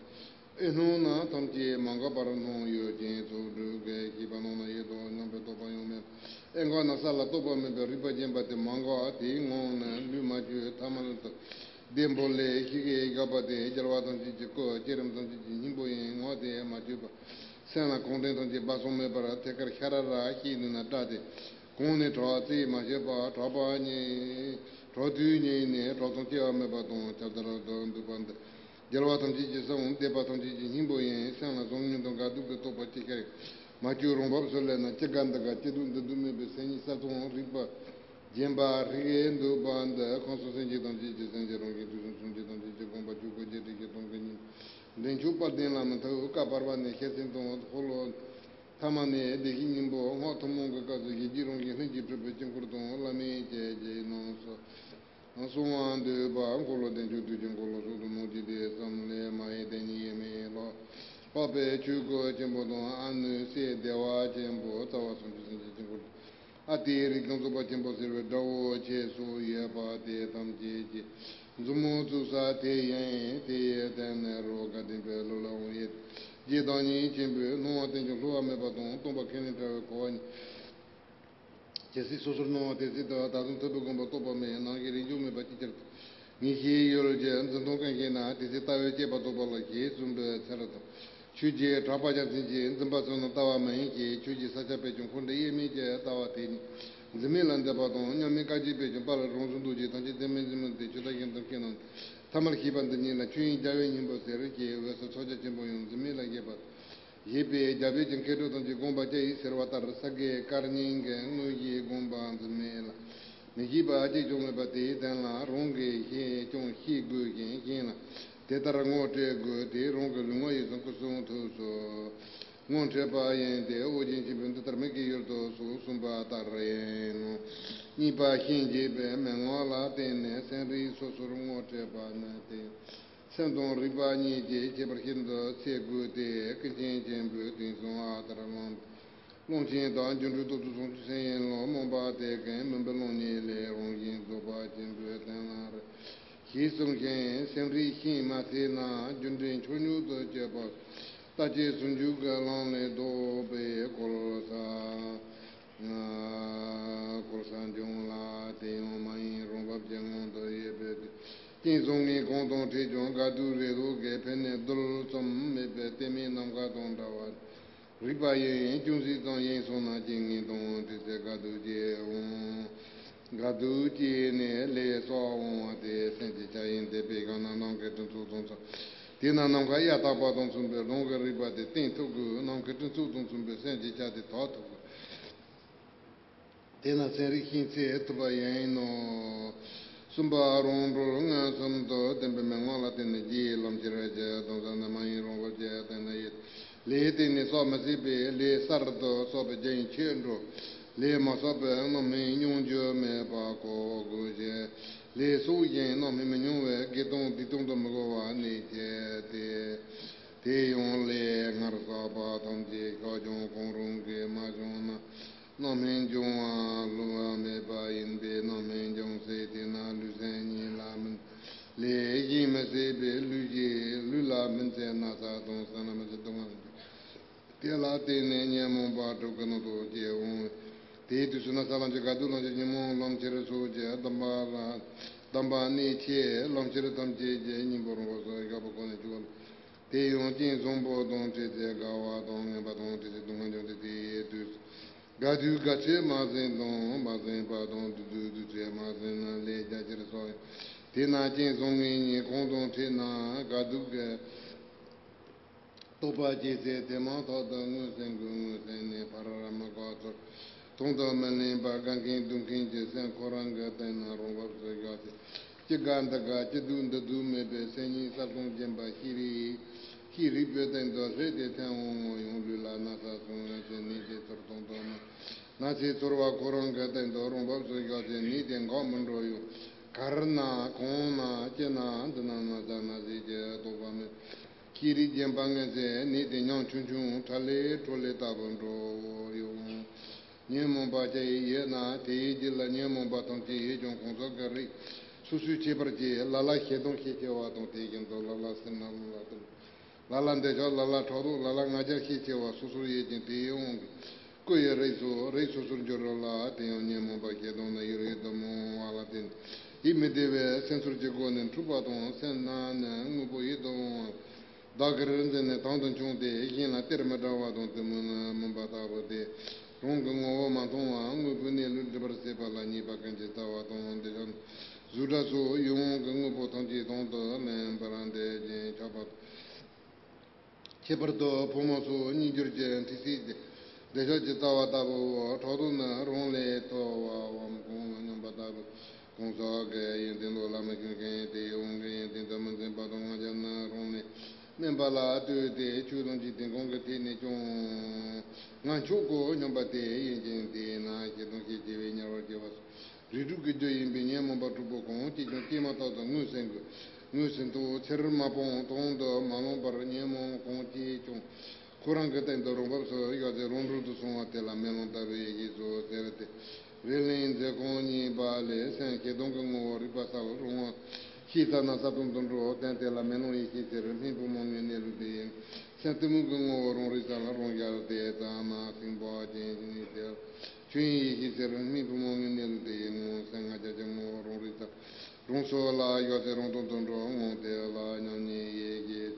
ཨེ་སྣང་ན་ཐམས་ཅད་མ་འགགས་པར་སྣང་ཡུལ་ཅན་ཚོགས་དྲུག་གི་ཤེས་པ་སྣང་ན་ཡོད་དོ་སྙམ་པའི་རྟོག་པ་ཡང་མེད། ཨེ་འགགས་ན་ས་ལ་རྟོག་པ་མེད་པའི་རིག་པ་རྗེན་པ་དེ་མ་འགགས། དེའི་ངང་ནས་ལུས་མ་བཅོས་ཐ་མལ་དུ་བདེན་པ་ལས་ཤེས་ཀྱི་བཞག་པ་དེ་རྒྱལ་བ་ཐམས་ཅད་ཀྱི་སྐུ། བསྐྱེད་རིམ་ཐམས་ཅད་ཀྱི་སྙིང་པོ་ཡིན། ངག་དེ་མ་བཅོས་པ་སེམས་ལ་གང་དྲན་ཐམས་ཅད་སྦ་གསང་མེད་པར་ཐད་ཀར་ཤ་ར་ར་ཤེས་ནུས་ན། སྒྲ་དེ་གོང་ནས་གྲགས་ཚད་མ་ཤེས་པ་གྲགས་པ་ཉིད་གྲགས་དུས་ཉིད་ནས་གྲགས་སྟངས་སྐྱེ་བ་མེད་པ་དང་ཁྱབ་བརྡལ་དུ་འདུག་པ་འདི། རྒྱལ་བ་ཐམས་ཅད་ཀྱི་སྲས་འོང་། འདས་པ་ཐམས་ཅད་ཀྱི་སྙིང་པོ་ཡིན། སེམས་ལ་བཟང་ངན་དང་དགའ་སྡུག་གི་རྟོག་པ་ཅི་ཤར་ཡང་མ་བཅོས་རང་བབས་སུ་སླེབས་ན། ཅི་དགའ་འདི་དགའ། ཅི་སྡུག་འདི་སྡུག་མེད་པའི་སེམས་ཉིད་གསལ་སྟོང་རིག་པ་རྗེན་པ་རིག་གེ་འདུག་པ་འདི་ཁམས་གསུམ་སེམས་ཅན་ཐམས་ཅད་ཀྱི་སེམས་ཀྱི་རང་བཞིན་དུས་གསུམ་སེམས་ཅན་ཐམས་ཅད་ཀྱི་དགོངས་པ་ཆོས་སྐུ་རྒྱས་འབྲིང་གི་སྟོང་གི་ཉིད་འདྲེན་མཆོག་དཔལ་ལྡན་ལ་མི་ཐུག་ཀ་བར་པ་ནས་ཤེར་ཕྱིན་དང་འཁོར་ལོ་ཐ་མ་ནས་བདེ་གཤེགས་སྙིང་པོ་སྔགས་ཐུན་མོང་གི་སྐབས་སུ་གཞི་རྒྱུད་རང་བཞིན་ལྷུན་གྱིས་གྲུབ་པའི་དཀྱིལ་འཁོར་དང་བླ་མེད་ཁྱད་ཀྱི་རྣམ་གསུམ། གསང་བ་འདུས་པ་འཁོར་ལོ་བདེ་མཆོག་དུས་ཀྱི་འཁོར་ལོ་སོགས་དུ་མ་བཅུ་དེ་གསུམ་ལས་མ་ཡེངས་ཏེ་ཉིད་ཡེངས་མེད་ལ་དཔག་པའི་ཆོས་སྐུ་ཆེན་པོ་དང་ཨ་ནུའི་སྲས་བདེ་བ་ཆེན་པོ་རྩ་བ་སུམ་ཅུ་སེམས་ཅན་དཀྱིལ་འཁོར་དང་ཨ་ཏིའི་རིགས་དང་རྫོགས་པ་ཆེན་པོ་ཟེར་བའི་དགྲ་བོ་ཆེ་སོགས་ཡོད་པ་དེ་ཐམས་ཅད་ཀྱི་མཛུབ་མོ་བཙུགས་ས་དེ་ཡིན། དེ་ཡི་སྟེང་ནས་རོ་དགའ་ལྡན་པའི་ལུས་ལ་འོང་ཡེ་རྗེས་བདག་ཉིད་ཆེན་པོས་སྣང་བ་རྟེན་ཅིང་བསླུ་བ་མེད་པ་དང་སྟོང་པ་ཁས་ལེན་བྲལ་བའི་གོ་བ་ཉིད། ཇི་སྲིད་སོ་སོར་སྣང་བ་དེ་སྲིད་དུ། ད་དུང་ཐུབ་པའི་དགོངས་པ་རྟོགས་པ་མེད། ནམ་ཞིག་རིང་བྱུང་མེད་པ་ཅིག་ཅར་དུ། ངེས་ཤེས་ཡུལ་གྱི་འཛིན་སྟངས་ཀུན་ཤེས་ན། དེ་སྲིད་ལྟ་བའི་དཔྱད་པ་རྟོགས་པ་ལ། ཞེས་གསུངས་པའི་ཚུལ་དུ། ཆོས་ཀྱི་གྲགས་པ་རྒྱལ་མཚན་གྱིས། འཛིན་པ་ཚུལ་རྣམས་ལྟ་བ་མིན། ཞེས་ཆོས་ཀྱི་ས་ཆ་ཕལ་ཆེར་འཁོར་འདས་དབྱེར་མེད་ཀྱི་ལྟ་བ་དེ་ཉིད་འཛིན་མེད་ལ་འདོད་པ་དང་། མཉམ་མེད་བཀའ་བརྒྱུད་ཕལ་ཆེར་དཔལ་རང་བྱུང་རྡོ་རྗེ་ཐམས་ཅད་ཚད་མེད་འཛིན་མེད་དེ། ཆོས་མཐའ་ཡང་དག་མཁྱེན་ནམ། ཐ་མལ་ཤེས་པ་འདི་ཉིད་ལ་ཆོས་དབྱིངས་རྒྱལ་བའི་སྙིང་པོ་ཟེར། ཞེས་འོད་གསལ་ཚོགས་རྒྱ་ཆེན་པོ་ཡང་འཛིན་མེད་ལ་བཞེད་པ། ཞེས་པས་རྒྱལ་བས་ཀྱང་མཁས་གྲུབ་ཐམས་ཅད་དགོངས་པ་ཅི་ཡིན་ཟེར་བ་ལྟར། ས་དགེ་བཀའ་རྙིང་གི་དངོས་གཞིའི་དགོངས་པ་འཛིན་མེད་ལ་མི་བཞེད་པ་གཅིག་ཀྱང་མེད་པ་དེའི་སྟེང་ལ། རང་གིས་ཤེས་ཀྱང་ཤེས་དགོས་ཤིང་། གཞན་ལ་དེ་ལྟར་ངོ་སྤྲོད་དགོས་ཏེ། རང་གི་ལུས་ངག་ཡིད་གསུམ་སྐུ་གསུང་ཐུགས་སུ་ངོ་འཕྲོད་པ་ཡིན་ཏེ། ཨོ་རྒྱན་ཆེན་པོས་འདི་ལྟར་མིག་གི་ཡུལ་དུ་གསུངས་གསུངས་པ་ལྟར་ཡིན་ནོ། གཉིས་པ་ཤན་འབྱེད་པའི་མན་ངག་ལ་བརྟེན་ནས་སེམས་རིག་སོ་སོར་ངོ་སྤྲད་པ་ནི་སྟེ། སེམས་དང་རིག་པ་གཉིས་ཀྱི་ཁྱད་པར་ཤིན་ཏུ་འཚོལ་དགོས་ཏེ། ཀུན་མཁྱེན་ཆེན་པོས་དེང་སང་ཨ་ཐར་གླིང་གླང་ཆེན་དང་སྒྱུ་འཕྲུལ་རྟོག་བཟོ་སོགས་ཀྱི་སེམས་ཡིན་ལ། རྨོངས་པ་དེ་ཀུན་མུན་པའི་གླང་སྙིང་ལས། རང་བཞིན་རྫོགས་པ་ཆེན་པོའི་སྟེང་ན་རེ། ཞེས་གསུངས་ཤིང་། སེམས་རིག་ཤན་མ་འཚོལ་ན། རྒྱུ་འབྲས་མཆོག་མྱུར་དུ་སྐྱེ་བ། ལྟ་བྱེད་ཟུང་འཇུག་གི་ལམ་ལས་ལྡོག་པའི་གོལ་ས། གོལ་ས་འབྱུང་ལ། དེ་ཡང་མ་ཡེངས་རང་བབས་ཀྱི་ངང་དུ་ཡོད་པའི་དུས། དེང་སང་ངས་གང་དང་འཕྲད་ཀྱང་དགའ་སྡུག་རེ་དོགས་ཀྱིས་ཕན་གནོད་རྡུལ་ཙམ་མེད་པའི་ལྟད་མོའི་ནམ་མཁའ་དང་འདྲ་བར་རིག་པ་ཡིན། ཅུང་ཟད་ཙམ་ཡེངས་སོང་ན་རྐྱེན་ངན་དང་འཕྲད་ཚེ་དགའ་སྡུག་སྐྱེ་འོང་། དགའ་སྡུག་སྐྱེས་ནས་ལས་བསགས་འོང་བ་དེ་སེམས་ཀྱི་ཆ་ཡིན། དེ་བས་བཞག་ན་ནམ་མཁའི་སྤྲིན་ཚོགས་དང་མཚུངས། དེས་ན་ནམ་མཁའ་གཡའ་དག་པ་དང་མཚུངས་པའི་རང་གི་རིག་པ་དེ་བརྟན་ཐུབ་དགོས། ནམ་མཁའི་སྤྲིན་ཚོགས་དང་མཚུངས་པའི་སེམས་ཀྱི་ཆ་དེ་དག་ཐུབ་དགོས། དེས་ན་སེམས་རིག་ཤན་འཚོལ་ཐུབ་པ་ཡིན་ནོ། གསུམ་པ་རང་གྲོལ་མངོན་སུམ་དུ་བསྟན་པའི་མན་ངག་ལ་བརྟེན་ནས་རྒྱུའི་ལམ་ཁྱེར་གྱི་དོན་ཟབ་ནི་མ་ཡེངས་རང་བབས་ཀྱི་སྟེང་ན་ཡོད། ལས་བརྟེན་ནས་བསགས་མི་སྲིད་པས་ལས་གསར་དུ་བསགས་པའི་རྒྱུ་ཡིས་ཆོད་འགྲོ། ལས་མ་བསགས་པའི་རྣམ་སྨིན་མྱོང་རྒྱུ་མེད་པ་གོ་དགོས་ཤིང་། ལས་གསོག་ཅིང་རྣམ་སྨིན་མི་མྱོང་བས་དགེ་སྡང་སྡིག་སྡང་དུ་མི་གོ་བ་ནི་ཁྱད་དེ། དེ་ཡང་ལས་སྔར་བསགས་པ་ཐམས་ཅད་བཤགས་ཀྱང་གང་རུང་གིས་མ་བྱང་ན། རྣམ་སྨིན་འབྱུང་བ་བསླུ་བ་མེད་པ་ཡིན་པས། རྣམ་སྨིན་འབྱུང་སའི་དེ་ན་ལུས་སེམས་གཉིས་ལ་མི་འཛིན། ལས་གཞན་མི་སྲིད་པས་ལུས་ཀྱི་ལུས་ལ་མི་འཛིན། ན་ཚ་དང་སེམས་ལ་མི་འཛིན། སྡུག་བསྔལ་མི་འཛིན། དེ་ལ་བརྟེན་ནས་ཉོན་མོངས་པ་དྲུག་གི་རྣམ་རྟོག་སྐྱེ་འོང་། དེའི་དུས་སུ་ན་ཚ་ལམ་གྱི་དགའ་སྡུག་ལམ་གྱི་ཉོན་མོངས་ལམ་ཁྱེར་སོགས་ཀྱི་སྡོམ་པ་ལ་སྡོམ་པ་ནི་ཆེ། ལམ་ཁྱེར་ཐམས་ཅད་ཀྱི་སྙིང་པོ་རང་བབས་སུ་བཞག་པ་ཁོ་ནས་བྱུང་བ། དེ་ཡང་སྤྱན་བཟང་པོ་དང་འཕྲད་ཚེ་དགའ་བ་དང་ངན་པ་དང་འཕྲད་ཚེ་སྡུག་བསྔལ་འབྱུང་སྟེ། དེའི་དུས་སུ་དགའ་དུས་དགའ་ཚེ་མ་ཟིན་དང་མ་ཟིན་པ་དང་སྡུག་དུས་སྡུག་ཚེ་མ་ཟིན་ན་ལས་རྒྱ་ཆེར་སོགས་ཡོད། དེས་ན་སྤྱན་བཟང་ངེད་གཉིས་གང་དང་འཕྲད་ན་དགའ་སྡུག་གི་རྟོགས་པ་སྐྱེས་ཚེ་དེ་མ་ཐག་ཏུ་མངོན་སུམ་གྱི་མངོན་སུམ་ནས་ཕར་མི་དགའ་ཚུར་མཐོང་དུ་མི་ལེན་པར་དགའ་མཁན་སྡུག་མཁན་གྱི་སེམས་ཁོ་རང་གི་སྟེང་ན་རང་བབས་སུ་བཞག་སྟེ། ཅི་དགའ་འདི་དགའ་ཅི་སྡུག་འདི་སྡུག་མེད་པའི་སེམས་ཉིད་གསལ་སྟོང་སྦྱིན་པ་ཤེས་རིག་ཤེས་རིག་པའི་སྟེང་དུ་སླེབས་ཏེ་ཐལ་འོང་ངོ་ཡང་ལུས་ལ་ན་ཚ་སོང་ཡང་ཚེ་ནད་ཀྱིས་ཚུར་མཐོང་དུ་མི་ན་ཚེ་ཚོར་བ་ཁོ་རང་གི་སྟེང་དུ་རང་བབས་སུ་བཞག་སྟེ་ནད་དེ་འགག་མི་འགྲོ་ཡང་གར་ན་གང་ན་ཅི་ན་འདི་ན་ན་ཚ་ན་ཟེར་གྱི་རྟོག་པ་མེད། ཤེས་རིག་རྒྱན་པ་ངན་ཚེ་ནད་དེ་ཉམ་ཆུང་ཆུང་ཁྲ་ལེ་ཁྲོ་ལེ་ལྟ་བུ་འགྲོ་ཡོང་། ཉོན་མོངས་པ་ཅི་ཡི་ཡོད་ན་དེའི་རྒྱུད་ལ་ཉོན་མོངས་པ་ཐམས་ཅད་ཡོད་ཀྱང་གང་ཟག་གི་རིགས་སོ་སོའི་ཁྱད་པར་གྱིས་ལ་ལ་ཞེ་སྡང་ཤས་ཆེ་བ་དང་དེ་བཞིན་དུ་ལ་ལ་སེར་སྣ་ལ་ལ་དུ་ལ་ལ་འདོད་ཆགས་ལ་ལ་ཕྲག་དོག་ལ་ལ་ང་རྒྱལ་ཤས་ཆེ་བ་སོ་སོར་ཡོད་ཅིང་དེའི་དབང་གིས་སྐུ་ཡི་རིགས་སུ་རིགས་སོ་སོར་འགྱུར་རོ་ལ། དེ་ཡང་ཉོན་མོངས་པ་ཞེ་སྡང་ནི་ཡུལ་ཡུལ་དུ་སྨོན་པ་ལ་བརྟེན་ཡིད་མི་བདེ་བའི་སེམས་ཚོར་གྱི་སྒོ་ནས་འཁྲུག་པ་དང་སེམས་ནང་ནས་དངོས་པོ་ཡིད་དུ་འོང་བ་བདག་གིར་འཛིན་ནས་དང་དུ་མཆོངས་ཏེ་གཞན་ལ་གཏེར་མི་སྒྲུབ་པ་དང་གཏི་མུག་ནི་མུན་པ་ལྟ་བུ་སྟེ། རང་གི་ངོ་བོ་མ་མཐོང་བར་དངོས་པོའི་གནས་ལུགས་སྒྲིབ་པར་བྱེད་པ་ལ་ཉེས་པ་ཀུན་གྱི་རྩ་བ་དང་འདོད་ཆགས་གཟུགས་སྒྲ་སོགས་ཡིད་དབང་གི་དངོས་པོ་ཐམས་ཅད་དང་དུ་ལེན་པར་འདོད་ཅིང་ཆགས་པ་ཁྱད་པར་དུ་ཕོ་མོ་སོགས་གཉིས་སྦྱོར་གྱི་འཁྲུལ་སེམས་ཀྱི་འདོད་ཆགས་ཀྱི་རྩ་བ་ལྟ་བུའོ། ཕྲག་དོག་ནི་རང་ལས་མཐོ་བའམ་གོང་མ་སྙོམས་པ་ལྟ་བུ་གང་ཟག་གི་ཡོན་ཏན་ལོག་ལ་མི་ཞུགས་ཤིང་དེའི་དབང་གིས་ཡོན་ཏན་དུ་མི་འཛིན་པ་དང་ང་རྒྱལ་ནི་རང་ལས་དམན་པ་ལ་ལྟོས་ཏེ་ཆོས་ཐམས་ཅད་དེ་གང་གི་ཐད་ནས་ཀྱང་ང་མཆོག་གོ་སྙམ་པ་དེ་ཡིན་ཅིང་དེས་ན་ཞེ་སྡང་ཤས་ཆེ་བས་དམྱལ་བར་སྐྱེ་བ་སོགས། རིགས་དྲུག་གི་རྒྱུ་ཡིན་པའི་ཉོན་མོངས་པ་དྲུག་པོ་གང་སྐྱེས་ཀྱང་སྐྱེས་མ་ཐག་ཏུ་མངོན་སུམ་གྱི་མངོན་སུམ་དུ་ཚེ་རབས་མ་སྤངས་དང་དུ་མ་ལངས་པར་ཉོན་མོངས་གང་སྐྱེས་ཀྱང་ཁོ་རང་གི་སྟེང་དུ་རང་བབས་སུ་བཞག་སྟེ་རང་གྲོལ་དུ་སོང་བ་དེ་ལ་མེ་ལོང་ལྟ་བུའི་ཡེ་ཤེས་སོ་ཟེར་ཏེ། རེ་ལིང་མཛོད་ཁང་གཉིས་པ་ལས་སེམས་ཞེ་སྡང་གི་ངོ་བོ་རིག་པ་གསལ་རུང་བ་ཤེས་ཙ་ན་གསལ་སྟོང་དུ་འགྲོ། སྟེང་དེ་ལ་མེ་ལོང་ཡེ་ཤེས་ཟེར། སྨན་བུ་མོ་ངའི་གནས་ལུགས་དེ་ཡིན། སེམས་གཏི་མུག་གི་ངོ་བོ་རང་རིག་གསལ་རང་ཤར་ཏེ་ཙ་ན་སེང་བ་ཅན་ཞིག་ནི་ཟེར། ཆོས་དབྱིངས་ཡེ་ཤེས་ཟེར། སྨན་བུ་མོ་ངའི་གནས་ལུགས་དེ་ཡི་ངང་སེམས་ང་རྒྱལ་གྱི་ངོ་བོ་རང་རིག་གསལ་རང་སོ་ལ་ཡོད་ཚེ་རང་སྟོང་དུ་འགྲོ། ངང་དེ་ལ་མཉམ་ཉིད་ཡེ་ཤེས།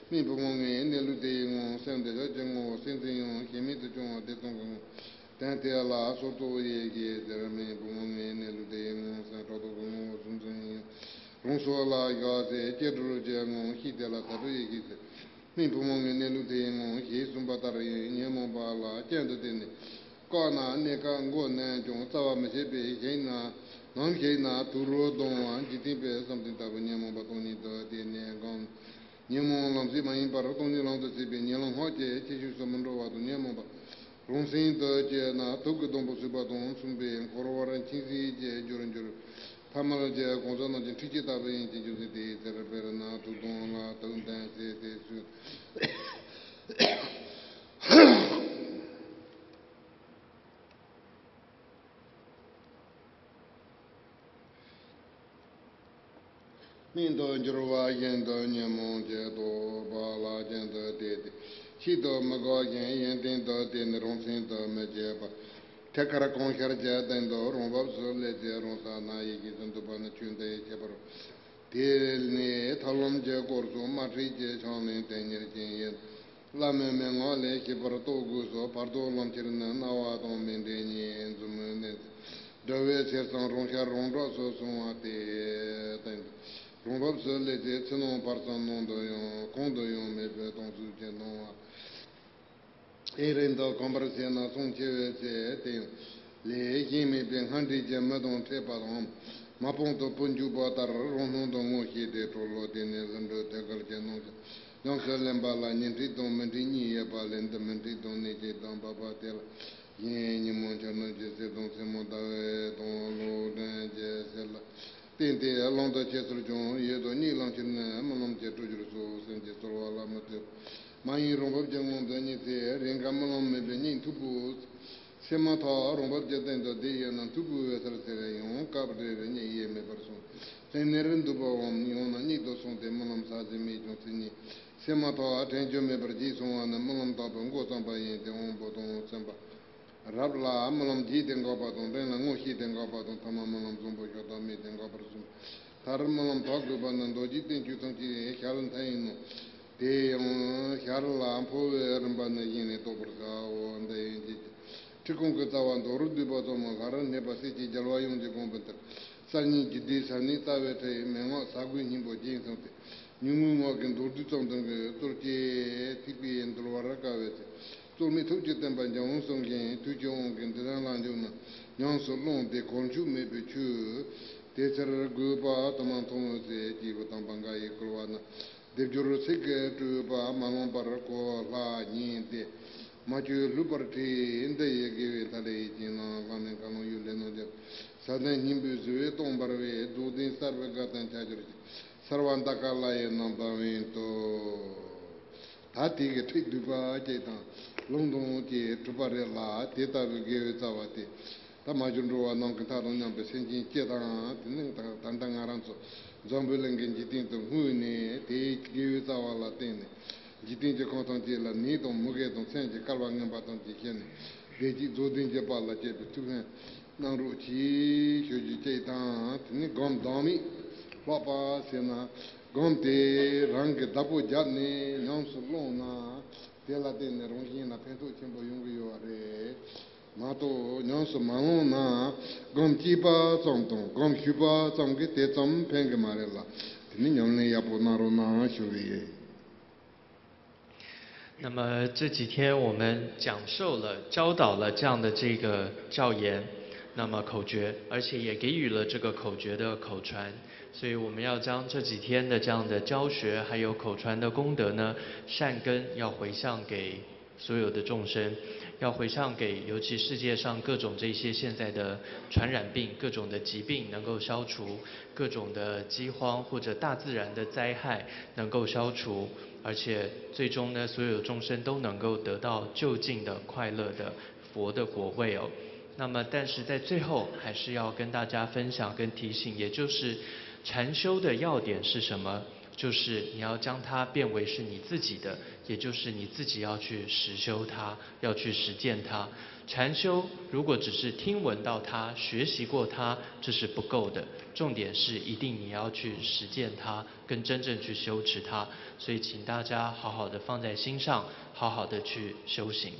སྨན་བུ་མོ་ངའི་གནས་ལུགས་དེ་ཡི་ངང་སེམས་འདོད་ཆགས་ཀྱི་ངོ་བོ་སེམས་ཅན་ཡང་ཞེན་མེད་དུ་སྐྱོང་བ་དེ་ཙམ་གྱི་ངང་། སྟེང་དེ་ལ་སོར་རྟོག་ཡེ་ཤེས་ཟེར། སྨན་བུ་མོ་ངའི་གནས་ལུགས་དེ་ཡི་ངང་སེམས་ཕྲག་དོག་གི་ངོ་བོ་སེམས་ཅན་ཡང་རང་སོ་ལ་བཞག་སྟེ་སྐྱེ་འགྲོར་བྱེད་ངང་ཤེས་དེ་ལ་དག་པའི་ཡེ་ཤེས་ཟེར། སྨན་བུ་མོ་ངའི་གནས་ལུགས་དེའི་ངང་ཞེས་གསུངས་པ་ལྟར་ཡིན། ཉོན་མོངས་པ་ལ་སྤྱན་དུ་བསྟན་ནས་བཀག་ན་གནས་སྐབས་མགོ་མནན་ཀྱང་རྩ་བ་མི་ཤེས་པས་གཞན་ན་ནམ་ཞིག་ན་དུག་རོ་གདུང་བ་འཇིག་རྟེན་པའི་བསམ་གཏན་ལྟ་བུ་ཉོན་མོངས་པ་སྟོང་ཉིད་དུ་བསྟན་ནས་སྒོམ། ཉོན་མོངས་ལམ་ཟད་མ་ཡིན་པར་སྟོང་ཉིད་ལམ་དུ་ཟད་པའི་ཉེ་ལམ་སྔགས་ཀྱི་ཁྱད་ཆོས་སུ་མི་འགྲོ་བ་དང་ཉོན་མོངས་པ་རང་སེམས་དུ་སྐྱེས་ན་དུག་གི་སྡོང་པོ་ཟུག་པ་དང་མཚུངས་པའི་འཁོར་བར་འཆིང་བྱེད་ཀྱི་རྒྱུར་འགྱུར། ཐ་མལ་གྱི་གང་ཟག་རྣམས་ཀྱི་འཁྲུལ་རྐྱེན་ལྟ་བུ་ཡིན་གྱི་རྒྱུ་མཚན་དེའི་ཕྱིར། དཔེར་ན་དུག་སྡོང་ལ་དུག་ལྡན་ཟེར་ཏེ་གསུངས། སྨན་དུ་འགྱུར་བ་བཞིན་དུ་ཉོན་མོངས་ཀྱི་རྟོག་པ་ལ་རྐྱེན་དུ་བལྟས་ཏེ་ཆེད་དུ་མི་དགོས་ཤིང་ཡོན་ཏན་དུ་བལྟས་ནས་རང་སེམས་དུ་མི་བྱེད་པ། ཐད་ཀར་གང་ཤར་གྱི་སྟེང་དུ་རང་བབས་སུ་སླེབས་ཏེ་རང་ས་ན་ཡེ་ཤེས་སུ་འདུས་པ་ནི་ཆོས་འདི་ཡི་ཁྱད་པར། དེ་ནས་ཐབས་ལམ་གྱི་སྐོར་སོགས་དམར་ཁྲིད་ཀྱི་ཕྱག་ལེན་དེ་ཉེར་གཅིག་ཡིན། བླ་མའི་མན་ངག་ལས་ཤེས་པར་རྟོགས་དགོས་སོ། བར་དོ་ལམ་ཁྱེར་ནི་སྣང་བ་དང་མིག་འབྲས་གཉིས་འཛིན་མོས་གནས། འདྲ་བའི་ཕྱིར་ཙམ་རང་ཤར་རང་གྲགས་སུ་སོང་བ་སྟེ། རང་བབས་སུ་སླེབས་ཏེ་ཕྱི་ནང་བར་གསུམ་ནང་དུ་ཡང་གང་དུ་ཡང་མེད་པའི་སྟོང་གཟུགས་ཀྱི་སྣང་བ། ཨེ་རིང་དུ་གོམས་པར་བྱས་ན་སོང་ཆེ་བའི་ཚེ་དེ་ཡང་ལས་གཞན་མེད་པའི་སྔར་འདྲིས་ཀྱི་མི་དང་འཕྲད་པའམ་མ་སྤངས་དུ་སྤུ་འཇུག་པ་ལྟར་རང་སྣང་དུ་ངོ་ཤེས་ཏེ་གྲོལ་ལོ། དེ་ནས་ལྷུན་གྲུབ་ཐོད་རྒལ་གྱི་སྣང་ཆ་ཉམས་སུ་ལེན་པ་ལ་ཉིན་འཁྲིད་དང་མི་འཁྲིད་གཉིས་ཡོད་པ་ལས་འདི་མི་འཁྲིད་དང་གནས་འཁྱེར་དང་འབབ་པ་དེ་ལ་གཞན་ཉིན་མོ་འཆར་སྣང་གི་ཟེར་དང་མཚན་མོ་ཟླ་བའི་དང་ལོ་སྒྲོན་གྱི་ཟེར་ལ། རྟེན་དེ་ལམ་དུ་ཆེ་ཚུལ་ཀྱང་ཡོད་དོ། གཉིད་ལམ་ཁྱེར་ནི་རྨི་ལམ་གྱི་སྤྲོ་གྱུར་སོགས་སེམས་ཀྱི་ཚོར་བ་ལ་མི་ལྟོས། མ་ཡེངས་རང་བབས་ཀྱི་ངང་དུ་གཉིད་སད། རེས་འགའ་རྨི་ལམ་མེད་པའི་གཉིད་མཐུག་པོ་སད་མ་ཐག་རང་བབས་ཀྱི་སྟེང་དུ་བསྡད་ཡོད་ན་མཐུག་པོའི་འོད་གསལ་ཟེར། ཡང་སྐབས་རེར་གཉིད་ཡེ་མེད་པར་སོང་སྟེ་ནེ་རུ་འདུག་པའམ་ཡང་ན་གཉིད་དུ་སོང་སྟེ་རྨི་ལམ་ཟ་ཟིན་མེད་ཀྱང་ཚིག་གཉིད་སད་མ་ཐག་དྲན་རྒྱུ་མེད་པར་བརྗེད་སོང་བ་ནི་རྨི་ལམ་དག་པའི་མགོ་བརྩམས་པ་ཡིན་ཏེ་དབང་པོ་དང་སེམས་པ། རབ་ལ་རྨི་ལམ་བརྗེད་དེ་འགག་པ་དང་འབྲིང་ལ་ངོ་ཤེས་ཏེ་འགག་པ་དང་ཐ་མ་རྨི་ལམ་བཟང་པོ་ཤ་སྟག་རྨིས་ཏེ་འགག་པར་གསུངས། མཐར་རྨི་ལམ་དག་དགོས་པ་ནི་མདོ་རྒྱུད་བསྟན་བཅོས་ཐམས་ཅད་ཞལ་མཐའ་ཡིན་ནོ། དེ་ཡང་ཞར་ལ་འཕོ་བའི་རིམ་པ་ནི་བཞིན་ནས་རྟོགས་པར་བྱའོ། འདི་ཡན་ཆད་ཀྱི་ཁྲིད་ཁུངས་ཀྱི་རྩ་བ་མདོ་རུ་བསྡུས་པ་ཙམ་མོ། ལྷ་རབ་གནས་པ་སྲས་ཀྱི་རྒྱལ་བ་ཡུམ་གྱི་དགོངས་པ་ལྟར། གསར་རྙིང་རྒྱུད་སྡེའི་ས་གནས་ལྟ་བའི་ཁྲིད། མན་ངག་ས་དགུའི་སྙིང་པོ་རྒྱན་གསུམ་སྟེ། ཉུང་ངུའི་ངག་གི་མདོར་བསྡུས་ཙམ་དུ་འགོད། གཙོར་བྱས་ཐེག་པའི་འདུལ་བར་དཀའ་བའི་ཚེ། རྩོལ་མེད་ཐུགས་ཀྱི་བསྟན་པ་འཇམ་དབྱངས་གསུང་བཞིན། དུས་ཀྱི་དབང་གིས་འདི་དང་ལྷན་འཇུག་ན། ཉམས་སུ་བླངས་ཏེ་གོལ་མཆོག་མེད་པའི་ཆོས། དེ་ཕྱིར་དགོས་པ་དུ་མ་མཐོང་བའི་ཚེ། སྐྱེས་བུ་དམ་པ་འགའ་ཡིས་བསྐུལ་བ་ན། སྡེབ་སྦྱོར་ཚིག་གི་སྤྲོས་པ་མ་ལོངས་པར་གོ་སླ་ཉན་ཏེ། མ་བཅོས་ལྷུག་པར་ཁྲིད། འདི་ཡི་དགེ་བའི་མཐའ་ལས་ཡིད་ཀྱིས་ན། བླ་མེད་མཁའ་ཀློང་གཡུལ་ལས་རྣམ་རྒྱལ། ས་སྟེང་སྙིང་པོའི་བཟོ་བས་སྟོང་འབར་བའི། རྫོགས་ལྡན་གསར་པའི་དགའ་སྟོན་ཁྱབ་གྱུར་ཅིག་གསར་བ་འདི་ཀ་ལ་ཡི་རྣམ་པ་དབེན་ཏོ། ད་དེ་གི་ཁྲིད་བསྡུས་པ་གཅིག་དང་ལུང་དང་གཅིག་གྲུབ་པ་རེད་ལ། དེ་ལྟ་བུའི་དགེ་བའི་རྩ་བ་དེ། ད་མ་གྱུར་འགྲོ་བ་ནམ་མཁའི་མཐའ་དང་མཉམ་པའི་སེམས་ཅན་སྤྱི་དང་། དེ་ནི་ད་ད་ལྟ་ང་རང་ཚོ་འཛམ་བུའི་གླིང་གི་འཇིག་རྟེན་དུ་སྔོན་ནས་དེའི་དགེ་བའི་རྩ་བ་ལ་བརྟེན་ནས། འཇིག་རྟེན་གྱི་ཁམས་ཐམས་ཅད་ལ་ནད་དང་མུ་གེ་དང་མཚོན་གྱི་བསྐལ་པ་ངན་པ་ཐམས་ཅད་ཞི་ནས། བདེ་སྐྱིད་རྫོགས་ལྡན་གྱི་དཔལ་ལ་སྤྱད་པའི་ཐུགས་ཕན་གནང་རོགས་གྱིས་ཞུ་རྒྱུ་གཅིག་དང་། དེ་ནི་སྒོམ་བདག་མེད་ལྷག་པ་ཟེར་ན། སྒོམ་དེ་རང་གིས་བདག་པོ་བརྒྱབ་ནས་ཉམས་སུ་བླངས་ན། དེ་ལ་བརྟེན་ནས་རང་གཞན་ལ་ཕན་ཐོགས་ཆེན་པོ་ཡོང་གི་ཡོད་རེད་མ་གཏོགས། ཉམས་སུ་མ་བླངས་ན། སྒོམ་གཅིག་པ་ཙམ་དང་སྒོམ་ཞུས་པ་ཙམ་གྱིས་དེ་ཙམ་ཕན་གྱི་མ་རེད་ལ། དེ་ནི་ཉམས་ལེན་ཡག་པོ་གནང་རོགས་གནང་ཞུ་གི་ཡིན། 那么这几天我们讲授了、教导了这样的这个教言，那么口诀，而且也给予了这个口诀的口传，所以我们要将这几天的这样的教学还有口传的功德呢，善根要回向给所有的众生，要回向给尤其世界上各种这些现在的传染病、各种的疾病能够消除，各种的饥荒或者大自然的灾害能够消除。 而且最终呢，所有众生都能够得到究竟的快乐的佛的果位哦。那么，但是在最后还是要跟大家分享跟提醒，也就是禅修的要点是什么？就是你要将它变为是你自己的，也就是你自己要去实修它，要去实践它。禅修如果只是听闻到它、学习过它，这是不够的。重点是一定你要去实践它，跟真正去修持它。所以，请大家好好的放在心上，好好的去修行。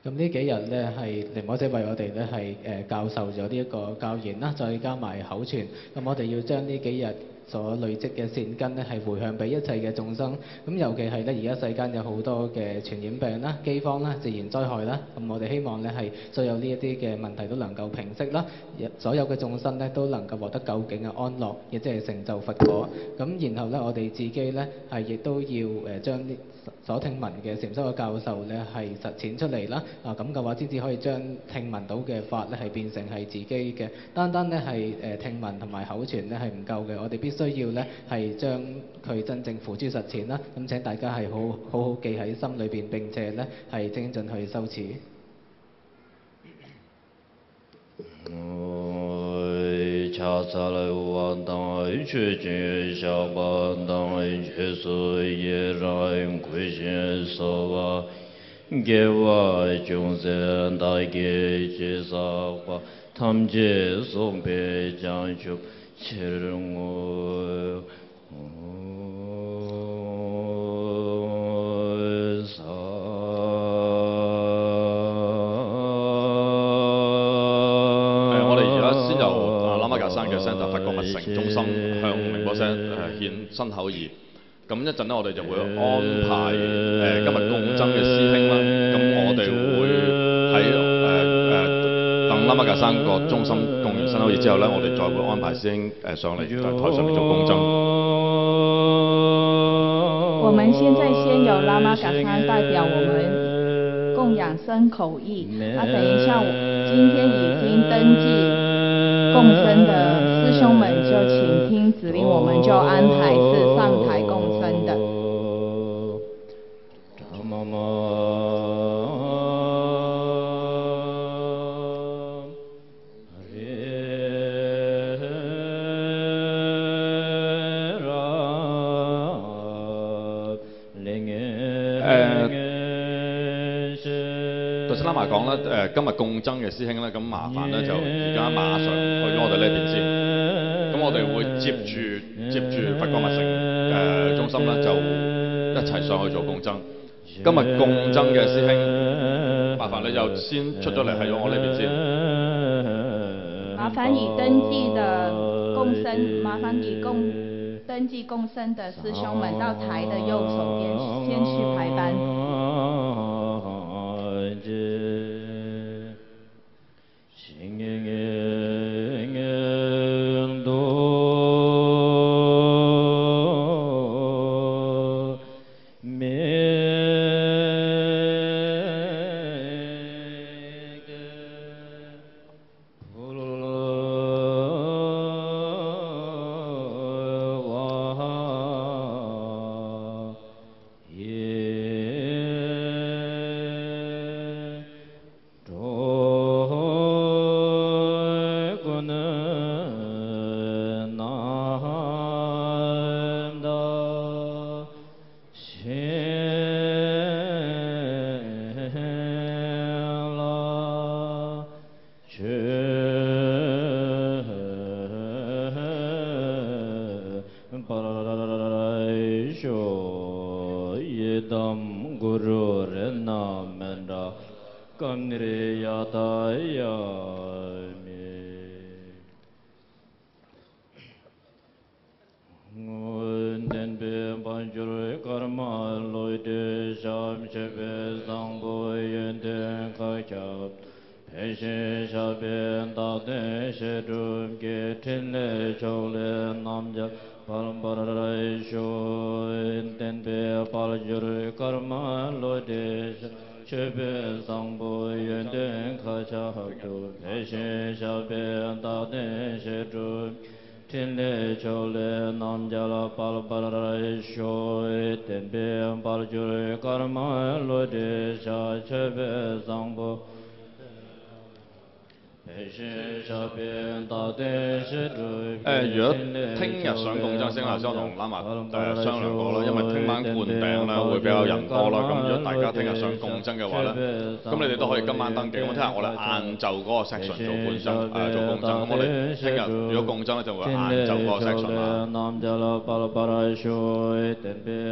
咁呢幾日呢，係仁波切為我哋呢，係誒教授咗呢一個教研啦，再加埋口傳。咁我哋要將呢幾日所累積嘅善根呢，係回向俾一切嘅眾生。咁尤其係呢，而家世間有好多嘅傳染病啦、饑荒啦、自然災害啦。咁我哋希望呢，係所有呢一啲嘅問題都能夠平息啦，所有嘅眾生呢，都能夠獲得究竟嘅安樂，亦即係成就佛果。咁然後呢，我哋自己呢，係亦都要誒將呢所聽聞嘅禪修嘅教授呢，係實踐出嚟啦。啊，咁嘅話先至可以將聽聞到嘅法呢，係變成係自己嘅。單單呢，係誒聽聞同埋口傳呢，係唔夠嘅，我哋必須要呢，係將佢真正付諸實踐啦。咁請大家係好好好記喺心裏邊，並且呢，係精進去修持。 ཕྱག་འཚལ་བ་དང་མཆོད་ཅིང་བཤགས་པ་དང་། རྗེས་སུ་ཡི་རང་བསྐུལ་ཞིང་གསོལ་བ། དགེ་བ་ཅུང་ཟད་བདག་གིས་ཅི་བསགས་པ། ཐམས་ཅད་གསོག་པའི་བྱང་ཆུབ་ཕྱིར་བསྔོ། ཨོ་ས།哎，我哋而家先由啊喇嘛格山嘅Center佛光密乘中心向明波舍，呃，獻身口意。咁一陣呢，我哋就會安排，呃，今日供僧嘅師兄啦。咁我哋會喺，呃，呃，等喇嘛格山個中心供完身口意之後呢，我哋再會安排師兄 呃，上嚟在台上面做供僧。我们现在先由喇嘛噶桑代表我们供养身口意，啊，等一下我今天已经登记供僧的师兄们就请听指令，我们就安排是上台供僧的。 頭先拉埋講啦，誒，今日供僧嘅師兄咧，咁麻煩咧就而家馬上去咗我哋呢邊先。咁我哋會接住接住佛光密乘，呃，中心啦，就一齊上去做供僧。今日供僧嘅師兄，麻煩你就先出咗嚟喺我呢邊先。麻烦你登记的供僧，麻烦你供，登记供僧的师兄们到台的右手边，先去排班。བསྟན་པའི་དཔལ་འབྱོར་ཀརྨ་བློ་གྲོས་ཞབས། མཆོད་པའི་བཟང་པོ་ཡོན་ཏན་མཁའ་ཁྱབ། ཕན་ཞིང་ཞབས་པད་བདག་བསྟེན་བཤད་སྒྲུབ་ཀྱི། ཕྲིན་ལས་ཕྱོགས་ལས་རྣམ་རྒྱལ་དཔལ་འབར་ཤོག། བསྟན་པའི་དཔལ་འབྱོར་ཀརྨ་བློ་གྲོས་ཞབས། མཆོད་པའི་བཟང་པོ་ཡོན་ཏན་མཁའ་ཁྱབ་ཏུ། ཕན་ཞིང་ཞབས་པད་བདག་བསྟེན་བཤད་སྒྲུབ། ཕྲིན་ལས་ཕྱོགས་ལས་རྣམ་རྒྱལ་དཔལ་འབར་ཤོག། བསྟན་པའི་དཔལ་འབྱོར་ཀརྨ་བློ་གྲོས་ཞབས། མཆོད་པའི་བཟང་པོ། ཕན་ཞིང་ཞབས་པད་བདག་བསྟེན་བཤད་སྒྲུབ། 哎，如果听日上供僧先，老师同拉玛呃商量过了，因为听晚灌顶啦，会比较人多啦。咁如果大家听日上供僧嘅话咧，咁你哋都可以今晚登记。咁我听日我哋晏晝嗰个 section 做供僧，诶，做供僧。咁我哋听日如果供僧咧，就会晏晝嗰个 section 啦。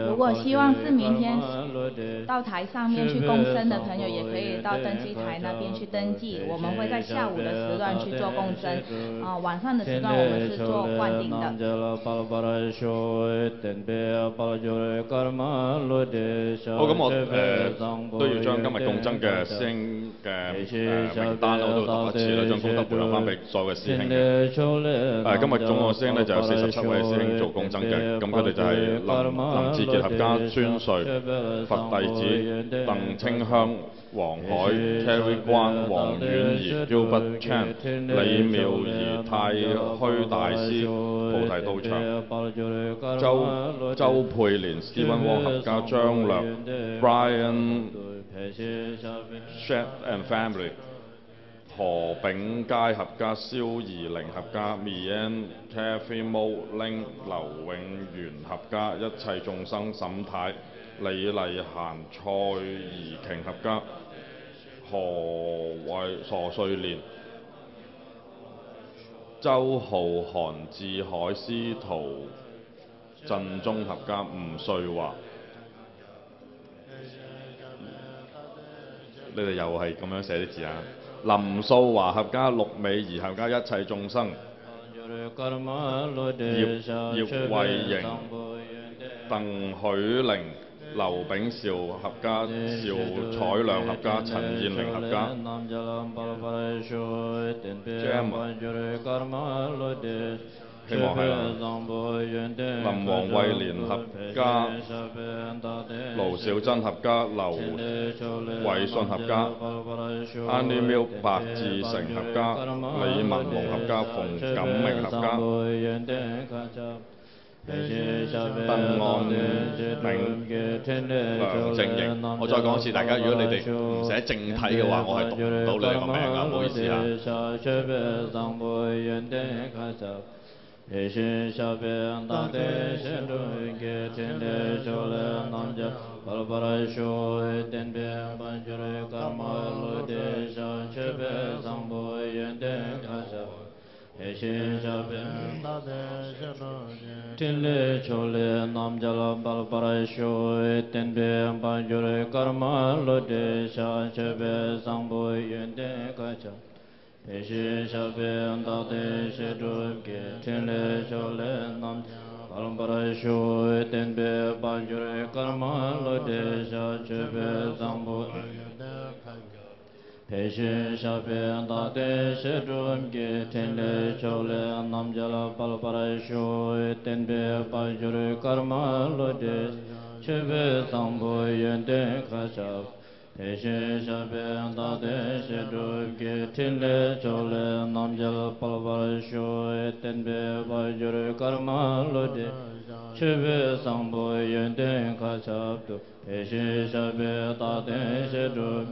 如果希望是明天到台上面去供僧的朋友，也可以到登记台那边去登记。我们会在下午的时段去做供僧，啊，晚上的时段我们是做灌顶的。好，咁我诶都要将今日供僧嘅师兄嘅诶名单我都要读一次啦，将功德回向翻俾所有嘅师兄嘅。诶，今日供嘅师兄咧就有四十七位师兄做供僧嘅，咁佢哋就系林林志杰合家、川瑞佛弟子、鄧清香、黃海、Terry 關、黃婉儀、Gilbert Chan、李妙儀、太虛大師、菩提道場、周周佩蓮、Stephen Wong 合家、張略、Brian Shed and family、何炳佳合家、蕭怡玲合家、Mian Kathy Mo Ling、劉永元合家、一切眾生、沈太、李麗嫻、蔡怡瓊合家、何偉、何瑞蓮、周浩、韓志海、司徒振中合家、吳瑞華。你哋又係咁樣寫啲字啊！林素華合家、陸美儀合家、一切眾生。葉葉慧瑩、鄧許玲、劉炳兆合家、趙彩亮合家、陳燕玲合家。Jam 希望係啦。林王慧蓮合家、盧小珍合家、劉偉信合家、Annie Milk 白志成合家、李文龍合家、馮錦明合家。鄧安明、梁正瑩，我再講一次，大家如果你哋唔寫正體嘅話，我係讀唔到你哋個名啊，唔好意思啊。ཕན་ཞིང་ཞབས་པད་བདག་བསྟེན་བཤད་སྒྲུབ་ཀྱི། ཕྲིན་ལས་ཕྱོགས་ལས་རྣམ་རྒྱལ་དཔལ་འབར་ཤོག། བསྟན་པའི་དཔལ་འབྱོར་ཀརྨ་བློ་གྲོས་ཞབས། མཆོད་པའི་བཟང་པོ་ཡོན་ཏན་མཁའ་ཁྱབ། དེ་བཞིན་གཤེགས་པའི་བདག་དེ་ཞབས་དྲུང་གི། ཕྲིན་ལས་ཕྱོགས་ལས་རྣམ་རྒྱལ་འབར་བར་ཤོག། བསྟན་པའི་དཔལ་འབྱོར་དཀར་དམར་ལོ་འདྲེས་ཤར། མཆོད་པའི་བཟང་པོ་ཡོན་ཏན་མཁའ་ཁྱབ། དེ་བཞིན་གཤེགས་པའི་བདག་དེ་བཤད་སྒྲུབ་ཀྱི། ཕྲིན་ལས་ཕྱོགས་ལས་རྣམ་རྒྱལ་འབར་བར་ཤོག། བསྟན་པའི་དཔལ་འབྱོར་དཀར་དམར་ལོ་འདྲེས་ཤར། མཆོད་པའི་བཟང་པོ་ཡོན་ཏན་མཁའ་ཁྱབ། དེ་བཞིན་གཤེགས་པའི་བདག་དེ་བཤད་སྒྲུབ་ཀྱི། ཕྲིན་ལས་ཕྱོགས་ལས་རྣམ་རྒྱལ་འབར་བར་ཤོག། བསྟན་པའི་དཔལ་འབྱོར་དཀར་དམར་ལོ་འདྲེས། མཆོད་པའི་བཟང་པོ་ཡོན་ཏན་མཁའ་ཁྱབ། དེ་བཞིན་གཤེགས་པའི་བདག་དེ་བཤད་སྒྲུབ་ཀྱི། ཕྲིན་ལས་ཕྱོགས་ལས་རྣམ་རྒྱལ་འབར་བར་ཤོག། བསྟན་པའི་དཔལ་འབྱོར་དཀར་དམར་ལོ་འདྲེས། མཆོད་པའི་བཟང་པོ་ཡོན་ཏན་མཁའ་ཁྱབ་ཏུ། དེ་བཞིན་གཤེགས་པའི་བདག་དེ་བཤད་སྒྲུབ།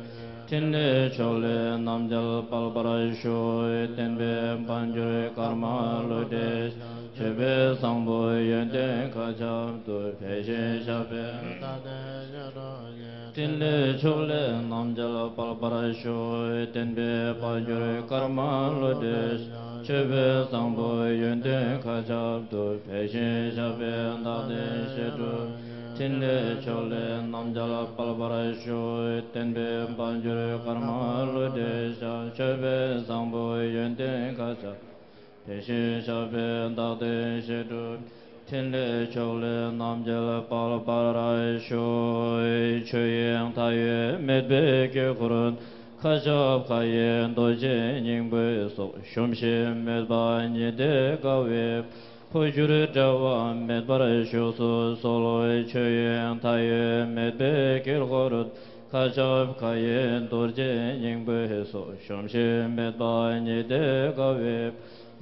ཕྲིན་ལས་ཕྱོགས་ལས་རྣམ་རྒྱལ་འབར་བར་ཤོག། བསྟན་པའི་དཔལ་འབྱོར་དཀར་དམར་ལོ་འདྲེས། མཆོད་པའི་བཟང་པོ་ཡོན་ཏན་མཁའ་ཁྱབ་ཏུ། དེ་བཞིན་གཤེགས་པའི་བདག་དེ་བཤད་སྒྲུབ་ཀྱི། ཕྲིན་ལས་ཕྱོགས་ལས་རྣམ་རྒྱལ་འབར་བར་ཤོག། བསྟན་པའི་དཔལ་འབྱོར་དཀར་དམར་ལོ་འདྲེས། མཆོད་པའི་བཟང་པོ་ཡོན་ཏན་མཁའ་ཁྱབ་ཏུ། དེ་བཞིན་གཤེགས་པའི་བདག་དེ་བཤད་སྒྲུབ། ཕྲིན་ལས་ཕྱོགས་ལས་རྣམ་རྒྱལ་འབར་བར་ཤོག། བསྟན་པའི་དཔལ་འབྱོར་དཀར་དམར་ལོ་འདྲེས་ཤར། མཆོད་པའི་བཟང་པོ་ཡོན་ཏན་མཁའ་ཁྱབ། དེ་བཞིན་གཤེགས་པའི་བདག་དེ་བཤད་སྒྲུབ། ཕྲིན་ལས་ཕྱོགས་ལས་རྣམ་རྒྱལ་འབར་བར་ཤོག། ཆོས་དབྱིངས་མཐའ་ཡས་མེད་པའི་དཀྱིལ་འཁོར། མཁའ་ཁྱབ་མཁའ་ཡི་རྡོ་རྗེ་སྙིང་པོའི་ཚོགས། གཞོམ་གཞིག་མེད་པ་ཉི་ཟླའི་དཀའ་བའི། འཕོ་འགྱུར་འབྲལ་བ་མེད་པར་བཞུགས་སུ་གསོལ། ཆོས་དབྱིངས་མཐའ་ཡས་མེད་པའི་དཀྱིལ་འཁོར། མཁའ་ཁྱབ་མཁའ་ཡི་རྡོ་རྗེ་སྙིང་པོའི་ཚོགས། གཞོམ་གཞིག་མེད་པ་ཉི་ཟླའི་དཀའ་བའི།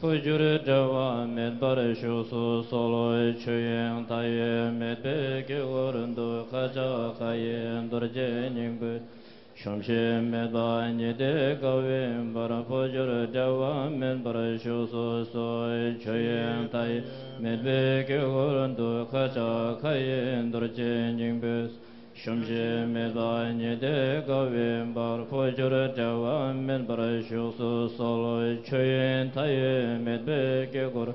འཕོ་འགྱུར་འབྲལ་བ་མེད་པར་བཞུགས་སུ་གསོལ། ཆོས་དབྱིངས་མཐའ་ཡས་མེད་པའི་དཀྱིལ་འཁོར་དུ། མཁའ་ཁྱབ་མཁའ་ཡི་རྡོ་རྗེ་སྙིང་པོའི། གཞོམ་གཞིག་མེད་པ་ཉི་ཟླའི་དཀའ་བའི་བར། འཕོ་འགྱུར་འབྲལ་བ་མེད་པར་བཞུགས་སུ་གསོལ། ཆོས་དབྱིངས་མཐའ་ཡས་མེད་པའི་དཀྱིལ་འཁོར་དུ། མཁའ་ཁྱབ་མཁའ་ཡི་རྡོ་རྗེ་སྙིང་པོའི། གཞོམ་གཞིག་མེད་པ་ཉི་ཟླའི་དཀའ་བའི་བར། འཕོ་འགྱུར་འབྲལ་བ་མེད་པར་བཞུགས་སུ་གསོལ། ཆོས་དབྱིངས་མཐའ་ཡས་མེད་པའི་དཀྱིལ་འཁོར།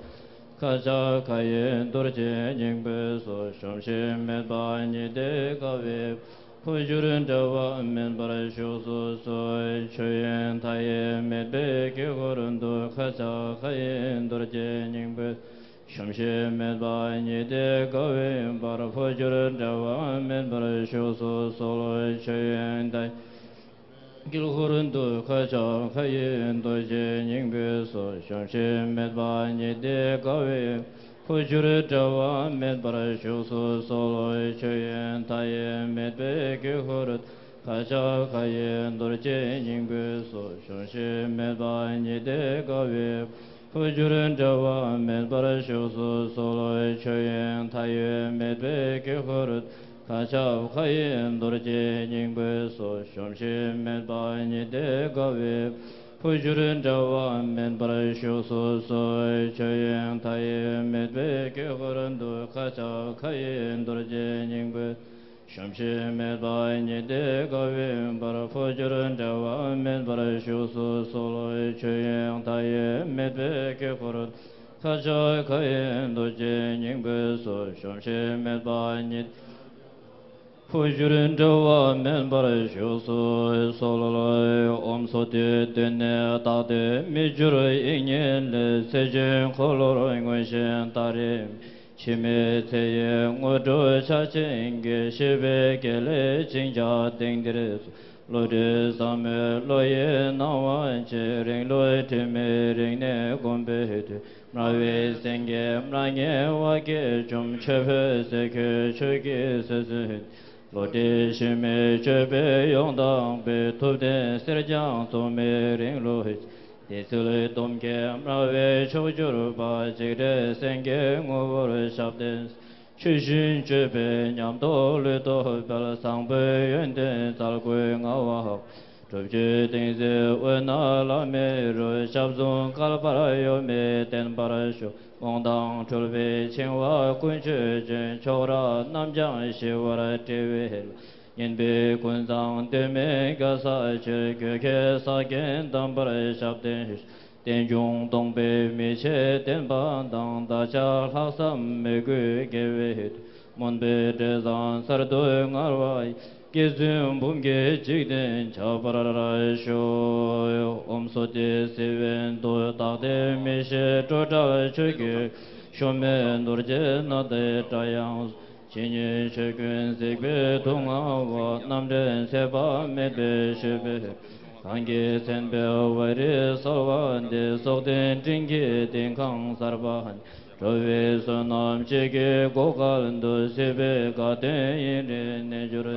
མཁའ་ཁྱབ་མཁའ་ཡི་རྡོ་རྗེ་སྙིང་པོའི་ཚོགས། གཞོམ་གཞིག་མེད་པ་ཉི་ཟླའི་དཀའ་བའི། འཕོ་འགྱུར་འབྲལ་བ་མེད་པར་བཞུགས་སུ་གསོལ། ཆོས་དབྱིངས་མཐའ་ཡས་མེད་པའི་དཀྱིལ་འཁོར་དུ། མཁའ་ཁྱབ་མཁའ་ཡི་རྡོ་རྗེ་སྙིང་པོའི། གཞོམ་གཞིག་མེད་པ་ཉི་ཟླའི་དཀའ་བའི་བར། འཕོ་འགྱུར་འབྲལ་བ་མེད་པར་བཞུགས་སུ་གསོལ། ཆོས་དབྱིངས་མཐའ་ཡས་དཀྱིལ་འཁོར་དུ། མཁའ་ཁྱབ་མཁའ་ཡི་རྡོ་རྗེ་སྙིང་པོའི་ཚོགས། གཞོམ་གཞིག་མེད་པ་ཉི་ཟླའི་དཀའ་བའི། འཕོ་འགྱུར་འབྲལ་བ་མེད་པར་བཞུགས་སུ་གསོལ། ཆོས་དབྱིངས་མཐའ་ཡས་མེད་པའི་དཀྱིལ་འཁོར། མཁའ་ཁྱབ་མཁའ་ཡི་རྡོ་རྗེ་སྙིང་པོའི་ཚོགས། གཞོམ་གཞིག་མེད་པ་ཉི་ཟླའི་དཀའ་བའི། འཕོ་འགྱུར་འབྲལ་བ་མེད་པར་བཞུགས་སུ་གསོལ། ཆོས་དབྱིངས་མཐའ་ཡས་མེད་པའི་དཀྱིལ་འཁོར། མཁའ་ཁྱབ་མཁའ་ཡི་རྡོ་རྗེ་སྙིང་པོའི་ཚོགས། གཞོམ་གཞིག་མེད་པ་ཉི་ཟླའི་དཀའ་བའི། འཕོ་འགྱུར་འབྲལ་བ་མེད་པར་བཞུགས་སུ་གསོལ། ཆོས་དབྱིངས་མཐའ་ཡས་མེད་པའི་དཀྱིལ་འཁོར་དུ། མཁའ་ཁྱབ་མཁའ་ཡི་རྡོ་རྗེ་སྙིང་པོའི། གཞོམ་གཞིག་མེད་པ་ཉི་ཟླའི་དཀའ་བའི་བར། འཕོ་འགྱུར་འབྲལ་བ་མེད་པར་བཞུགས་སུ་གསོལ། ཆོས་དབྱིངས་མཐའ་ཡས་མེད་པའི་དཀྱིལ་འཁོར། མཁའ་ཁྱབ་མཁའ་ཡི་རྡོ་རྗེ་སྙིང་པོའི་ཚོགས། གཞོམ་གཞིག་མེད་པ་ཉིད། འཕོ་འགྱུར་འབྲལ་བ་མེད་པར་བཞུགས་སུ་གསོལ། ཨོཾ་སྭ་སྟི། གདོད་ནས་བཏགས་ཏེ་མི་འགྱུར་དབྱིག་གཉེན་ལས། ཚེ་ཆེན་འཁོར་ལོར་མངོན་ཞེན་ལྟར་རིམ། འཆི་མེད་ཚེ་ཡི་དངོས་གྲུབ་ཕྱག་ཆེན་གྱི། ཤེས་པའི་དགེ་ལེགས་ཅིང་ཀྱང་ལྡན་འདིར་སོགས། བློ་གྲོས་ཟབ་མོའི་བློ་ཡིས་སྣང་བ་མཆིས། རིང་ལུགས་དྲི་མེད་རིག་གནས་སྒོམ་པའི་མཐུས། སྨྲ་བའི་སེང་གེ་སྨྲ་སྙན་བ་སྐད་འཇོམས། ཆོས་འཕེལ་སྲས་ཁྱོད་ཆོས་ཀྱི་སྲོལ་འཛིན། བློ་གྲོས་ཞུམ་མེད་སྤྱོད་པས་ཡོངས་དག་པའི། ཐུབ་བསྟན་གསེར་སྦྱངས་གཙང་མའི་རིང་ལུགས། བདེན་ཚིག་སྡོམ་མཁན་སྨྲ་བའི་མཆོག་གྱུར་པ། འཇིགས་བྲལ་སེང་གེའི་ངོ་བོར་ཞབས་བརྟན། ཆོས་བཞིན་སྤྱོད་པའི་ཉམས་རྟོགས་ལུས་སྟོབས་སྤེལ། བཟང་པོའི་ཡོན་ཏན་རྩལ་ཀུན་མངའ་བ། སྒྲུབ་བརྒྱུད་གཏིང་གསལ་དབུས་ན་བླ་མེད་རུ། ཞབས་ཟུང་བསྐལ་པར་གཡོ་མེད་བརྟན་པར་ཤོག། རྨོངས་དང་འཁྲུལ་པའི་འཆིང་བ་ཀུན་གཅོད་ཅིང་། ཕྱོགས་རིས་རྣམས་ཀྱང་ཞི་བར་སྤྲུལ་བའི་ལྷ། སྙན་པའི་ཀུན་བཟང་གདོད་མའི་གེ་སར་ཁྱོད། འགོད་མཁས་ས་མཁན་གདམས་པར་ཞབས་བརྟན་ཞུ། རྟེན་འབྱུང་སྟོང་པའི་མི་ཕྱེད་བརྟན་པ་དང་། བདག་ཅག་ལྷག་བསམ་མོས་གུས་དགེ་བའི་མཐུས། སྨོན་པའི་འབྲས་བཟང་གསར་དུ་མངར་བ་ཡིས། བསྐྱེད་རྫུན་འབུམ་གྱིས་འཇིག་རྟེན་ཁྱབ་པར་ཤོག། ཨོཾ་སྭསྟི། སྲིད་པའི་མདོ་དག་སྟེ་མི་ཤེས་སྤྲོས་བྲལ་ཆོས་ཀྱི་ཤུགས། མི་འདོར་རྒྱལ་སྣང་སྟེ་སྒྲ་དབྱངས། ཇི་སྙེད་ཆོས་ཀུན་གཟིགས་པའི་སྡུག་བསྔལ་བ། རྣམ་འདྲེན་ཚེ་དཔག་མེད་པའི་སྤྱོད་པས། གང་གིས་མཚན་དཔེ་བ་རི་གསལ་བ་འདི། སྲོག་ལྡན་སྤྲིན་གྱི་ལྡིང་ཁང་གསར་པ་ནི། འགྲོ་བའི་བསོད་ནམས་ཅན་གྱི་བགོ་སྐལ་དུ། སྲིད་པའི་དགའ་སྟོན་ཡུན་རིང་གནས་གྱུར་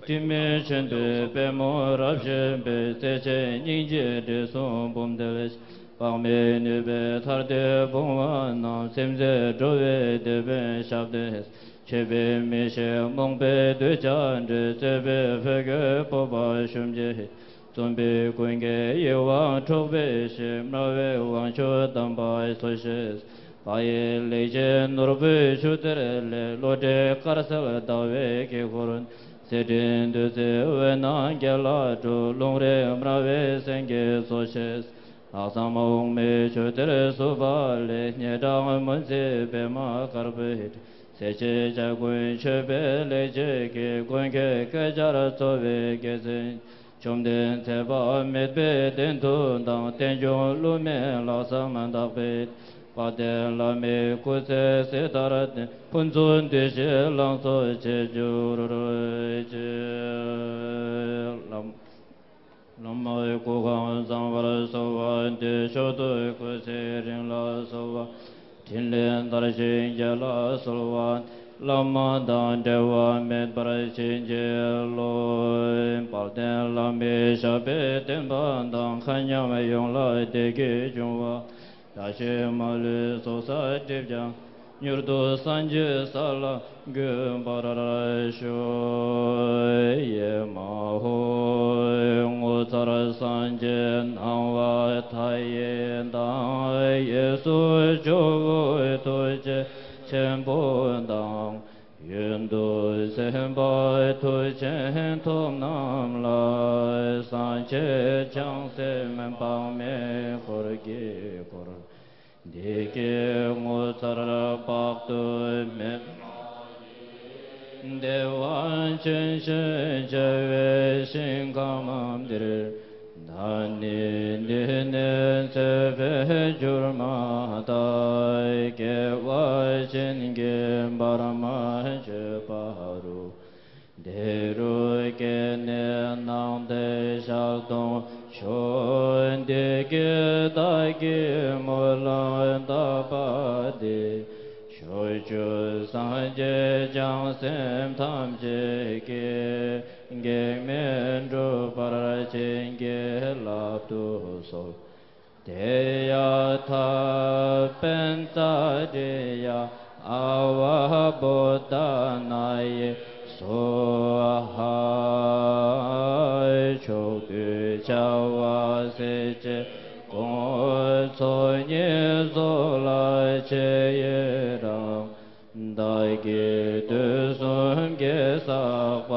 ཅིག། དྲི་མེད་ཆེན་པོའི་པད་མོ་རབ་བཞད་པའི། རྩེ་ཆེན་སྙིང་རྗེའི་དྲི་བསུང་འབུམ་བརྡལ་ཞིང་། དཔག་མེད་ནུས་པའི་མཐར་ལྟོས་བུང་བ་རྣམས། སེམས་ཅན་འགྲོ་བའི་དེད་དཔོན་ཞབས་བརྟན། ཆོས་པའི་མི་ཤེས་རྨོངས་པའི་གདུལ་བྱ་འདྲེན། རྩོད་པའི་ཕོ་རྒོད་སྤོབས་པ་ཞུམ་བྱེད། རྩོམ་པའི་ཀུན་མཁྱེན་ཡིད་དབང་འཕྲོག་པའི་གཞི། སྨྲ་བའི་དབང་ཕྱུག་དམ་པ་འཚོ་ཞིང་། བག་ཡོད་ལེགས་བྱས་ནོར་བུའི་ཆུ་གཏེར་ལས། བློ་གྲོས་དཀར་གསལ་ཟླ་བའི་དཀྱིལ་འཁོར། གསེར་ཕྲེང་བདུད་རྩིའི་འོད་སྣང་རྒྱ་ལ་འགྲོ། རླུང་རིགས་སྨྲ་བའི་སེང་གེ་འཚོ་ཞིང་། ལྷག་བསམ་འོག་མིན་ཆུ་གཏེར་བསྲུབས་པ་ལས། སྙན་གྲགས་མུན་བསྲེགས་པདྨ་དཀར་པོའི་སྤྲིན། གསལ་བྱེད་ཇ་ཀུན་མཆོད་པའི་ལེགས་བྱས་ཀྱིས། ཀུན་མཁྱེན་བསྐལ་བརྒྱར་འཚོ་བའི་རྒྱལ་མཚན། བཅོམ་ལྡན་ཚེ་དཔག་མེད་པའི་གདན་དུ་བདག་རྟེན་འབྱུང་བསླུ་མེད་ལྷག་བསམ་དག་པའི། དཔལ་ལྡན་བླ་མའི་སྐུ་ཚེ་ཟད་མཐར་ཕྱིན། ཕུན་ཚོགས་འདུ་ཤེས་ལང་ཚོ་བྱེད་གྱུར་ཅིག། ལམ། བླ་མའི་སྐུ་ཁམས་བཟང་བར་གསོལ་བ་འདེབས། མཆོག་ཏུ་སྐུ་ཚེ་རིང་ལ་གསོལ་བ། ཕྲིན་ལས་དར་ཞིང་རྒྱས་ལ་གསོལ་བ། བླ་མ་དང་འབྲལ་བ་མེད་པར་བྱིན་གྱིས་རློབས། དཔལ་ལྡན་བླ་མའི་ཞབས་པད་བརྟན་པ་དང་། མཁའ་མཉམ་ཡོངས་ལ་བདེ་སྐྱིད་འབྱུང་བ། བདག་གཞན་མ་ལུས་ཚོགས་བསགས་སྒྲིབ་སྦྱངས། མྱུར་དུ་སངས་རྒྱས་ས་ལ་འགོད་པར་ཤོག། ཨེ་མ་ཧོ། ངོ་མཚར་སངས་རྒྱས་སྣང་བ་མཐའ་ཡས་དང་། གཡས་སུ་ཇོ་བོ་ཐུགས་རྗེ་ཆེན་པོ་དང་། གཡོན་དུ་སེམས་དཔའ་མཐུ་ཆེན་ཐོབ་རྣམས་ལ། སངས་རྒྱས་བྱང་སེམས་དཔག་མེད་འཁོར་གྱིས་བསྐོར། བདེ་སྐྱིད་ངོ་མཚར་དཔག་ཏུ་མེད་པ་ཡི། བདེ་བ་ཅན་ཞེས་བྱ་བའི་ཞིང་ཁམས་འདིར། ད་ནི་འདི་ནས་ཚེ་འཕོས་གྱུར་མ་ཐག། སྐྱེ་བ་ཅན་གྱི་བར་མ་ཆོད་པ་རུ། དེ་རུ་སྐྱེས་ནས་སྣང་མཐའི་ཞལ་མཐོང་ཤོག། བདེ་སྐྱིད་བདག་གི་སྨོན་ལམ་བཏབ་པ་འདི། ཕྱོགས་བཅུའི་སངས་རྒྱས་བྱང་སེམས་ཐམས་ཅད་ཀྱིས། གེགས་མེད་འགྲུབ་པར་བྱིན་གྱིས་བརླབ་ཏུ་གསོལ། ཏདྱ་ཐཱ། པཉྩ་དྲི་ཡ་ཨ་ཝ་བོ་དྷ་ནཱ་ཡེ་སྭཱ་ཧཱ། ཕྱོགས་དུས་བྱ་བ་སྲིད་ཞིའི་ཀོང་། ཚོགས་གཉིས་རྫོགས་ལ་ཆེ་ཡི་རང་། བདག་གིས་དུས་གསུམ་གྱི་བསགས་པ།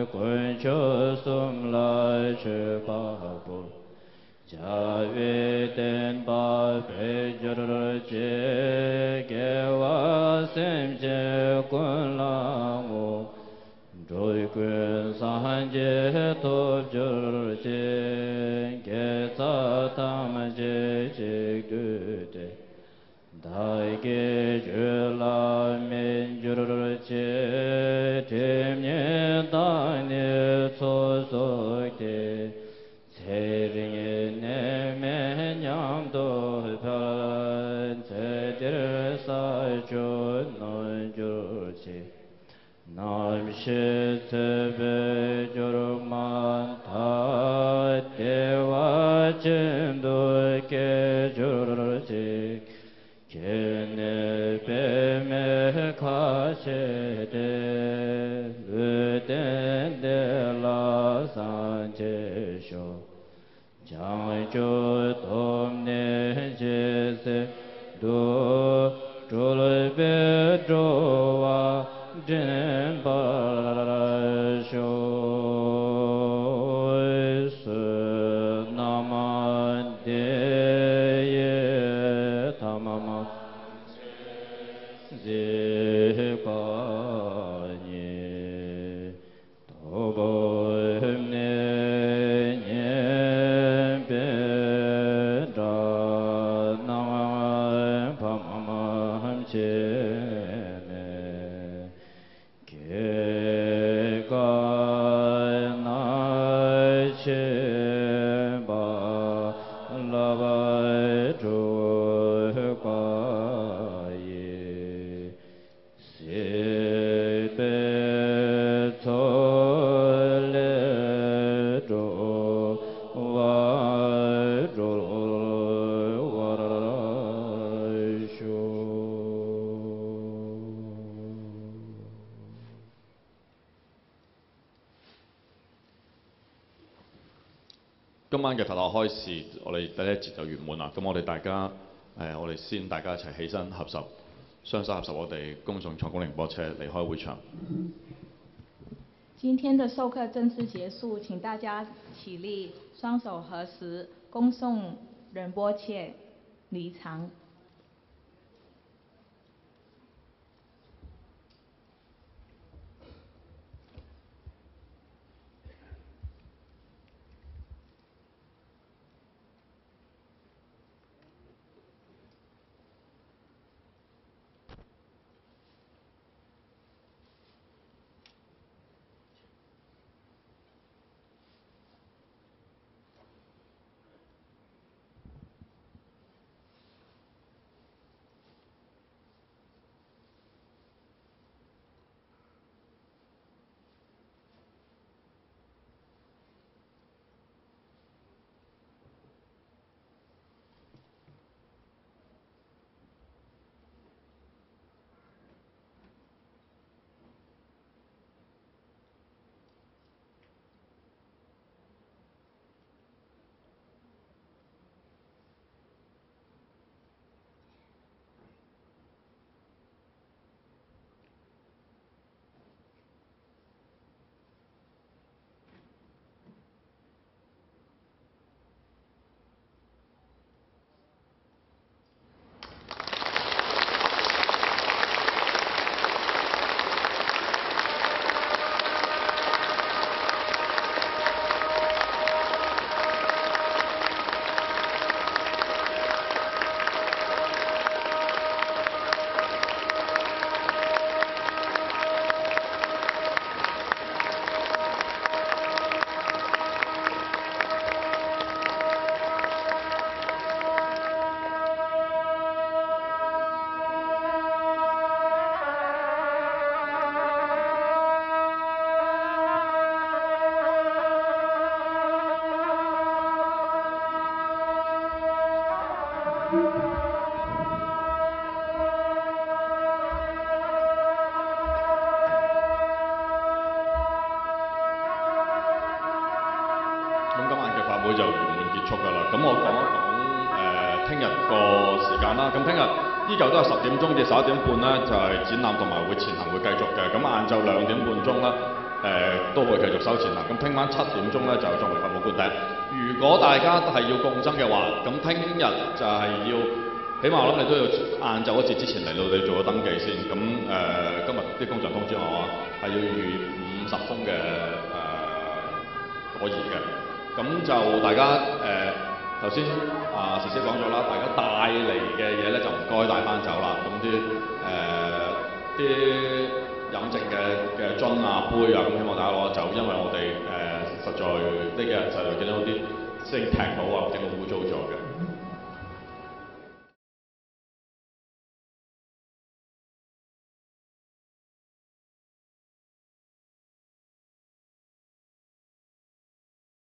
དཀོན་མཆོག་གསུམ་ལ་མཆོད་པ་འབུལ། བྱ་བའི་བསྟན་པ་འཕེལ་གྱུར་ཅིག། དགེ་བ་སེམས་ཅན་ཀུན་ལ་བསྔོ། འགྲོ་ཀུན་སངས་རྒྱས་ཐོབ་གྱུར་ཅིག། དགེ་རྩ་ཐམས་ཅད་གཅིག་བསྡུས་ཏེ། བདག་གི་རྒྱུད་ལ་སྨིན་གྱུར་ཅིག། སྒྲིབ་གཉིས་དག་ནས་ཚོགས་རྫོགས་ཏེ། ཚེ་རིང་ནད་མེད་ཉམས་སུ་འཕེལ། ཚེ་འདིར་ས་བཅུ་ནོན་གྱུར་ཅིག། རྣམ་ཤེས་ཚེ་འཕོས་གྱུར་མ་ཐག། བདེ་བ་ཅན་དུ་སྐྱེ་གྱུར་ཅིག། སྐྱེས་ནས་པདྨའི་ཁ་ཕྱེ་སྟེ། ལུས་རྟེན་འདི་ལ་སངས་རྒྱས་ཤོག། བྱང་ཆུབ་ཐོབ་ནས་ཇི་སྲིད་དུ། སྤྲུལ་པའི་འགྲོ་བ་འདྲེན་པར་ཤོག། བསོད་ནམས་འདི་ པ་ཉིད། དོ་པོ་མེ་ཉེ་པེ་དྲ་ནང་ཕམ་ཆེ་མེ། ཀེ་ཀ་ན་ཆེ་བ་ལ་བ་དྲུག་པ་ཡི། སྲིད་པའི་མཚོ་ལས་སྒྲོལ་བ་སྒྲོལ་བར་ཤོག། 今晚嘅佛學開示，我哋第一節就圓滿啦。咁我哋大家，誒，我哋先大家一齊起身合十，雙手合十，我哋恭送唱功仁波切離開會場。今天的授課正式结束，请大家起立，双手合十，恭送仁波切离场。咁今晚嘅法會就圓滿結束㗎啦。咁我講一講誒聽日個時間啦。咁聽日依舊都係十點鐘至十一點半啦，就係展覽同埋會前行會繼續嘅。咁晏晝兩點半鐘啦，誒、都會繼續收錢啦。咁聽晚七點鐘咧就作為法務官邸。如果大家係要共爭嘅話，咁聽日就係要，起碼我諗你都要晏晝一節之前嚟到你做咗登記先。咁誒、今日啲工場通知我啊，係要預五十封嘅誒、可以嘅。咁就大家誒頭先啊，石師講咗啦，大家帶嚟嘅嘢咧就唔該帶翻走啦。咁啲誒啲飲食嘅嘅樽啊杯啊，咁希望大家攞走，因為我哋誒、實在呢幾日實在見到啲星踢到啊，整到污糟咗嘅。